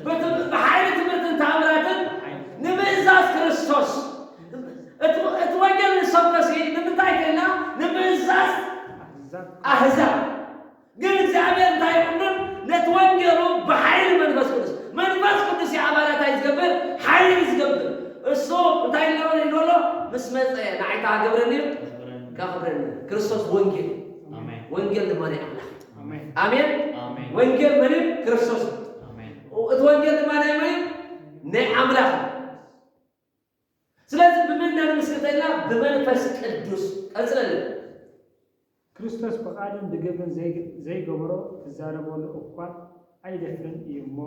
ብትም- ብሓይሊ ትምህርትን ተኣምራትን ንምእዛዝ ክርስቶስ እቲ እቲ ወንጌል ንሰብከሲ ንምንታይ ከልና ንምእዛዝ ኣሕዛብ ኣሕዛብ ግን እግዚኣብሔር እንታይ ይቕድም ነቲ ወንጌሉ ብሓይሊ መንፈስ ቅዱስ መንፈስ ቅዱስ እዩ ኣባላታይ ዝገብር ሓይሊ ዝገብር እሱ እንታይ ኢልዎ ኢልዎ ኣሎ ምስ መፀ ንዓይ ተሃገብረኒ እዩ ከኽብረኒ ክርስቶስ ወንጌል እዩ። ኣሜን። ወንጌል ድማ ናይ ኣምላኽ እዩ። ኣሜን። ኣሜን ኣሜን። ወንጌል መን እዩ? ክርስቶስ እዩ። ኣሜን። እቲ ወንጌል ድማ ናይ መን እዩ? ናይ ኣምላኽ እዩ። ስለዚ ብምንና ንምስክተልና ብመንፈስ ቅዱስ ቀጽለልና። ክርስቶስ ብቓልን ብግብርን ዘይግ- ዘይገበሮ ክዛረበሉ እኳ ኣይደፍርን እዩ እሞ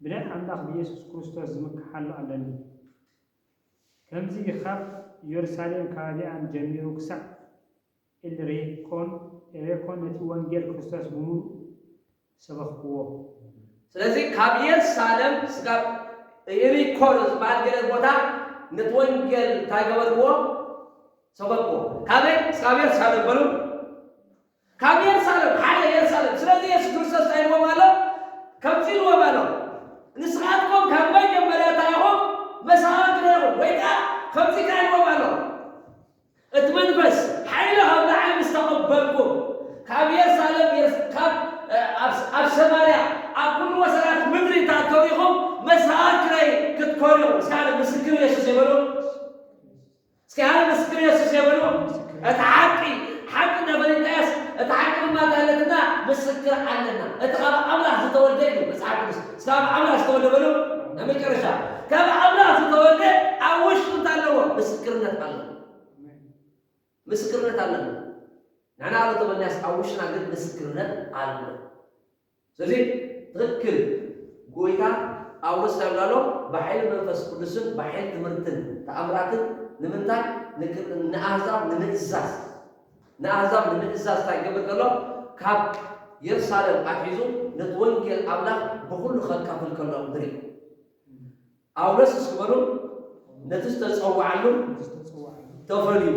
ብናይ ኣምላኽ ብየሱስ ክርስቶስ ዝምክሓሉ ኣለኒ። ከምዚ ካብ ኢየሩሳሌም ከባቢኣን ጀሚሩ ክሳዕ ኢልሪኮን፣ ኢልሪኮን ነቲ ወንጌል ክርስቶስ ብምሉእ ሰበኽዎ። ስለዚ ካብ ኢየሩሳሌም ስጋብ ኢሪኮ ዝበሃል ገለ ቦታ ነቲ ወንጌል እንታይ ገበርዎ? ሰበክዎ። ካበይ? ስጋብ ኢየሩሳሌም በሉ። ካብ ኢየሩሳሌም ሓደ ኢየሩሳሌም። ስለዚ የሱስ ክርስቶስ እንታይ ኢልዎም ኣሎ? ከምዚ ኢልዎም ኣሎ፣ ንስኻትኩም ካብ መጀመርያ እንታይ ኢኹም? መሳወንቲ ኢኹም ወይ ከዓ ከምዚ ኢልዎም ኣሎ። እቲ መንፈስ ሓይሊ ካብ ንዓይ ምስ ተቐበልኩም ካብ ኢየሩሳሌም፣ ካብ ኣብ ሰማርያ፣ ኣብ ኩሉ ወሰናት ምድሪ እንታይ ክትኮኑ ኢኹም? መሳወንቲ ክትኮኑ ኢኹም። እስከ ኣነ ምስክር የሱስ ይበሉ። እስኪ ኣነ ምስክር የሱስ የበሉ። እቲ ሓቂ ሓቂ እናፈለጥናያስ እቲ ሓቂ ድማ እንታይ ኣለትና? ምስክር ኣለና። እቲ ካብ ኣምላኽ ዝተወልደ እዩ መጽሓፍ ቅዱስ። እስኪ ካብ ኣምላኽ ዝተወልደ በሉ። ናይ መጨረሻ ካብ ኣምላኽ ዝተወልደ ኣብ ውሽጡ እንታይ ኣለዎ? ምስክርነት ኣለዎ። ምስክርነት ኣለና። ንሕና ኣሎ ተበልናያስ ኣብ ውሽጥና ግን ምስክርነት ኣሎ። ስለዚ ትኽክል ጎይታ ጳውሎስ እንታይ ኣሎ? ብሓይሊ መንፈስ ቅዱስን ብሓይሊ ትምህርትን ተኣምራትን ንምንታይ ንኣህዛብ ንምእዛዝ ንኣህዛብ ንምእዛዝ እንታይ ይገብር ከሎ ካብ የሩሳሌም ኣትሒዙ ነቲ ወንጌል ኣምላኽ ብኩሉ ከካፍል ከሎ ንርኢ። ጳውሎስ እስኪ በሉ ነቲ ዝተጸውዓሉ ተፈልዩ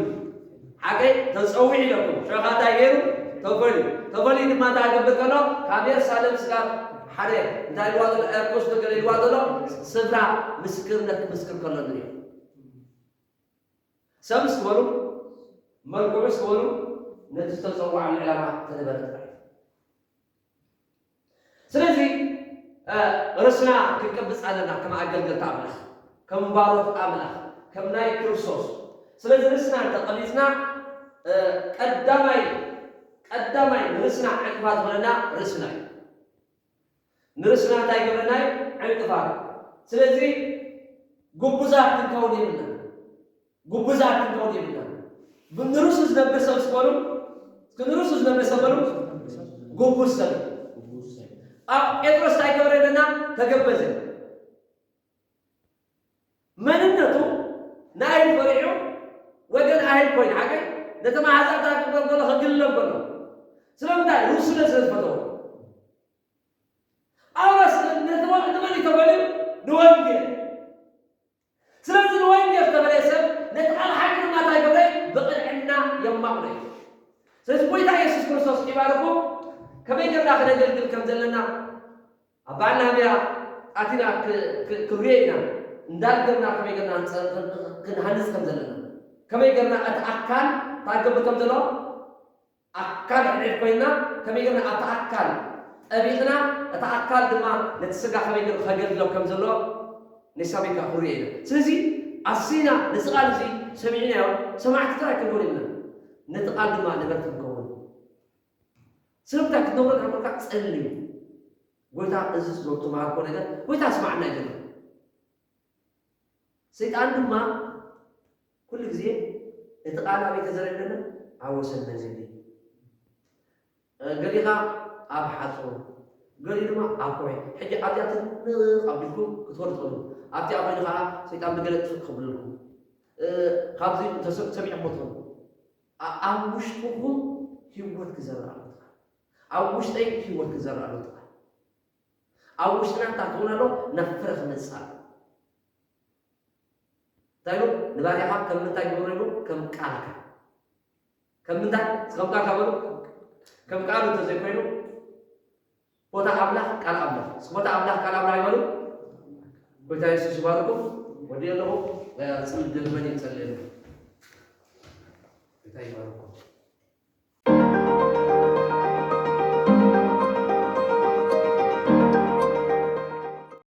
ሓቀይ ተጸዊዕ ኢለኩም ሸኻታይ ገይሩ ተፈልዩ ተፈልዩ ድማ እንታይ ገብር ከሎ ካብ የሩሳሌም ስጋብ ሓደ እንታይ ኢልዋ ዘሎ ኤርኮስ ነገር ኢልዋ ዘሎ ስፍራ ምስክርነት ክምስክር ከሎ ንሪኦ። ሰብ እስኪ በሉ መልክዑ እስኪ በሉ ነቲ ዝተጸውዓሉ ዕላማ ተነበረ ጥራይ። ስለዚ ርእስና ክንቀብጽ ኣለና ከም ኣገልገልቲ ኣምላኽ ከም ባሮት ኣምላኽ ከም ናይ ክርስቶስ። ስለዚ ርእስና እንተቐቢጽና ቀዳማይ ቀዳማይ ንርእስና ዕንቅፋት ዝኾነና ርእስና እዩ። ንርእስና እንታይ ገብረና እዩ? ዕንቅፋት። ስለዚ ግቡዛት ክንከውን የብልና። ግቡዛት ክንከውን የብልና። ንርእሱ ዝነብር ሰብ ስበሉ ንርእሱ ዝነብር ሰብ በሉ ግቡዝ ሰብ። ኣብ ጴጥሮስ እንታይ ገበረ ኣለና? ተገበዘ። መንነቱ ንኣይሁድ ፈሪሑ ወገን ኣይሁድ ኮይኑ ሓቀይ ነቲ መሓዛታ ክግበር ከሎ ከግልሎም ከሎ ስለምንታይ? ርእሱ ስለ ዝፈተዎ። ጳውሎስ ነቲ ንመን እዩ ተፈልዩ? ንወንጌል። ስለዚ ንወንጌል ዝተፈለየ ሰብ ነቲ ቃል ሓቂ ድማ እንታይ ገብረ? ብቕንዕና የማቕሎ እዩ። ስለዚ ጎይታ የሱስ ክርስቶስ ይባርኩ። ከመይ ጌርና ክነገልግል ከም ዘለና ኣብ በዓል ናህምያ ኣቲና ክንሪኦ ኢና። እንዳልገርና ከመይ ጌርና ክንሃንጽ ከም ዘለና ከመይ ጌርና እቲ ኣካል እንታይ ክገብር ከም ዘለዎ ኣካል ሕድሕድ ኮይንና ከመይ ጌርና ኣብቲ ኣካል ጠቢቕና እቲ ኣካል ድማ ነቲ ስጋ ከመይ ጌሩ ከገልግሎ ከም ዘለዎ ንሳበይካ ክሪኦ ኢና። ስለዚ ኣስና ነዚ ቃል እዚ ሰሚዕናዮ ሰማዕቲ ጥራይ ክንከውን የብልና ነቲ ቃል ድማ ነበርቲ ክንከውን። ስለምንታይ ክትነብሮ ካብ መልካ ጸልዩ ጎይታ እዚ ስለ ተማሃርኮ ነገር ጎይታ ስማዕና ይደሎ። ሰይጣን ድማ ኩሉ ግዜ እቲ ቃል ኣበይ ተዘረግነ ኣብ ወሰን መንገዲ ገሊኻ ኣብ ሓፁር ገሊኡ ድማ ኣብ ኮይ ሕጂ ኣብዚኣ ትንቕ ኣቢልኩም ክትወርድ ትኽእሉ ኣብዚኣ ኮይኑ ከዓ ሰይጣን ብገለ ጥፍእ ክብልልኩም ካብዚ ሰሚዕሞ ትኽእሉ ኣብ ውሽጥኹም ህይወት ክዘርእ ኣሎ ትኽእል ኣብ ውሽጠይ ህይወት ክዘርእ ኣሎ ትኽእል ኣብ ውሽጥና እንታይ ክኸውን ኣሎ ናብ ፍረ ክመፅእ ኣሎ እንታይ ኢሉ ንባርያኻ ከም ምንታይ ግበሮ ኢሉ ከም ቃልካ ከም ምንታይ ከም ቃልካ በሉ ከም ቃሉ እንተዘይኮይኑ ቦታ ኣምላኽ ቃል ኣምላኽ እስኪ ቦታ ኣምላኽ ቃል ኣምላኽ ይበሉ ጎይታ የሱስ ይባርኩም ወዲ ኣለኹ ፅል ደግመን ይፀልየሉ ጎይታ ይባርኩም